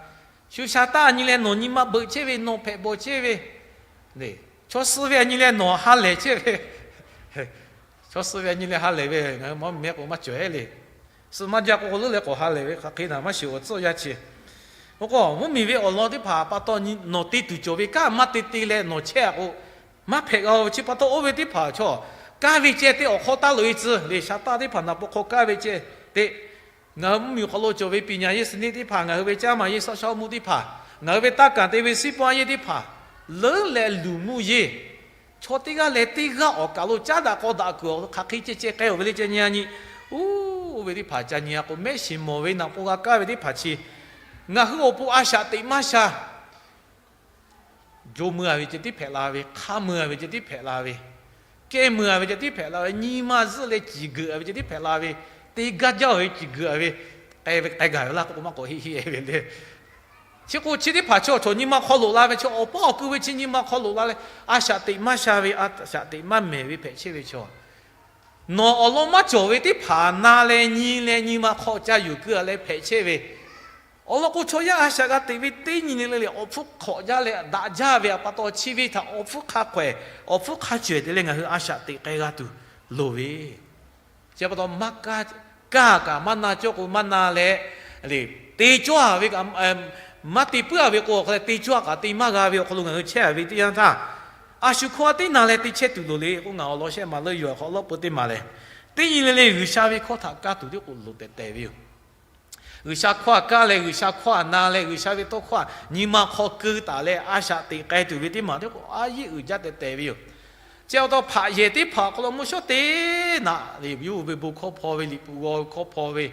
Shu sha taˇ nyi leh nawˬ nyi ma beuꞈ chehˇ ve, nawˬ hpehꞈ bawˬ chehˇ ve, chaw suh ve a nyi leh nawˬ ha lehˬ chehˇ ve, chaw suh ve a nyi leh ha lehˬ ve, ngaˬ hui mawˇ mehˍ k'o maˇ cawˬ heˆ le. Suh maˇ jaˇ k'o, k'o leuˉ leh k'awꞈ ha lehˬ ve hk'aˬ hk'e naˍ maˇ shiˍ awˬ tcuhˉ yaˇ chi. Oˇ k'o mvuhˇmiˬ ve awˬ lawn teˇ hpaˍ pa taw nawˬ te tuˬ cawˬ ve kanˉ maˇ te te leh nawˬ chehˇ a k'o, maˇ hpehꞈ g'a ve chi pa taw oˇ ve teˇ hpaˍ chaw kaˇ ve ceh te awˬ hk'aw taˇ loꞈ e tcuh le. Sha taˇ teˇ hpaˍ naˍ paw hk'aw kaˇ ve ceh te, ngaˬ hui mvuhˇmiˬ hk'aw lo cawˬ ve ပညာရေးစနစ် teˇ hpaˍ, ngaˬ hui ve ကျန်းမာရေးစောင့်ရှောက်မှု teˇ hpaˍ, ngaˬ hui ve taˇ kaˍ te ve စီးပွားရေး teˇ hpaˍ, leuˉ leh လူမှုရေး, chaw teˇ g'aˇ leh teˇ g'aˇ awˬ kaˬ lo caˉ daꞈ k'aw daꞈ kuiˬ awˬ hk'aˬ hk'e ceh ceh k'ai awˬ ve le ceh nyi a nyi. Oˇ, oˇ ve teˇ hpaˍ ca nyi a k'o, mehˆ shiˍ mawˬ ve naꞈ paw g'a kaˇ ve teˇ hpaˍ chi ngaˬ hui awˬ pon a shaꞈ teꞈ maˇ sha. Jo mui a ve ceh tiˉ hpehꞈ la ve, hk'aˇ mui a ve ceh tiˉ hpehꞈ la ve, kehˇ mui a ve ceh tiˉ hpehꞈ la ve, nyi ma zuhˆ leh ciˬ geuꞈ a ve ceh tiˉ hpehꞈ la ve, te gaˇ jaˇ ve ciˬ geuꞈ a ve, k'ai ve k'ai gaˬ ve laˇ k'o maˇ k'awꞈ heˆ heˆ e ve le. Chi k'o chi teˇ hpaˍ chaw chaw nyi ma hk'aw loꞈ la ve chaw, awˬ paˇ awˬ ku ve chi nyi ma hk'aw loꞈ la leh a shaꞈ teꞈ maˇ sha ve, a shaꞈ teꞈ maˇ mehˍ ve hpehꞈ chehˇ ve chaw, nawˬ awˬ lawn maˇ cawˬ ve teˇ hpaˍ na leh nyi leh nyi ma hk'aw ca yuˬ keu a leh hpehꞈ chehˇ ve, awˬ lawn k'o chaw yaˇ a shaꞈ g'a teꞈ ve teˇ nyi le le leh awˬ hpfuhˇ hk'awꞈ jaˇ leh daꞈ jaˇ ve a pa taw chi ve htaꞈ awˬ hpfuhˇ hk'a hk'awehˍ, awˬ hpfuhˇ hk'a cawehˬ te leh ngaˬ hui a shaꞈ teꞈ k'ai g'a tuˬ loˍ ve, chi pa taw maˇ kaˇ, kaˇ kaꞈ maˇ na cawˇ k'o maˇ na leh, te cawˇ a ve kaꞈ, maˇ te puiˉ a ve k'o hk'a leh te cawˇ a kaꞈ te maˇ g'a ve awˬ hk'aw lo ngaˬ hui chehˇ a ve teˇ yanˇ htaˇ, a shu hkawˇ a teˇ na leh te chehˇ tuˬ loˍ le k'o, ngaˬ awˬ lawn shehˆ ma leuˆ yoˬ hk'aw lawˇ peu teˇ maˬ lehˬ, teˇ nyi le le G'uiˬsha ve hkawˇ htaꞈ kaˇ tuˬ tiˉ k'o loˍ tehꞈ tehꞈ ve yoˬ. G'uiˬsha hkawˇ a kaˇ leh, G'uiˬsha hkawˇ a na leh, G'uiˬsha ve tawˇ hkawˇ a nyi ma hk'aw keu taˍ leh a shaꞈ teꞈ k'ai tuˬ ve teˇ maˬ tiˉ k'o a yeˆ uiˍ jaˇ tehꞈ tehꞈ ve yoˬ. Chi pa taw hpaꞈ yehˬ teˇ hpaˍ awˬ hk'aw lo mvuhˇ shawˉ teˇ naꞈ le, yawˇ hui ve bon hkawˇ hpaw ve, liꞈ hpu g'aw ve hkawˇ hpaw ve,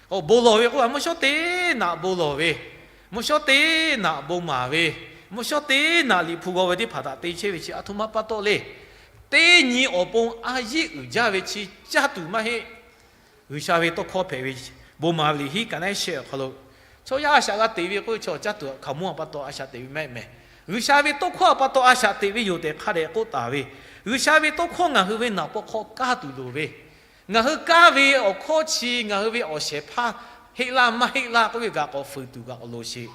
bon lawˬ ve k'oˆ a, mvuhˇ shawˉ teˇ naꞈ bon lawˬ ve, mvuhˇ shawˉ teˇ naꞈ bon maˍ ve, mvuhˇ shawˉ teˇ naꞈ liꞈ hpu g'aw ve teˇ hpaˍ htaꞈ te chehˇ ve chi a htoꞈ ma pa taw le. Teˇ nyi awˬ pon a yeˆ uiˍ jaˇ ve chi caˇ tuˬ maˇ heˆ. G'uiˬsha ve tawˇ hkawˇ hpehꞈ ve bon maˍ ve liꞈ hiˉ kaꞈ naˉ shehˆ awˬ hk'aw lo, chaw yaˇ a shaꞈ g'a teꞈ ve k'oˆ ve chaw caˇ tuˬ hkaoˍmonˇ a pa taw a shaꞈ teꞈ ve maˇ heˆ meh. G'uiˬsha ve tawˇ hkawˇ a pa taw a shaꞈ teꞈ ve yoˬ tehꞈ hk'a dehꞈ k'oˆ taˍ ve, G'uiˬsha ve tawˇ hkawˇ ngaˬ hui ve naˍ paw hk'aw kaˇ tuˬ loˍ ve, ngaˬ hui kaˇ ve awˬ hkawˇ chi ngaˬ hui ve awˬ shehˍ hpaˇ heˆ laˇ maˇ heˆ laˇ k'oˆ ve g'a k'awꞈ fuiˍ tuˬ g'a k'awꞈ loˍ sheˍ.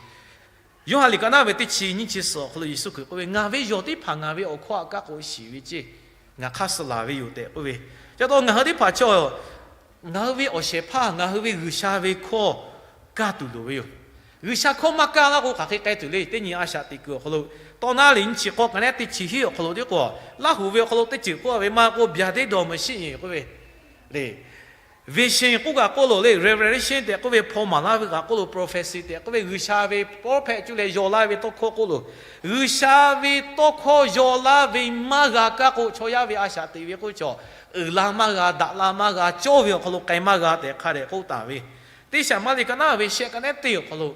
Yoˇhanˬ liꞈ ka naˉ ve teˇ chi nyiˇ chi suhˍ awˬ hk'aw lo Yeˍsuˆ Hkriꞈ k'oˆ ve, Ngaˬ ve yawˬ teˇ hpaˍ ngaˬ ve awˬ hkawˇ a kaˇ k'o shiˍ ve ceˇ, ngaˬ hk'aˇ suh laˬ ve yoˬ tehꞈ k'oˆ ve. Chi pa taw ngaˬ hui teˇ hpaˍ chaw ngaˬ hui ve awˬ shehˍ hpaˇ, ngaˬ hui ve G'uiˬsha ve hkawˇ kaˇ tuˬ loˍ ve yoˬ. G'uiˬsha hkawˇ maˇ kaˇ laˇ k'o hk'aˬ hk'e k'ai tuˬ le. Teˇ nyi a shaꞈ teꞈ kuiˬ awˬ hk'aw lo, tawˇ naˉ liꞈ nyiˇ chi k'awˇ ka naˉ teˇ chi hiˉ awˬ hk'aw lo teˇ k'o, Laˇ huˍ ve awˬ hk'aw lo teˇ ceuˬ k'oˆ a ve maˇ k'oˆ, ဗျာဒိတ်တော်မရှိရင် k'oˆ ve le. Vision k'oˆ kaꞈ k'oˆ loˬ le, revelation tehꞈ k'oˆ ve hpaw maˍ laˇ ve kaꞈ k'oˆ loˬ, prophecy tehꞈ k'oˆ ve G'uiˬsha ve pawˇ hpehꞈ cuˇ leh yaw laˇ ve tawˇ hkawˇ k'oˆ loˬ. G'uiˬsha ve tawˇ hkawˇ yaw laˇ ve maˇ g'a kaˇ k'o, chaw yaˇ ve a shaꞈ teꞈ ve k'oˆ chaw uiˍ la maˇ g'a, daꞈ la maˇ g'a, cawˇ ve awˬ hk'aw lo k'ai maˇ g'a tehꞈ hk'a dehꞈ k'oˆ taˍ ve. Teˇ shaˍ maˇ liꞈ ka naˉ ve shehˆ ka naˉ teˇ awˬ hk'aw lo,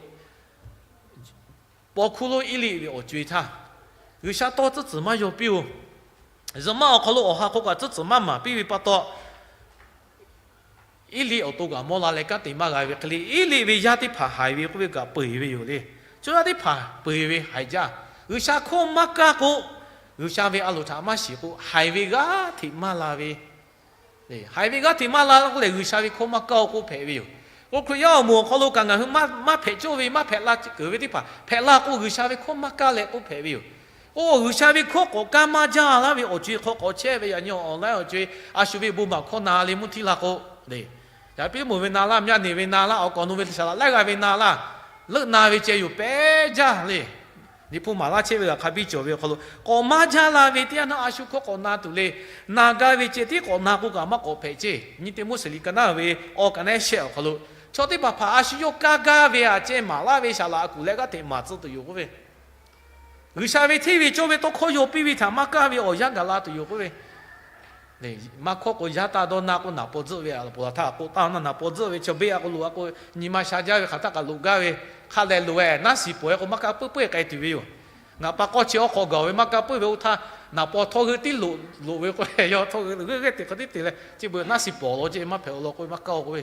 paw hkuˇ lonˉ Eˇliˆ ve awˬ co-e htaˇ, G'uiˬsha tawˇ tcuhˉ tcuhˬ maˇ yaw piˇ-oˬ. Zuhꞈ maˇ awˬ hk'aw lo awˬ ha hk'aw kaꞈ tcuhˉ tcuhˬ maˇ maˍ piˇ ve pa taw, Eˇliˆ awˬ to kaꞈ mawˇ la leh kanˉ te maˇ g'a ve hk'e le, Eˇliˆ ve yaˇ teˇ hpaˍ haiˬ ve k'oˆ ve kaꞈ peu eˬ ve yoˬ le. Chaw yaˇ teˇ hpaˍ peu eˬ ve haiˬ jaˇ. G'uiˬsha hkawˇ maˇ kaˇ k'o, G'uiˬsha ve a loˍ htaꞈ maˇ shiˍ k'o, haiˬ ve g'aˇ hteꞈ maˇ la ve, haiˬ ve g'aˇ hteꞈ maˇ la k'oˆ leh, G'uiˬsha ve hkawˇ maˇ kaˇ-oˬ k'oˆ hpehꞈ ve yoˬ. K'o Hkriꞈ yaˇ awˬ moˍ awˬ hk'aw lo kaꞈ ngaˬ hui maˇ hpehꞈ cawˇ ve, maˇ hpehꞈ la keunˍ ve teˇ hpaˍ hpehꞈ la k'o, G'uiˬsha ve hkawˇ maˇ kaˇ leh k'oˆ hpehꞈ ve yoˬ. Oˇ, G'uiˬsha ve hkawˇ k'awꞈ kaˇ maˇ jaˇ laˇ ve awˬ co-e hk'aw k'awꞈ chehˇ ve yaꞈ nyi online awˬ co-e, a shu ve bon maˍ hkawˇ na le mvuhˇ htiˇ la k'o, yaꞈ piˇ moˍ ve na laˇ, myaˇ neˬ ve na laˇ, awˬ kawꞈ nu ve shaˍ laꞈ laiˉ g'aˇ ve na laˇ, leuˆ na ve ceh yoˬ pehˉ jaˇ le. Liꞈ hpu maˍ laˇ chehˇ ve g'a hk'a biˇ cawˬ ve awˬ hk'aw lo k'awꞈ maˇ jaˇ la ve teˇ yanˇ naˆ a shu hkawˇ k'awꞈ na tuˬ le. Na gaˇ ve ceh tiˉ k'awꞈ na k'o kaꞈ maˇ k'awꞈ hpehꞈ ceˇ. Nyi Teˇmoˉseˍ liꞈ ka naˉ ve awˬ ka naˉ shehˆ awˬ hk'aw lo, chaw teˇ hpaˍ hpaˍ a shu yawˇ kaˇ gaˇ ve a ceh maˍ laˇ ve shaˍ laꞈ a kuˬ leh g'aˇ hteꞈ maˍ tcuh tuˬ yoˬ k'oˆ ve, G'uiˬsha ve hteˇ ve cawˇ ve tawˇ hkawˇ yaw piˇ ve htaꞈ maˇ kaˇ ve awˬ yanˇ gaˬ la tuˬ yoˬ k'oˆ ve, maˇ hkawˇ k'o, yaˇ taˇ dawˇ na k'o, naˍ paw tzuhˆ ve a loˍ pawˬ laˬ htaˇ k'oˆ taˇ na, naˍ paw tzuhˆ ve chaw beˆ a k'o loꞈ a k'o, nyi ma sha jaˇ ve hk'aˬ htaˇ kaꞈ loꞈ gaˇ ve, hk'a lehˬ loꞈ e naˉ shiˍ pawˬ e k'o maˇ kaˇ puiˉ puiˉ k'ai tuˬ ve yoˬ. Ngaˬ pa k'awˇ chi awˬ hk'aw gaˬ ve maˇ kaˇ puiˉ ve oˇ htaˇ, naˍ paw htawˇ g'euˆ tiˉ loꞈ loꞈ ve k'o, yawˇ htawˇ g'euˆ g'euˆ teꞈ hk'aˬ tiˉ te leh, chi beuꞈ naˉ shiˍ pawˬ law ceh maˇ hpehꞈ awˬ lawn k'oˆ ve maˇ kaˇ-oˬ k'oˆ ve,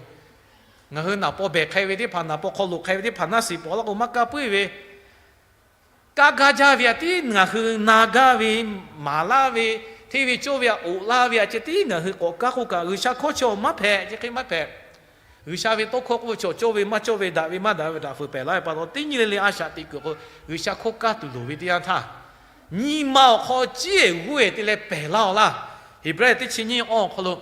ngaˬ hui naˍ paw behˬ hk'ai ve teˇ hpaˍ, naˍ paw hk'aw loꞈ hk'ai ve teˇ hpaˍ naˉ shiˍ pawˬ law k'o maˇ kaˇ puiˉ ve, kaˇ gaˇ jaˇ ve a tiˉ ngaˬ hui na gaˇ ve, maˍ laˇ ve, hteˇ ve cawˇ ve aꞈ oꞈ laˇ ve aꞈ ceh tiˉ ngaˬ hui k'awꞈ kaˇ k'oˆ kaꞈ, G'uiˬsha hkawˇ chi maˇ hpehꞈ, chi hk'e maˇ hpehꞈ. G'uiˬsha ve tawˇ hkawˇ k'oˆ ve chaw cawˇ ve maˇ cawˇ ve, daꞈ ve maˇ daꞈ ve htaꞈ fuiˍ pehˍ laˇ ve pa taw, teˇ nyi le le a shaꞈ teꞈ kuiˬ k'o, G'uiˬsha hkawˇ kaˇ tuˬ loˍ ve teˇ yanˇ htaˇ, nyi ma awˬ hk'aw ciˉ eˬ g'uˇ eˬ te leh pehˬ laˇ-oˬ laˇ. Heˍbrehˇ teˇ chi nyiˇ awˬ hk'aw lo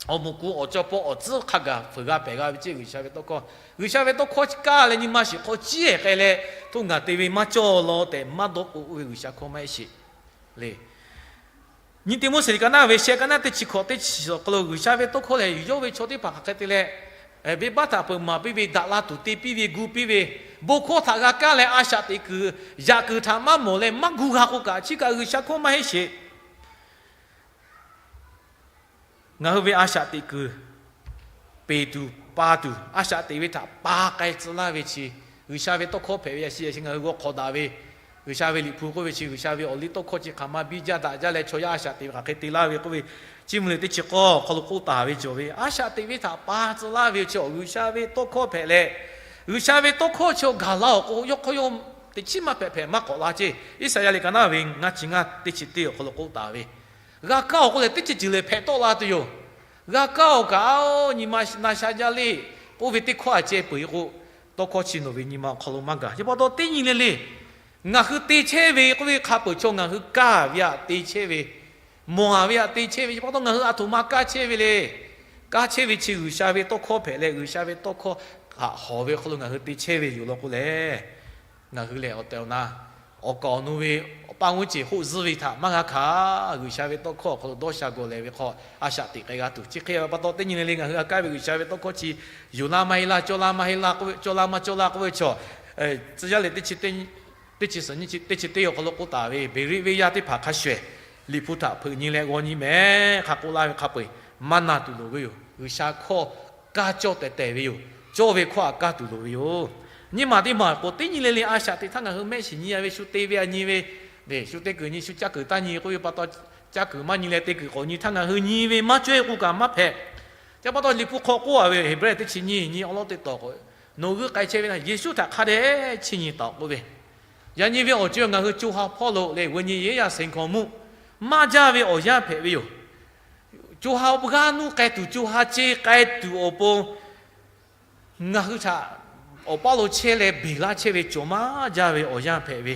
awˬ moˍ ku awˬ cawˇ pawˆ awˬ tcuhˉ hk'a gaˬ fuiˍ g'a pehˬ g'a ve ceˇ G'uiˬsha ve tawˇ hkawˇ. G'uiˬsha ve tawˇ hkawˇ kaˇ leh nyi ma shiˍ hk'aw ciˉ eˬ k'ai leh, htoˇ ngaˬ te ve maˇ cawˇ law tehꞈ maˇ dawˇ k'o, oˇ ve G'uiˬsha hkawˇ maˇ heˆ sheˍ le. Nyi Tiˆmoˉseˍ liꞈ ka naˉ ve sheh ka naˉ teˇ chi hkawꞈ teˇ chi awˬ hk'aw lo G'uiˬsha ve tawˇ hkawˇ lehˬ, yawˇ ve chaw teˇ hpaˍ hk'aˬ hk'e te leh, venˇbaˆ htaꞈ peuˬ maˍ piˇ ve, daꞈ la tuˬ te piˇ ve, gu piˇ ve, bon hkawˇ htaꞈ g'a kaˇ leh a shaꞈ teꞈ kuiˬ, yaꞈ kuiˬ htaꞈ maˇ mawˬ leh maˇ gu g'a k'o kaꞈ, chi kaꞈ G'uiˬsha hkawˇ maˇ heˆ sheˍ. Ngaˬ hui ve a shaꞈ teꞈ kuiˬ peˬ tuˬ pa tuˬ, a shaꞈ teꞈ ve htaꞈ pa k'ai tcuh laˇ ve chi, G'uiˬsha ve tawˇ hkawˇ hpehꞈ ve yaꞈ shi yaꞈ shi ngaˬ hui g'aw hk'awꞈ daꞈ ve, G'uiˬsha ve Liꞈ hpu k'oˆ ve chi, G'uiˬsha ve awˬ liˇ tawˇ hkawˇ chi hk'aˬ ma biˇ jaˇ daꞈ jaˇ leh chaw yaˇ a shaꞈ teꞈ ve hk'aˬ hk'e te laˇ ve k'oˆ ve, Chiˇ mvuh liꞈ teˇ chi k'awˇ awˬ hk'aw lo k'oˆ taˍ ve cawˬ ve, a shaꞈ teꞈ ve htaꞈ pa tcuh laˇ ve chi G'uiˬsha ve tawˇ hkawˇ hpehꞈ leh, G'uiˬsha ve tawˇ hkawˇ chi awˬ gaˬ la awˬ k'o, yawˇ hk'aw yawˇ teꞈ chiˉ maˇ hpehꞈ hpehꞈ maˇ k'awꞈ la ceˇ. Iˉsaˍyaˆ liꞈ ka naˉ ve ngaˇ chi ngaˇ teˇ chi teˇ awˬ hk'aw lo k'oˆ taˍ ve, g'a kaˇ awˬ k'o lehˬ teˇ ceuˬ ceuˬ lehˬ hpehꞈ tawˆ la tuˬ yoˬ. G'a kaˇ awˬ kaꞈ, nyi ma na sha jaˇ le k'oˆ ve teˇ hkawˇ a ceh peuˬ-e k'o, tawˇ hkawˇ chi nawˬ ve nyi ma awˬ hk'aw lo maˇ gaˬ. Chi pa taw teˇ nyi le le, ngaˬ hui te chehˇ ve k'oˆ ve hk'a peuˬ chaw ngaˬ hui kaˇ ve aꞈ te chehˇ ve, mawˬ-a ve aꞈ te chehˇ ve, chi pa taw ngaˬ hui a htoꞈ ma kaˇ chehˇ ve le. Kaˇ chehˇ ve chi G'uiˬsha ve tawˇ hkawˇ hpehꞈ leh, G'uiˬsha ve tawˇ hkawˇ htaꞈ hawˍ ve hk'aw lo ngaˬ hui te chehˇ ve yoˬ law k'o lehˬ, ngaˬ hui lehˬ awˬ tehˬ awˬ na awˬ kaˍ awˬ nu ve awˬ paˇ g'uˇ ceˬ hoˆ zuhˇ ve htaꞈ maˇ g'a hkanˍ. G'uiˬsha ve tawˇ hkawˇ awˬ hk'aw lo dawˇ sha gawˬ lehˬ ve hk'aw a shaꞈ teꞈ k'ai g'a tuˬ. Chi hk'e pa taw teˇ nyi le le ngaˬ hui g'a kaˇ ve G'uiˬsha ve tawˇ hkawˇ chi yoˬ laˇ maˇ heˆ laˇ, cawˇ laˇ maˇ heˆ laˇ, cawˇ laˇ maˇ cawˇ laˇ k'oˆ ve chaw, Tcuh yaˇ lehˬ teˇ chi teˇ chi teˇ chi suhˍ nyi chi teˇ chi teˇ awˬ hk'aw lo k'oˆ taˍ ve, Beˍriˆ venˇ yaˇ teˇ hpaˍ hk'a shuˍ shuˍ, Liꞈ hpu htaꞈ hpeuꞈ nyi leh g'aw nyi mehˍ hk'a k'oˆ laˇ ve hk'a peu-eˬ, maˇ na tuˬ loˍ ve yoˬ. G'uiˬsha hkawˇ kaˇ cawˇ tehˬ tehˬ ve yoˬ. Cawˇ ve hkawˇ htaꞈ kaˇ tuˬ loˍ ve yoˬ. Nyiˇ maˬ teˇ maˬ k'o teˇ nyi le le a shaꞈ teꞈ htaˇ ngaˬ hui mehˆ shiˍ nyi-a ve, shu te ve-a nyi ve, shu te kuiˬ nyi, shu caˇ kuiˬ taˇ nyi k'oˆ ve pa taw, caˇ kuiˬ maˇ nyi leh te kuiˬ k'awꞈ nyi htaˇ ngaˬ hui nyi ve maˇ cawˇ-e k'o kaꞈ maˇ hpehꞈ. Chi pa taw Liꞈ hpu hk'aw k'oˆ-a ve, Heˍbrehˇ teˇ chi nyiˇ nyi awˬ lawn teˇ tawˍ k'o, nawˬ g'uˇ k'ai chehˇ ve htaꞈ Yeˍsuˆ htaꞈ hk'a dehꞈ chiˇ nyi taˍ-oꞈ k'oˆ ve, yaꞈ nyi ve awˬ ceuˬ ngaˬ hui co ha hpawˇ lo leh ve nyi yeˉ yaˇ seˍ hkawnˍ mvuhˇ maˇ jaˇ ve awˬ yanˇ hpehꞈ ve yoˬ. Co ha g'aˇ nuˇ k'ai tuˬ, co ha ce k'ai tuˬ awˬ pon ngaˬ hui htaꞈ awˬ paˇ lo chehˇ leh beˬ laˇ chehˇ ve cawˬ maˇ jaˇ ve awˬ yanˇ hpehꞈ ve,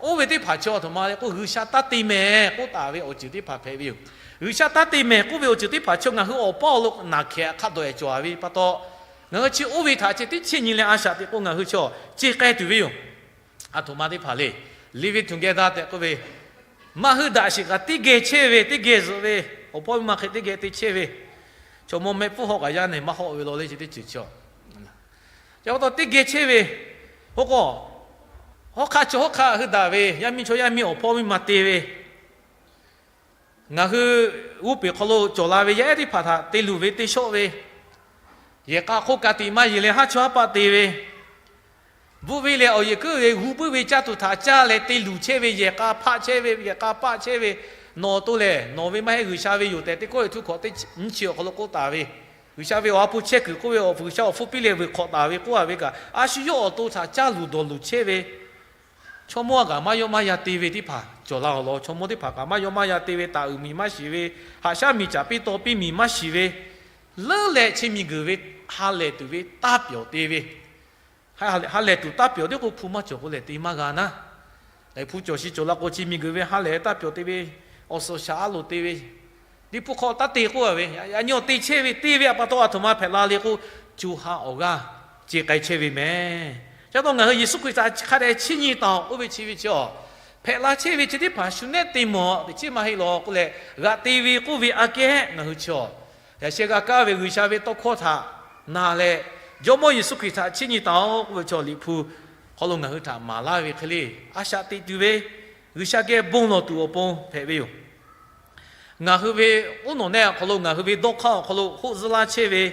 oˇ ve teˇ hpaˍ chaw a htoꞈ ma le k'o, G'uiˬsha taˇ te mehˍ k'oˆ taˍ ve awˬ ceuˬ teˇ hpaˍ hpehꞈ ve yoˬ. G'uiˬsha taˇ te mehˍ k'oˆ ve awˬ ceuˬ teˇ hpaˍ chaw ngaˬ hui awˬ paˇ awˬ lo naˬ hkehˍ hk'a dawˬ-e cawˬ ve pa taw, ngaˬ hui chi oˇ ve htaꞈ ceh tiˉ chiˇ nyi leh a shaꞈ teꞈ k'o ngaˬ hui chaw ce k'ai tuˬ ve yoˬ. A htoꞈ ma teˇ hpaˍ le, living together tehꞈ k'oˆ ve, maˇ hui daꞈ shiˍ kaꞈ teˇ geh chehˇ ve, teˇ geh zuhꞈ ve, awˬ hpawˇ miˇ ma hk'e teˇ geh te chehˇ ve, chaw mawˇ mehˆ pfuhˇ hawˆ kaꞈ yaˇ nehˬ maˇ hawˆ ve law le, chi teˇ ceuˬ chi. Chi pa taw teˇ geh chehˇ ve, k'o k'o, hawˉ hk'aˆ chaw hawˉ hk'aˆ hui daꞈ ve, yaˇ miˇ chaw yaˇ miˇ awˬ hpawˇ miˇ ma te ve, ngaˬ hui g'oˇ peˬ hk'aw lo cawˬ la ve yaˇ ehˉ teˇ hpaˍ htaꞈ te luˬ ve te shawˆ ve, yehˬ k'a hk'oˆ ka tiꞈ maˇ yeˬ leh haˉ chawˇ haˉ paˆ te ve, bvuhˆ ve leh awˬ yehˬ kuiˉ ve g'uˇ puiˉ ve caˇ tuˬ htaꞈ caˇ leh te luˬ chehˇ ve, yehˬ k'a hpaˆ chehˇ ve, yehˬ k'a paˆ chehˇ ve, nawˬ to lehˬ nawˬ ve maˇ heˆ, G'uiˬsha ve yoˬ tehꞈ teˇ kawˆ e htuˇ hkawꞈ teˇ nyiˇ chi awˬ hk'aw lo k'oˆ taˍ ve, G'uiˬsha ve awˬ ha hpu chehˇ kuiˬ k'oˆ ve awˬ, G'uiˬsha awˬ hpfuhˇ piˇ leh vuiˬ hk'awꞈ taˍ ve k'oˆ-a ve kaꞈ, a shu yawˇ awˬ to htaꞈ caˇ luˬ dawˬ luˬ chehˇ ve, chaw mawˇ a kaꞈ maˇ yawˇ maˇ yan te ve teˇ hpaˍ cawˬ la awˬ lawn, chaw mawˇ teˇ hpaˍ kaꞈ maˇ yawˇ maˇ yan te ve, taˍ uiˍ miˬ maˇ shiˍ ve, haꞈ shaˉ miˬ caˍ piˇ taw piˇ miˬ maˇ shiˍ ve, leuˉ leh chi miˬ guiˬ ve ha lehˬ tuˬ ve taˇ pyawˬ te ve, ha lehˬ tuˬ taˇ pyawˬ teˇ k'o hpu maˇ cawˬ k'o lehˬ te maˇ g'a naˉ. Hpu cawˬ shi cawˬ la k'o chi miˬ guiˬ ve ha lehˬ taˇ pyawˬ te ve, awˬ suhˍ shaˍ a loˍ te ve, Liꞈ hpu hk'aw taˇ te k'oˆ-a ve, yaꞈ nyi awˬ te chehˇ ve, te ve a pa taw a htoꞈ ma hpehꞈ la le k'o, co ha awˬ g'aˇ ce k'ai chehˇ ve mehˍ. Chi pa taw ngaˬ hui Yeˍsuˆ Hkriꞈ htaꞈ hk'a dehꞈ chiˇ nyi taˍ-oꞈ k'oˆ ve chi ve chi a, hpehꞈ la chehˇ ve chi teˇ hpaˍ shu nehˉ te mawˬ teꞈ chiˉ maˇ heˆ law k'oˆ leh, g'aꞈ te ve k'oˆ ve aꞈ kehˉ ngaˬ hui chi a, yaꞈ sheh g'a kaˇ ve G'uiˬsha ve tawˇ hkawˇ htaꞈ na leh, Jawˇmawˇ Yeˍsuˆ Hkriꞈ htaꞈ chiˇ nyi taˍ-oꞈ k'oˆ ve chi Liꞈ hpu hk'aw lo ngaˬ hui htaꞈ maˍ laˇ ve hk'e le, a shaꞈ teꞈ tuˬ ve G'uiˬsha geh bon lawˬ tuˬ awˬ pon hpehꞈ ve yoˬ. Ngaˬ hui ve oˉ nawˬ nehˆ awˬ hk'aw lo ngaˬ hui ve dawˇ hk'aˇ awˬ hk'aw lo hoˆ zuhˆ laˇ chehˇ ve,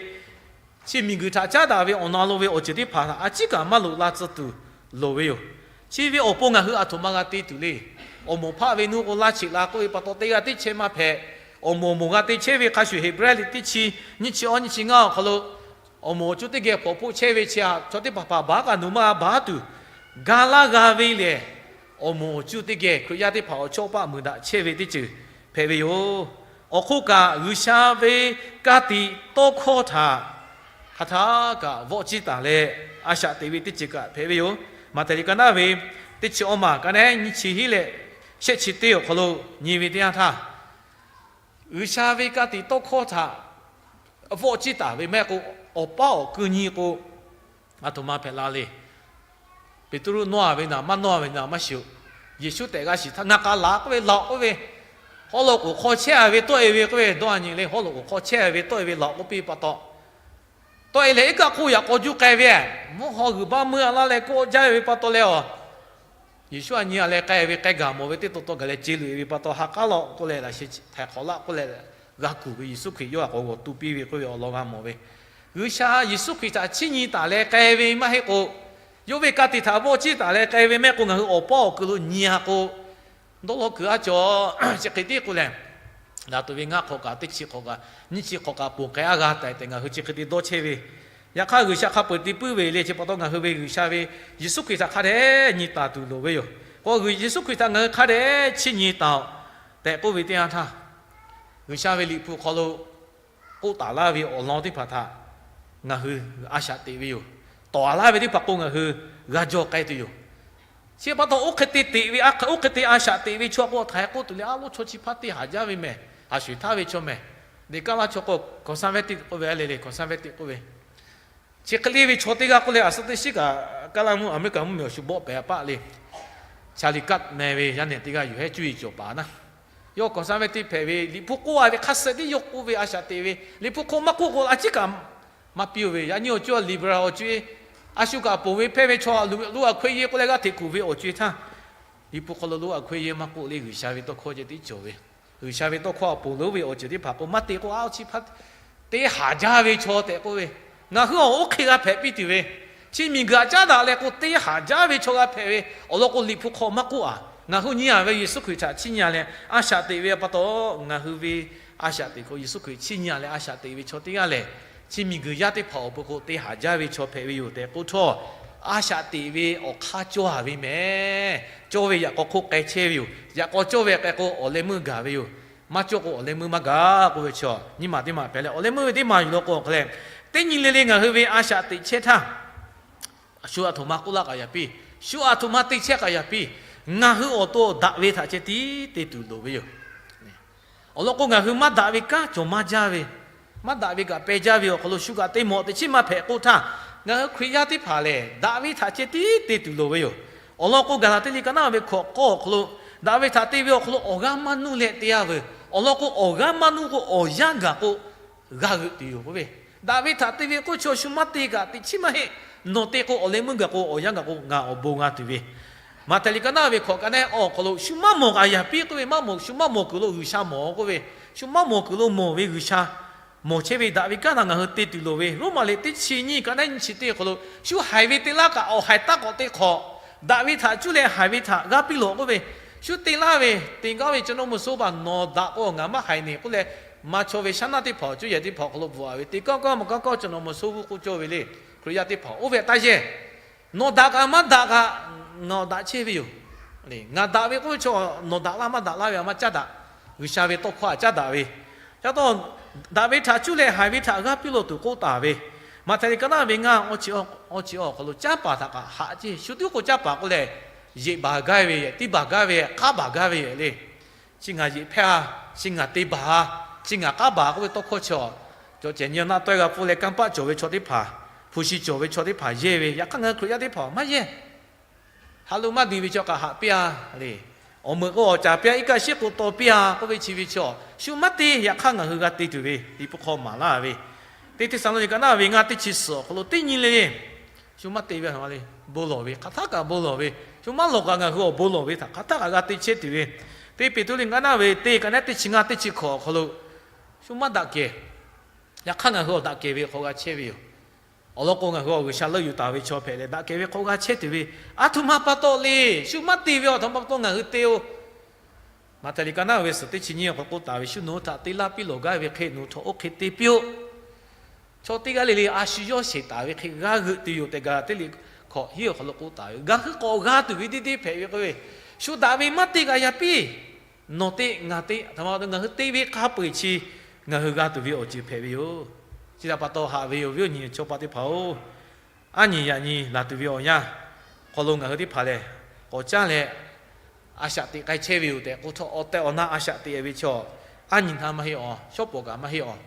chi miˬ guiˬ htaꞈ caˉ daꞈ ve awˬ na lo ve awˬ ceuˬ teˇ hpaˍ htaꞈ a ciˉ kaꞈ maˇ loꞈ la tcuh tuˬ loˍ ve yoˬ. Chi ve awˬ pon ngaˬ hui a htoꞈ ma g'a te tuˬ le. Awˬ moˍ hpaˆ ve nuˇ k'o laˇ cheꞈ la k'oˆ ve pa taw teˇ g'aˇ teˇ chehˇ maˇ hpehꞈ. Awˬ moˍ awˬ moˍ g'a te chehˇ ve hk'a shuˍ Heˍbrehˇ liꞈ teˇ chi nyiˇ chi awˇ nyiˇ chi ngaˇ awˬ hk'aw lo, awˬ moˍ awˬ cuˇ teˇ geh hpawnˬ hpoˆ chehˇ ve chi htaꞈ chaw teˇ hpaˍ hpaˍ baˬ kaꞈ nawˬ maˇ g'a baˬ tuˬ, ga laˇ g'a ve lehˬ, awˬ moˍ awˬ cuˇ teˇ geh Hkriꞈ yaˇ teˇ hpaˍ awˬ chawˇ paˆ muiˬ daꞈ chehˇ ve teˇ ceuˬ hpehꞈ ve yoˬ. Awˬ hk'oˆ kaꞈ, G'uiˬsha ve ka tiꞈ tawˇ hkawˇ htaꞈ hk'aˬ htaˇ kaꞈ vawˆ ciˇ taˍ leh, a shaꞈ teꞈ ve teˇ ceuˬ kaꞈ hpehꞈ ve yoˬ. Maꞈhtehˍ liꞈ ka naˉ ve teˇ chi awˇ maˬ ka naˉ nyiˇ chi hiˉ leh shehˆ chi teˇ awˬ hk'aw lo nyi ve teˇ yanˇ htaˇ, G'uiˬsha ve ka tiꞈ tawˇ hkawˇ htaꞈ vawˆ ciˇ taˍ ve maˇ heˆ k'o, awˬ paˉ awˬ ku nyi k'o, aˬ htoꞈ ma hpehꞈ la le. Peˍtruˆ nawˇ a ve naˍ, maˇ nawˇ a ve naˍ maˇ shiˍ-oˬ. Yeˍsuˆ tehꞈ g'a shiˍ htaˇ, ngaˬ k'a laꞈ k'oˆ ve, laꞈ k'oˆ ve, haw loꞈ k'oˍ hk'aw chehˇ a ve tawˆ e ve k'oˆ ve, dawˇ a nyi le, haw loꞈ k'oˍ hk'aw chehˇ a ve tawˆ e ve laꞈ k'oˆ piˇ pa taw, tawˆ e leh iˉ kaˆ hk'oˆ yaꞈ k'aw juˇ k'ai ve, mvuhˇ haw g'uiˬ baˆ meuˇ a laˇ leh kawˆ jaˇ ve pa taw leh awˬ, Yeˍsuˆ a nyi a leh k'ai ve k'ai gaˬ mawˬ ve teˇ taw taw gaˬ leh ce luꞈ e ve pa taw, ha k'aˉ law k'oˆ leh laꞈ sheh htaiˍ hk'awꞈ laˆ k'oˆ leh g'a kuˬ ve Yeˍsuˆ Hkriꞈ yawˇ a k'awꞈ g'awˬ tu piˇ ve k'oˆ ve awˬ lawn g'a mawˬ ve. G'uiˬsha Yeˍsuˆ Hkriꞈ htaꞈ chiˇ nyi taˍ leh k'ai ve maˇ heˆ k'o, yawˇ ve ka tiꞈ htaꞈ vawˆ ciˇ taˍ leh k'ai ve maˇ heˆ k'o, ngaˬ hui awˬ paˉ awˬ kuiˬ lo nyi a k'o, dawˇ law kuiˬ a cawˬ. Chi hk'e tiˉ k'oˆ leh, daꞈ tuˬ ve ngaˇ hk'awꞈ kaꞈ teˇ chi hk'awꞈ kaꞈ nyiˇ chi hk'awꞈ kaꞈ ponˬ k'ai a g'a tehꞈ ngaˬ hui chi hk'e te dawˇ chehˇ ve, yaꞈ hk'aˇ G'uiˬsha hk'a peu-eˬ te puiˉ ve le. Chi pa taw ngaˬ hui ve G'uiˬsha ve Yeˍsuˆ Hkriꞈ htaꞈ hk'a dehꞈ nyi taˍ tuˬ loˍ ve yoˬ. K'o, Yeˍsuˆ Hkriꞈ htaꞈ ngaˬ hui hk'a dehꞈ chiˇ nyi taˍ-oꞈ tehꞈ k'oˆ ve teˇ yanˇ htaˇ, G'uiˬsha ve Liꞈ hpu hk'aw lo k'oˆ taˍ laˇ ve awˬ lawn teˇ hpaˍ htaꞈ ngaˬ hui a shaꞈ teꞈ ve yoˬ. Tawˍ laˇ ve teˇ hpaˍ k'o ngaˬ hui g'a jaw k'ai tuˬ yoˬ. Chi pa taw oˇ hk'e te teꞈ ve, oˇ hk'e te a shaꞈ teꞈ ve chaw k'o, htaiˍ k'oˆ tuˬ le, a loˉ chaw chi hpaˇ teˇ haˍ jaˇ ve mehˬ, haˍ shuˍ htaˇ ve chaw mehˬ, deꞈ kaˉ laˇ chaw k'o conservative k'oˆ ve, a le le conservative k'oˆ ve, chi hk'e le ve chaw teˇ g'aˇ k'oˆ leh, a suhˉ teˇ shiˉ kaꞈ kaˇ laˇ mvuhˇ America mvuhˇmiˬ awˬ shu bawˆ pehˍ a paˆ le, Charlie Kirk meh ve yaˇ nehˬ teˇ g'aˇ yuˬ hehˉ cuˇ yiˍ cawˬ paˍ naˉ, yawˇ conservative hpehꞈ ve, Liꞈ hpu k'oˆ a ve hk'a suh tiˉ yawˇ k'oˆ ve a shaꞈ teꞈ ve, Liꞈ hpu hk'aw maˇ k'oˆ k'o a ciˉ kaꞈ maˇ piˇ-oˬ ve. Yaꞈ nyi awˬ co-e liberal awˬ co-e, a shu kaꞈ ponˬ ve hpehˇ ve chaw, loꞈ a hkwe ye k'oˆ leh g'aˇ hteꞈ kuˬ ve awˬ co-e htaˇ, Liꞈ hpu hk'aw lo loꞈ a hkwe ye maˇ k'oˆ le, G'uiˬsha ve tawˇ hkawˇ ceh tiˉ cawˬ ve, G'uiˬsha ve tawˇ hkawˇ a ponˬ loˉ ve awˬ ceuˬ teˇ hpaˍ k'o maˇ te k'o, a chi hpaˇ teˇ haˍ jaˇ ve chaw tehꞈ k'oˆ ve, ngaˬ hui awˬ oˇ hk'e g'a hpehꞈ piˇ tuˬ ve, chi miˬguiˬ aꞈ caˉ daꞈ leh k'o teˇ haˍ jaˇ ve chaw g'a hpehꞈ ve, awˬ lawn k'o Liꞈ hpu hk'aw maˇ k'oˆ a. Ngaˬ hui nyi a ve Yeˍsuˆ Hkriꞈ htaꞈ chiˇ nyi a leh a shaꞈ teꞈ ve pa taw, ngaˬ hui ve a shaꞈ teꞈ hk'o Yeˍsuˆ Hkriꞈ chiˇ nyi a leh a shaꞈ teꞈ ve chaw teˇ g'aˇ lehˬ, chi miˬguiˬ yaˇ teˇ hpaˍ awˬ pon k'o teˇ haˍ jaˇ ve chaw hpehꞈ ve yoˬ tehꞈ k'oˆ htawˇ, a shaꞈ teꞈ ve awˬ hk'aˇ cawˇ a ve mehˬ. Cawˇ ve yaꞈ k'aw hk'oˆ k'ai chehˇ ve yoˬ. Yaꞈ k'aw cawˇ ve k'ai k'o awˬ leh meuˇ gaˬ ve yoˬ. Maˇ cawˇ k'o awˬ leh meuˇ maˇ gaˬ k'oˆ ve chaw nyiˇ maˬ teˇ maˬ hpehꞈ leh, awˬ leh meuˇ ve teˇ maˬ yuˬ law k'o awˬ hk'aw leh, teˇ nyi le le ngaˬ hui ve a shaꞈ teꞈ chehˇ htaˇ, shu a htoꞈ ma k'oˆ laˇ kaꞈ yaꞈ piˇ, shu a htoꞈ ma te chehˇ kaꞈ yaꞈ piˇ, ngaˬ hui awˬ to daꞈ ve htaꞈ ceh tiˉ te tuˬ loˍ ve yoˬ. Awˬ lawn k'o, ngaˬ hui maˇ daꞈ ve kanˉ cawˬ maˇ jaˇ ve, maˇ daꞈ ve kaꞈ peh jaˇ ve awˬ hk'aw lo shu kaꞈ te mawꞈ teꞈ chiˉ maˇ hpehꞈ k'oˆ htaˇ, ngaˬ hui Hkriꞈ yaˇ teˇ hpaˍ lehˬ daꞈ ve htaꞈ ceh tiˉ te tuˬ loˍ ve yoˬ. Awˬ lawn k'o, Gaˍlaˍtiˆ liꞈ ka naˉ ve hkawꞈ k'awˇ awˬ hk'aw lo, daꞈ ve htaꞈ te ve awˬ hk'aw lo awˬ g'aˇ maˇ nuˇ leh te yaˇ veuˬ. Awˬ lawn k'o, awˬ g'aˇ maˇ nuˇ k'o awˬ yanˇ gaˬ k'o g'a g'euꞈ tuˬ yoˬ k'oˆ ve, daꞈ ve htaꞈ te ve k'oˆ chaw shu maˇ te kaꞈ teꞈ chiˉ maˇ heˆ. Nawˬ te k'o awˬ leh meuˇ gaˬ k'o awˬ yanˇ gaˬ k'o ngaˬ awˬ bon g'a tuˬ ve, Maꞈhtehˍ liꞈ ka naˉ ve hkawꞈ ka naˉ awˬ hk'aw lo, shu maˇ mawˬ kaꞈ yaꞈ piˇ k'oˆ ve, maˇ mawˬ, shu maˇ mawˬ kuiˬ lo G'uiˬsha mawˬ k'oˆ ve, shu maˇ mawˬ kuiˬ lo mawˬ ve G'uiˬsha mawˬ chehˇ ve, daꞈ ve kanˉ htaꞈ ngaˬ hui te tuˬ loˍ ve, Roˉmaꞈ liꞈ teˇ chi nyiˇ ka naˉ nyiˇ chi teˇ hk'aw lo, shu haiˬ ve te laˇ kaꞈ awˬ haiˬ taˇ k'awꞈ te hk'awꞈ, daꞈ ve htaꞈ cuˇ leh haiˬ ve htaꞈ g'aˇ piˇ lawꞈ k'oˆ ve, shu te laˇ ve te gaˇ ve ca nawˇ mvuh sawˉ baˬ nawˬ daꞈ k'o ngaˬ maˇ haiˬ neˬ k'oˆ leh, maˇ chaw ve shaˉ naˇ teˇ hpaˍ awˬ cuˇ yehˬ teˇ hpaˍ awˬ hk'aw lo bvuhꞈ a ve, te kaˇ kaˇ maˇ kaˇ kaˇ ca nawˇ mvuh sawˉ g'uˇ k'oˆ cawˇ ve le. Hkriꞈ yaˇ teˇ hpaˍ oˇ ve taˇ yehˇ. Nawˬ daꞈ kaꞈ maˇ daꞈ kaꞈ, nawˬ daꞈ chehˇ ve yoˬ. Ngaˬ daꞈ ve k'oˆ ve chaw, nawˬ daꞈ laˇ maˇ daꞈ laˇ ve a maˇ caˉ daꞈ. G'uiˬsha ve tawˇ hkawˇ htaꞈ caˉ daꞈ ve, caˉ tawˇ daꞈ ve htaꞈ cuˇ leh haiˬ ve htaꞈ g'aˇ piˇ lawꞈ tuˬ k'oˆ taˍ ve, Maꞈhtehˍ liꞈ ka naˉ ve ngaˇ awˇ chi awˇ hk'aw lo, caˉ paˍ htaꞈ kaꞈ haꞈ ceˇ. Shu tiˉ k'o caˉ paˍ k'oˆ leh, yeꞈ baˬ gaˇ ve, tiˇ baˬ gaˇ ve, k'aˉ baˬ gaˇ ve le. Chi ngaˬ yeꞈ hpehˇ a, chi ngaˬ te baˬ a, chi ngaˬ k'aˉ baˬ k'oˆ ve tawˇ hkawˇ chi, cawˬ cehˬ nyi naˆ tawehˇ g'a pfuhˇ leh kanˇ paˆ cawˬ ve chaw teˇ hpaˍ, hpu shi cawˬ ve chaw teˇ hpaˍ yehˇ ve, yaꞈ hk'aˇ ngaˬ hui Hkriꞈ yaˇ teˇ hpaˍ maˇ yehˇ. Ha lo maˇ diˬ ve chaw kaꞈ haꞈ piˇ a le. Awˬ meuꞈ k'o awˬ caˍ piˇ a, iˉ kaˆ shiˉ k'o taw piˇ a k'oˆ ve chi ve chaw, shu maˇ te. Yaꞈ hk'aˇ ngaˬ hui g'a te tuˬ ve Liꞈ hpu hk'aw maˍ laˇ ve, teˇ Hteˇsaˍlawˇniˆ ka naˉ ve ngaˇ teˇ chi suhˍ awˬ hk'aw lo teˇ nyi le le, shu maˇ te ve a le, bon lawˬ ve hk'aˬ htaˇ kaꞈ bon lawˬ ve, shu maˇ lawˬ kaꞈ ngaˬ hui awˬ bon lawˬ ve htaꞈ hk'aˬ htaˇ kaꞈ g'a te chehˇ tuˬ ve, teˇ Peˍtruˆ liꞈ ka naˉ ve teˇ ka naˉ teˇ chi ngaˇ teˇ chi hkawꞈ awˬ hk'aw lo, shu maˇ daꞈ kehˬ. Yaꞈ hk'aˇ ngaˬ hui awˬ daꞈ kehˬ ve hk'aw g'a chehˇ ve yoˬ. Awˬ lawn k'o, ngaˬ hui awˬ G'uiˬsha leuˆ yuˬ taˍ ve chaw hpehꞈ leh daꞈ kehˬ ve hk'aw g'a chehˇ tuˬ ve, a htoꞈ ma pa taw le, shu maˇ te ve a htoꞈ ma pa taw ngaˬ hui te-o. Maꞈhtehˍ liꞈ ka naˉ ve suhˍ teˇ chi nyiˇ awˬ hk'aw k'oˆ taˍ ve, shu nawˬ hui htaꞈ te laˇ piˇ lawˬ gaˇ ve hk'e nawˬ hui htaꞈ oˇ hk'e te piˇ-oˆ. Chaw teˇ g'aˇ le le a shu yawˇ sheˍ taˍ ve hk'e g'a g'euꞈ tuˬ yoˬ tehꞈ Gaˍlaˍtiˆ liꞈ hkawꞈ hiˉ awˬ hk'aw lo k'oˆ taˍ ve, ngaˬ hui k'awꞈ g'a tuˬ ve deˇ deˇ hpehꞈ ve k'oˆ ve, shu daꞈ ve maˇ te kaꞈ yaꞈ piˇ. Nawˬ teˇ ngaˬ teˇ htaꞈ ma ngaˬ hui te ve hk'a peu-eˬ chi ngaˬ hui g'a tuˬ ve awˬ ceuˬ hpehꞈ ve yoˬ. Chi htaꞈ pa taw haꞈ ve yoˬ, viˉ awˬ nyi chaw paˆ teˇ hpaˍ-oˬ, aˉ nyi yaꞈ nyi laˬ tuˬ ve awˬ yanˇ hk'aw lo ngaˬ hui teˇ hpaˍ lehˬ, k'awꞈ caˉ leh a shaꞈ teꞈ k'ai chehˇ ve yoˬ tehꞈ k'oˆ htawˇ, awˬ tehˬ awˬ na a shaꞈ teꞈ ve chaw, aˉ nyi htaˇ maˇ heˆ awˬ, shawˉ pawˍ kaꞈ maˇ heˆ awˬ,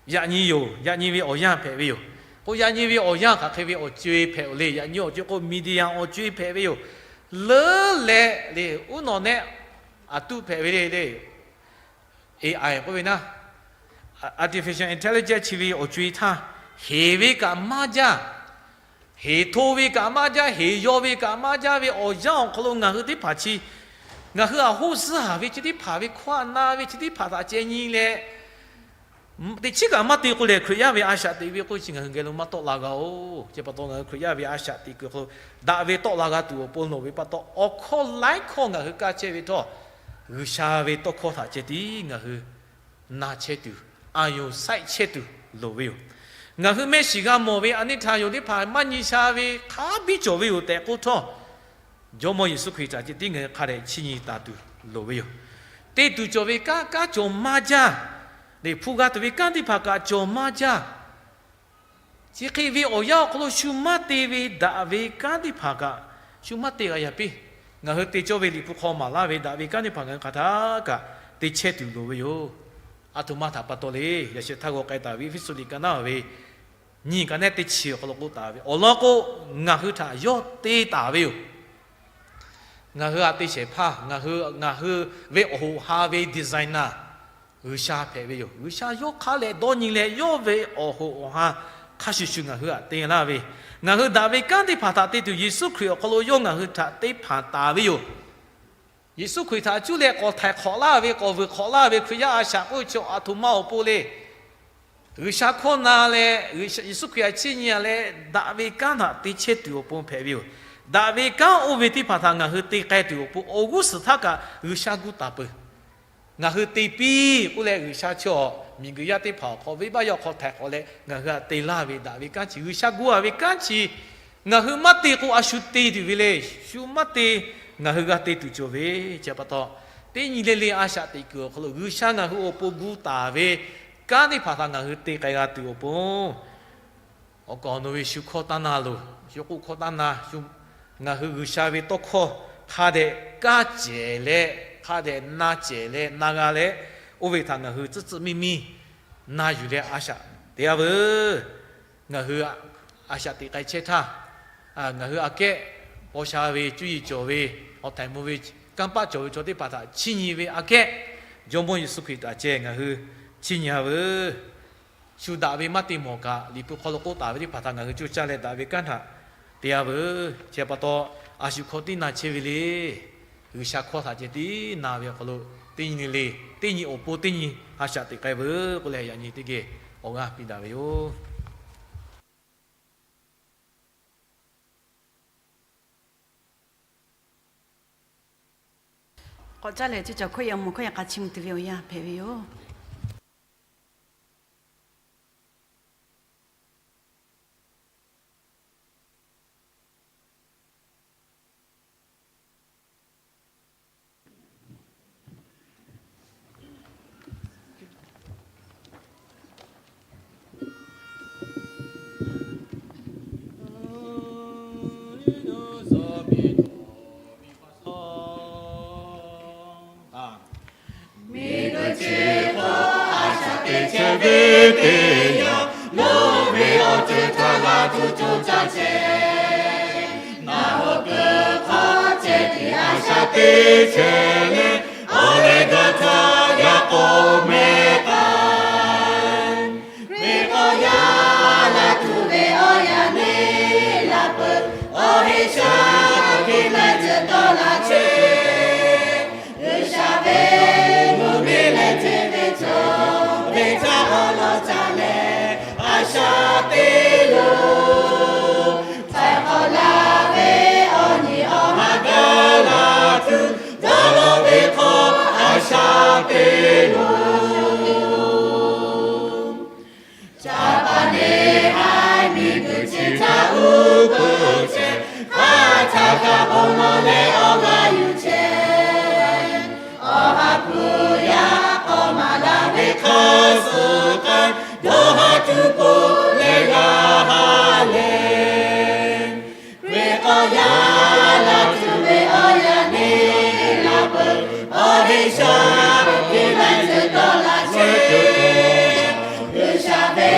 yaꞈ nyi yoˬ. Yaꞈ nyi ve awˬ yanˇ hpehꞈ ve yoˬ. K'o yaꞈ nyi ve awˬ yanˇ hk'aˬ hk'e ve awˬ co-e hpehꞈ-oˬ le. Yaꞈ nyi awˬ co-e k'o media awˬ co-e hpehꞈ ve yoˬ. Leuˉ leh le uˉ nawˬ nehˆ aˬ tuˆ hpehꞈ ve le le, A I k'oˆ ve naˆ, artificial intelligence chi ve awˬ co-e htaˇ, heˍ ve kaꞈ maˇ jaˇ, heˍ hto ve kaꞈ maˇ jaˇ, heˍ yaw ve kaꞈ maˇ jaˇ ve awˬ yanˇ awˬ hk'aw lo ngaˬ hui teˇ hpaˍ chi, ngaˬ hui aˬ hoˆ suhˉ haˍ ve chi teˇ hpaˍ ve hkawˇ a na ve chi teˇ hpaˍ htaꞈ ceh nyi leh, teꞈ chiˉ kaꞈ maˇ te k'o lehˬ, Hkriꞈ yaˇ ve a shaꞈ teꞈ ve k'oˆ chi ngaˬ hui geh lo maˇ tawˆ la g'a-oˬ. Chi pa taw ngaˬ hui Hkriꞈ yaˇ ve a shaꞈ teꞈ kuiˬ hk'aw lo daꞈ ve tawˆ la g'a tuˬ awˬ pon loˍ ve pa taw, awˬ hkawˇ laiˉ hkawˇ ngaˬ hui kaˇ chehˇ ve htawˇ, G'uiˬsha ve tawˇ hkawˇ htaꞈ ceh tiˉ ngaˬ hui na chehˇ tuˬ, a yonˍ saiˆ chehˇ tuˬ loˍ ve yoˬ. Ngaˬ hui mehˆ shiˍ g'a mawˬ ve a neˇ htaˇ yoˬ teˇ hpaˍ maˇ nyi sha ve hk'a biˇ cawˬ ve yoˬ tehꞈ k'oˆ htawˇ, Jawˇmawˇ Yeˍsuˆ Hkriꞈ htaꞈ ceh tiˉ ngaˬ hui hk'a dehꞈ chiˇ nyi taˍ tuˬ loˍ ve yoˬ. Te tuˬ cawˬ ve kanˉ kanˉ cawˬ maˇ jaˇ. Liꞈ hpu g'a tuˬ ve kanˉ teˇ hpaˍ kaꞈ cawˬ maˇ jaˇ. Chi hk'e ve awˬ yanˇ awˬ hk'aw lo shu maˇ te ve daꞈ ve kanˉ teˇ hpaˍ kaꞈ shu maˇ te g'a yaꞈ piˇ. Ngaˬ hui te cawˇ ve Liꞈ hpu hk'aw maˍ laˇ ve daꞈ ve kanˉ teˇ hpaˍ ngaˬ hui hk'aˬ htaˇ kaꞈ te chehˇ tuˬ loˍ ve yoˬ. A htoꞈ ma htaꞈ pa taw le. Yaꞈ sheh htaˇ g'aw k'ai taˍ ve Eˇfeˇsuꞈ liꞈ ka naˉ ve nyiˇ ka nehˉ teˇ chi awˬ hk'aw lo k'oˆ taˍ ve awˬ lawn k'o, ngaˬ hui htaꞈ yawˇ te taˍ ve yoˬ. Ngaˬ hui htaꞈ te shehˍ hpaˇ, ngaˬ hui, ngaˬ hui ve awˬ hoꞈ ha ve designer G'uiˬsha hpehꞈ ve yoˬ. G'uiˬsha yawˇ hk'a leh dawˇ nyi leh yawˇ ve awˬ hoꞈ awˬ ha hk'a shuˍ shuˍ ngaˬ hui htaꞈ te laˇ ve, ngaˬ hui daꞈ ve kanˉ teˇ hpaˍ htaꞈ te tuˬ Yeˍsuˆ Hkriꞈ awˬ hk'aw lo yawˇ ngaˬ hui htaꞈ te hpanˍ taˍ ve yoˬ. Yeˍsuˆ Hkriꞈ htaꞈ cuˇ leh k'awꞈ htaiˍ hk'awꞈ laˇ ve, k'awꞈ vuiˬ hk'awꞈ laˇ ve Hkriꞈ yaˇ a shaꞈ k'oˆ ve chi a htoꞈ ma awˬ pon le. G'uiˬsha hkawˇ na leh, Yeˍsuˆ Hkriꞈ htaꞈ chiˇ nyi leh daꞈ ve kanˉ htaꞈ te chehˇ tuˬ awˬ pon hpehꞈ ve yoˬ. Daꞈ ve kanˉ oˇ ve teˇ hpaˍ htaꞈ ngaˬ hui te k'ai tuˬ awˬ pon awˬ g'uˇ suhˍ htaˇ kaꞈ G'uiˬsha gu taˍ peuˬ. Ngaˬ hui te piˇ k'oˆ leh G'uiˬsha chi awˬ miˬguiˬ yaˇ teˇ hpaˍ awˬ hk'aw venˇbaˆ yaˇ awˬ hk'aw htaiˍ hk'awꞈ leh ngaˬ hui htaꞈ te laˇ ve daꞈ ve kanˉ chi, G'uiˬsha gu a ve kanˉ chi ngaˬ hui maˇ te k'o a shu te tuˬ ve le. Shu maˇ te, ngaˬ hui g'a te tuˬ cawˬ ve. Chi pa taw, teˇ nyi le le a shaꞈ teꞈ kuiˬ awˬ hk'aw lo G'uiˬsha ngaˬ hui awˬ pon gu taˍ ve kanˉ teˇ hpaˍ htaꞈ ngaˬ hui te k'ai g'a tuˬ awˬ pon, awˬ kaˍ awˬ nu ve shu hkawˇ taˇ na loˬ, shu k'oˆ hkawˇ taˇ na, shu ngaˬ hui G'uiˬsha ve tawˇ hkawˇ hk'a dehꞈ kaˇ cehˬ leh, hk'a dehꞈ na cehˬ leh na g'a leh, oˇ ve htaꞈ ngaˬ hui tcuhˉ tcuhˉ miˇ miˇ na yuˬ leh a shaꞈ teꞈ a veuˬ. Ngaˬ hui a shaꞈ teꞈ k'ai chehˇ htaˇ, ngaˬ hui aꞈ kehˉ paw sha ve cuˇ yiˍ cawˬ ve, awˬ htaiˍ mvuh ve, kanˇ paˆ cawˬ ve chaw teˇ hpaˍ htaꞈ chiˇ nyi ve aꞈ kehˉ, Jawˇmawˇ Yeˍsuˆ Hkriꞈ htaꞈ ceh ngaˬ hui chiˇ nyi a veuˬ. Shu daꞈ ve maˇ te mawˬ kaꞈ, Liꞈ hpu hk'aw lo k'oˆ taˍ ve teˇ hpaˍ htaꞈ ngaˬ hui coˇ caˇ leh daꞈ ve kanˉ htaꞈ te a veuˬ. Chi pa taw, a shu hkawˇ tiˉ na chehˇ ve le. G'uiˬsha hkawˇ htaꞈ ceh tiˉ na ve awˬ hk'aw lo, teˇ nyi le le, teˇ nyi awˬ pon teˇ nyi a shaꞈ teꞈ k'ai veuˬ k'oˆ leh, yaꞈ nyi teˇ geh awˬ g'aˇ piˇ daꞈ ve yoˬ. K'awꞈ caˇ lehˬ, chi caˬ hkawˇ yaꞈ mawˬ hkawˇ yaꞈ k'a chiˇ mvuh tuˬ ve awˬ yanˇ hpehꞈ ve yoˬ. Miˬguiˬ chi hk'oˆ a shaꞈ teꞈ chehˇ ve teˇ yanˇ, nawˬ ve awˬ ceuˬ htaꞈ g'a tuˬ coˇ caˇ chehˇ. Ngaˬ hui kuiˬ hk'aw ceh tiꞈ a shaꞈ teꞈ chehˇ leh, awˬ leh gaˬ htaˇ yaꞈ k'awꞈ meh k'ai. Miˬ k'aw yaˇ la tuˬ ve awˬ yanˇ neˇ laˇ peuˬ, awˬ heˆ shaˉ hkiˆ leh ceuˬ tawˆ la chehˇ. G'uiˬsha ve mvuhˇmiˬ leh hteˇ ve cawˬ ve htaˇ awˬ lawn caˇ leh a shaꞈ teꞈ yoˬ. Htaiˍ hk'awꞈ laˇ ve awˬ nyi awˬ ha gaˬ la tuˬ, dawˇ law ve hk'aw a shaꞈ teꞈ yoˬ. Caˍ paˍ neˇ haiˬ miˬguiˬ chi htaꞈ uˉ peunˍ chehˇ, hk'aˬ htaˇ kaꞈ bon lawˬ leh awˬ g'aˇ yuˬ chehˇ. Awˬ ha hpu suhˍ k'ai dawˇ haˍ tuˬ k'o leh g'a ha leh, Hkriꞈ k'aw yaˇ laˇ tuˬ ve awˬ yaˇ neˇ laˇ peuˬ, awˬ heˆ shaˍ tiˉ laiˉ ceuˬ dawˇ laˇ chehˇ. G'uiˬsha ve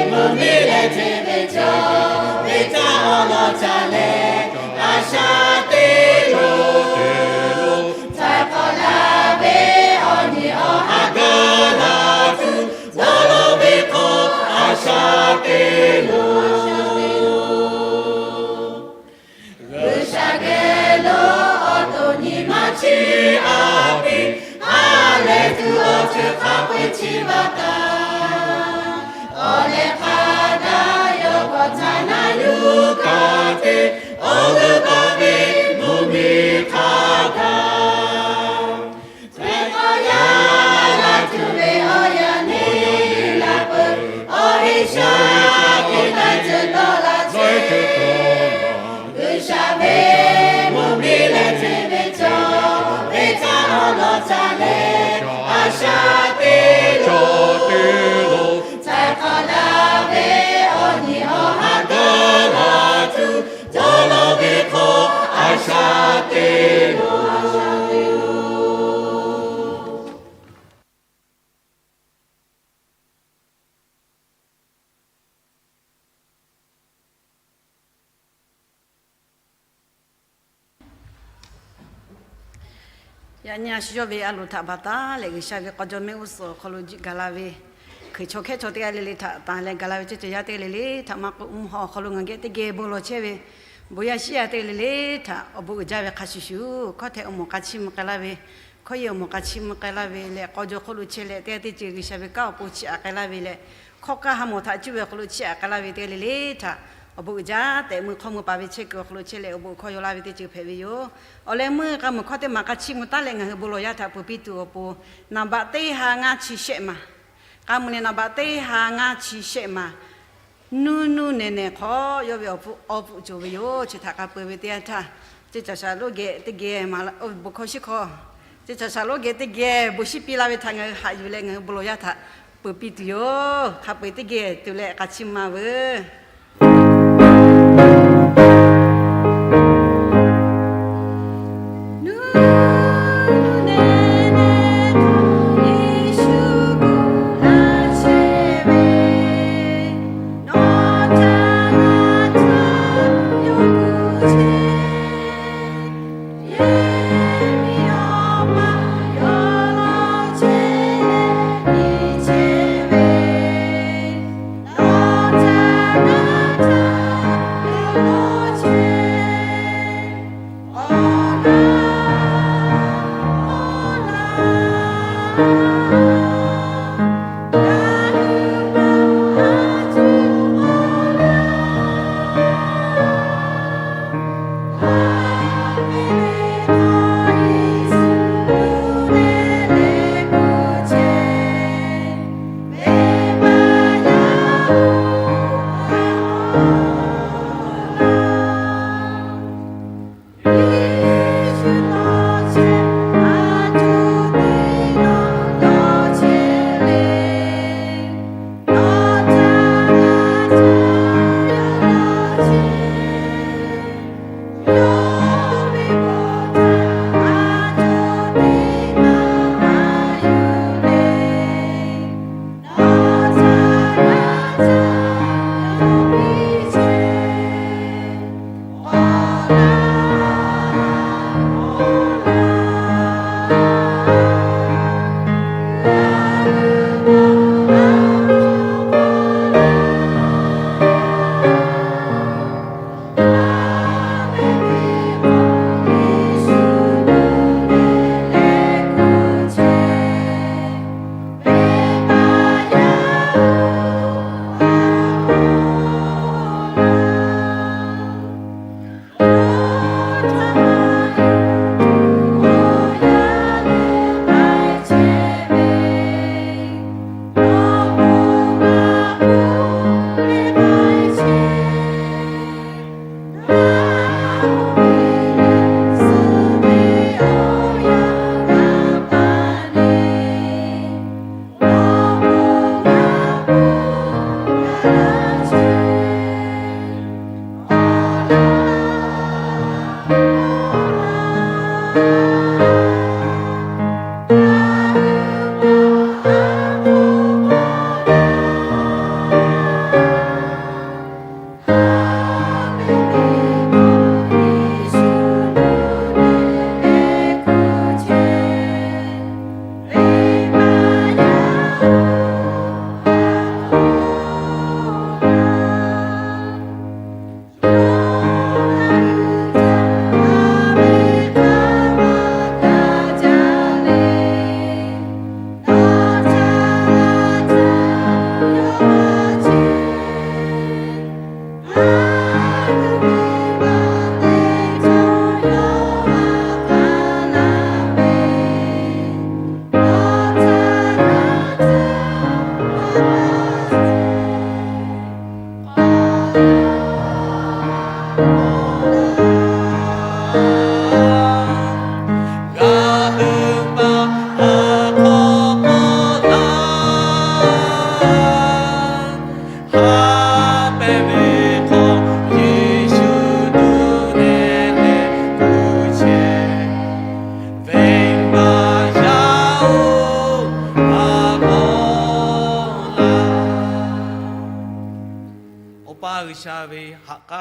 mvuhˇmiˬ leh hteˇ ve cawˬ ve htaˇ awˬ lawn ca leh, a shaꞈ teꞈ lo, htaiˍ hk'awꞈ la ve awˬ nyi awˬ ha gaˇ laˇ tuˬ dawˇ law ve hk'aw a shaꞈ teꞈ lo. G'uiˬsha geh lo awˬ to nyi ma chi a piˇ, ha lehˬ tuˬ awˬ ceuˬ hk'a peu-eˬ chi baˬ taˍ. Awˬ lehˬ hk'a gaˬ yawˇ k'awꞈ caˇ na yuˬ kaꞈ te, awˬ g'euˆ baˬ ve mvuhˇmiˬ hk'a gaˬ. Hkriꞈ k'aw yaˇ laˇ tuˬ ve awˬ yaˇ neˇ laˇ peuˬ, awˬ heˆ shaˍ tiˉ laiˉ ceuˬ dawˇ laˇ chehˇ. G'uiˬsha ve mvuhˇmiˬ leh hteˇ ve cawˬ ve htaˇ awˬ lawn ca leh, a shaꞈ teꞈ lo, htaiˍ hk'awꞈ la ve awˬ nyi awˬ ha gaˇ laˇ tuˬ dawˇ law ve hk'aw a shaꞈ teꞈ lo. Yaꞈ nyi a shu yawˇ ve a loˍ htaꞈ baˬ taˉ leh, G'uiˬsha ve k'aw jawˇ mehˆ g'uˇ suhˍ awˬ hk'aw lo jiˆ gaˬ la ve Hkriꞈ chaw hkehˉ chaw teˇ g'aˇ le le htaꞈ tanˬ leh gaˬ la ve ceuˬ ceuˬ yaˇ teˇ g'aˇ le le htaꞈ maˇ k'oˆ, mvuhˇ haw awˬ hk'aw lo ngaˬ geh teˇ geh bon lawˬ chehˇ ve bon yaˇ shiˉ yaˇ teˇ g'aˇ le le htaꞈ awˬ bon uiˍ jaˇ ve hk'a shuˍ shuˍ, hkawˇ htehꞈ awˬ moˍ k'a chiˇ mvuh k'ai laˇ ve, hkawˇ yehˬ awˬ moˍ k'a chiˇ mvuh k'ai laˇ ve leh, k'aw jawˇ hk'oˆ lo chehˇ leh teˇ g'aˇ teˇ ceuˬ G'uiˬsha ve kanˉ awˬ pon chiˇ aꞈ k'ai laˇ ve leh, hkawˇ kaˇ ha mawˬ htaꞈ cuˇ ve awˬ hk'aw lo chiˇ aꞈ k'ai laˇ ve teˇ g'aˇ le le htaꞈ awˬ bon uiˍ jaˇ tehꞈ mui hk'awˇ mui paˍ ve chehˇ kuiˬ awˬ hk'aw lo chehˇ leh awˬ bon hkawˇ yaw laˇ ve teˇ ceuˬ hpehꞈ ve yoˬ. Awˬ leh meuˇ k'a mui hkawˇ teˇ maˬ k'a chiˇ mvuh taˉ leh ngaˬ hui bon lawˬ yaˇ htaꞈ peuˬ piˇ tuˬ awˬ pon, naˍ baꞈ teˇ ha ngaˇ chi shehˆ maˬ, k'a mui leh naˍ baꞈ teˇ ha ngaˇ chi shehˆ maˬ, nuˇ nuˇ nehˬ nehˬ hk'aw yawˇ ve awˬ pfuhˆ cawˬ ve yoˬ. Chi htaꞈ k'a peuˬ ve teˇ yanˇ htaˇ, ceˇ caˬ shaˍ lonˉ geh teˇ geh maˬ bon hkawˇ shiˉ hkawˇ, ceˇ caˬ shaˍ lonˉ geh teˇ geh bon shiˉ piˇ laˇ ve htaꞈ ngaˬ hui haꞈ yuˬ leh ngaˬ hui bon lawˬ yaˇ htaꞈ peuˬ piˇ tuˬ yoˬ. Hk'a peu-eˬ teˇ geh tuˬ leh k'a chiˇ mvuh ma veuˬ.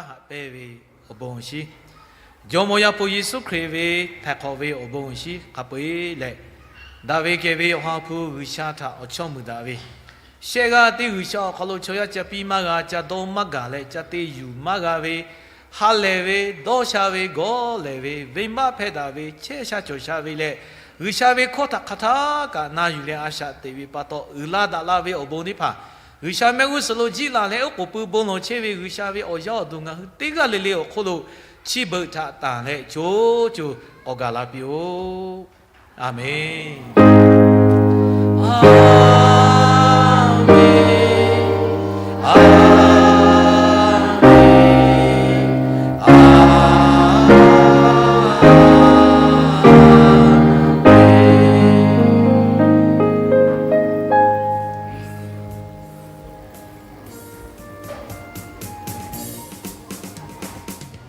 haꞈ pehnˇ ve awˬ bon awˬ shinˉ, Jawˇmawˇ Yaˇ hpu Yeˍsuˆ Hkriꞈ ve htaiˍ hk'awꞈ ve awˬ bon awˬ shinˉ hk'a peu-eˬ leh, daꞈ ve kehˬ ve Awˬ ha hpu G'uiˬsha htaꞈ awˬ chawˇ muiˬ daꞈ ve, shehˆ g'aˇ teˇ G'uiˬsha awˬ hk'aw lo chaw yaˇ ca piˇ maˇ g'a, ca dawˇ maˇ gaˬ leh ca te yuˬ maˇ g'a ve, ha lehˬ ve, dawˇ sha ve, gawˇ lehˬ ve, venˇbaˆ hpehˇ daꞈ ve, chehˇ sha cawˬ sha ve leh, G'uiˬsha ve hkawˇ htaꞈ hk'aˬ htaˇ kaꞈ na yuˬ leh a shaꞈ teꞈ ve pa taw, uiˍ la daꞈ la ve awˬ bon teˇ hpaˍ, G'uiˬsha mehˆ g'uˇ suhˍ lo jiˆ laˬ leh oˉ k'oˍ pui bon lawˬ chehˇ ve G'uiˬsha ve awˬ yaˇ awˬ duˬ ngaˬ hui teˇ g'aˇ le le awˬ hk'oˆ lo chi beuꞈ htaꞈ tanˬ leh co co k'awꞈ gaˬ la piˇ-oˆ. A menˬ.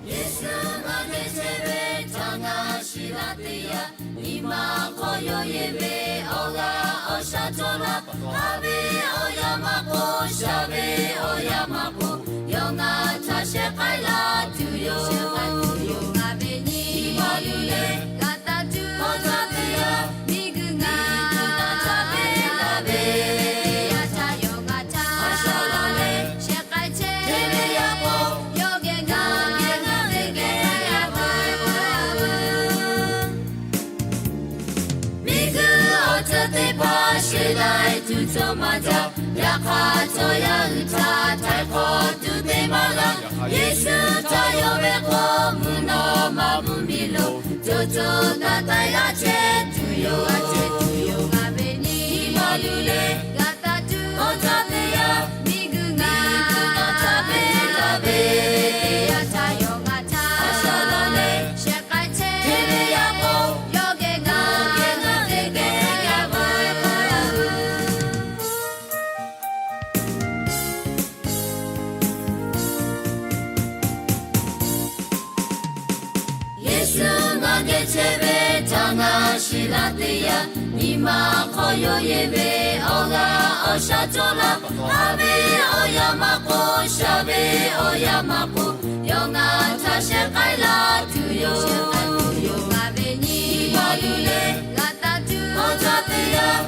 Yeˍsuˆ ngaˬ geh chehˇ ve htaꞈ ngaˬ shiˍ laˇ teˇ yanˇ, nyi ma hk'aw yawˇ yehˬ ve awˬ g'aˇ awˬ shaˉ cawˇ laˇ. Haˉ ve awˬ yanˇ maˇ k'o, shaˍ ve awˬ yanˇ maˇ k'o, yawˇ ngaˬ htaꞈ shehˍ k'ai laˇ tuˬ yoˬ. Ngaˬ ve nyi ma luˬ leh g'a taˍ tuˬ awˬ cawˇ teˇ yanˇ, miˬguiˬ ngaˬ htaꞈ htaˇ peˇ laˇ ve, yaˇ htaꞈ yawˇ ngaˬ htaꞈ a shaꞈ laˇ leh shehˍ k'ai chehˇ ve yaˇ k'o, yawˇ geh ngaˬ geh ngaˬ ve geh yaˇ ve k'o, miˬguiˬ awˬ ceuˬ teˇ hpaˍ sheˍ laiˬ tuˬ cawˇ maˇ jaˇ. Yaꞈ hk'aˇ chaw yaˇ hui htaꞈ htaiˍ hk'awꞈ tuˬ te maˇ g'a. Yeˍsuˆ htaꞈ yawˇ ve hk'aw mvuhˇ naw ma mvuhˇmiˬ lo co co taiˍ taiˍ g'a chehˇ tuˬ yoˬ. Ngaˬ ve nyi ma luˬ leh g'a taˍ tuˬ awˬ cawˇ teˇ yanˇ, miˬguiˬ ngaˬ htaꞈ htaˇ peˇ laˇ ve, yaˇ htaꞈ yawˇ ngaˬ htaꞈ a shaꞈ laˇ leh shehˍ k'ai chehˇ ve yaˇ k'o, yawˇ geh ngaˬ geh ngaˬ ve geh yaˇ ve k'o, Yeˍsuˆ ngaˬ geh chehˇ ve htaꞈ ngaˬ shiˍ laˇ teˇ yanˇ, nyi ma hk'aw yawˇ yehˬ ve awˬ g'aˇ awˬ shaˉ cawˇ laˇ. Haˉ ve awˬ yanˇ maˇ k'o, shaˍ ve awˬ yanˇ maˇ k'o, yawˇ ngaˬ htaꞈ shehˍ k'ai laˇ tuˬ yoˬ. Ngaˬ ve nyi ma luˬ leh g'a taˍ tuˬ awˬ cawˇ teˇ yanˇ,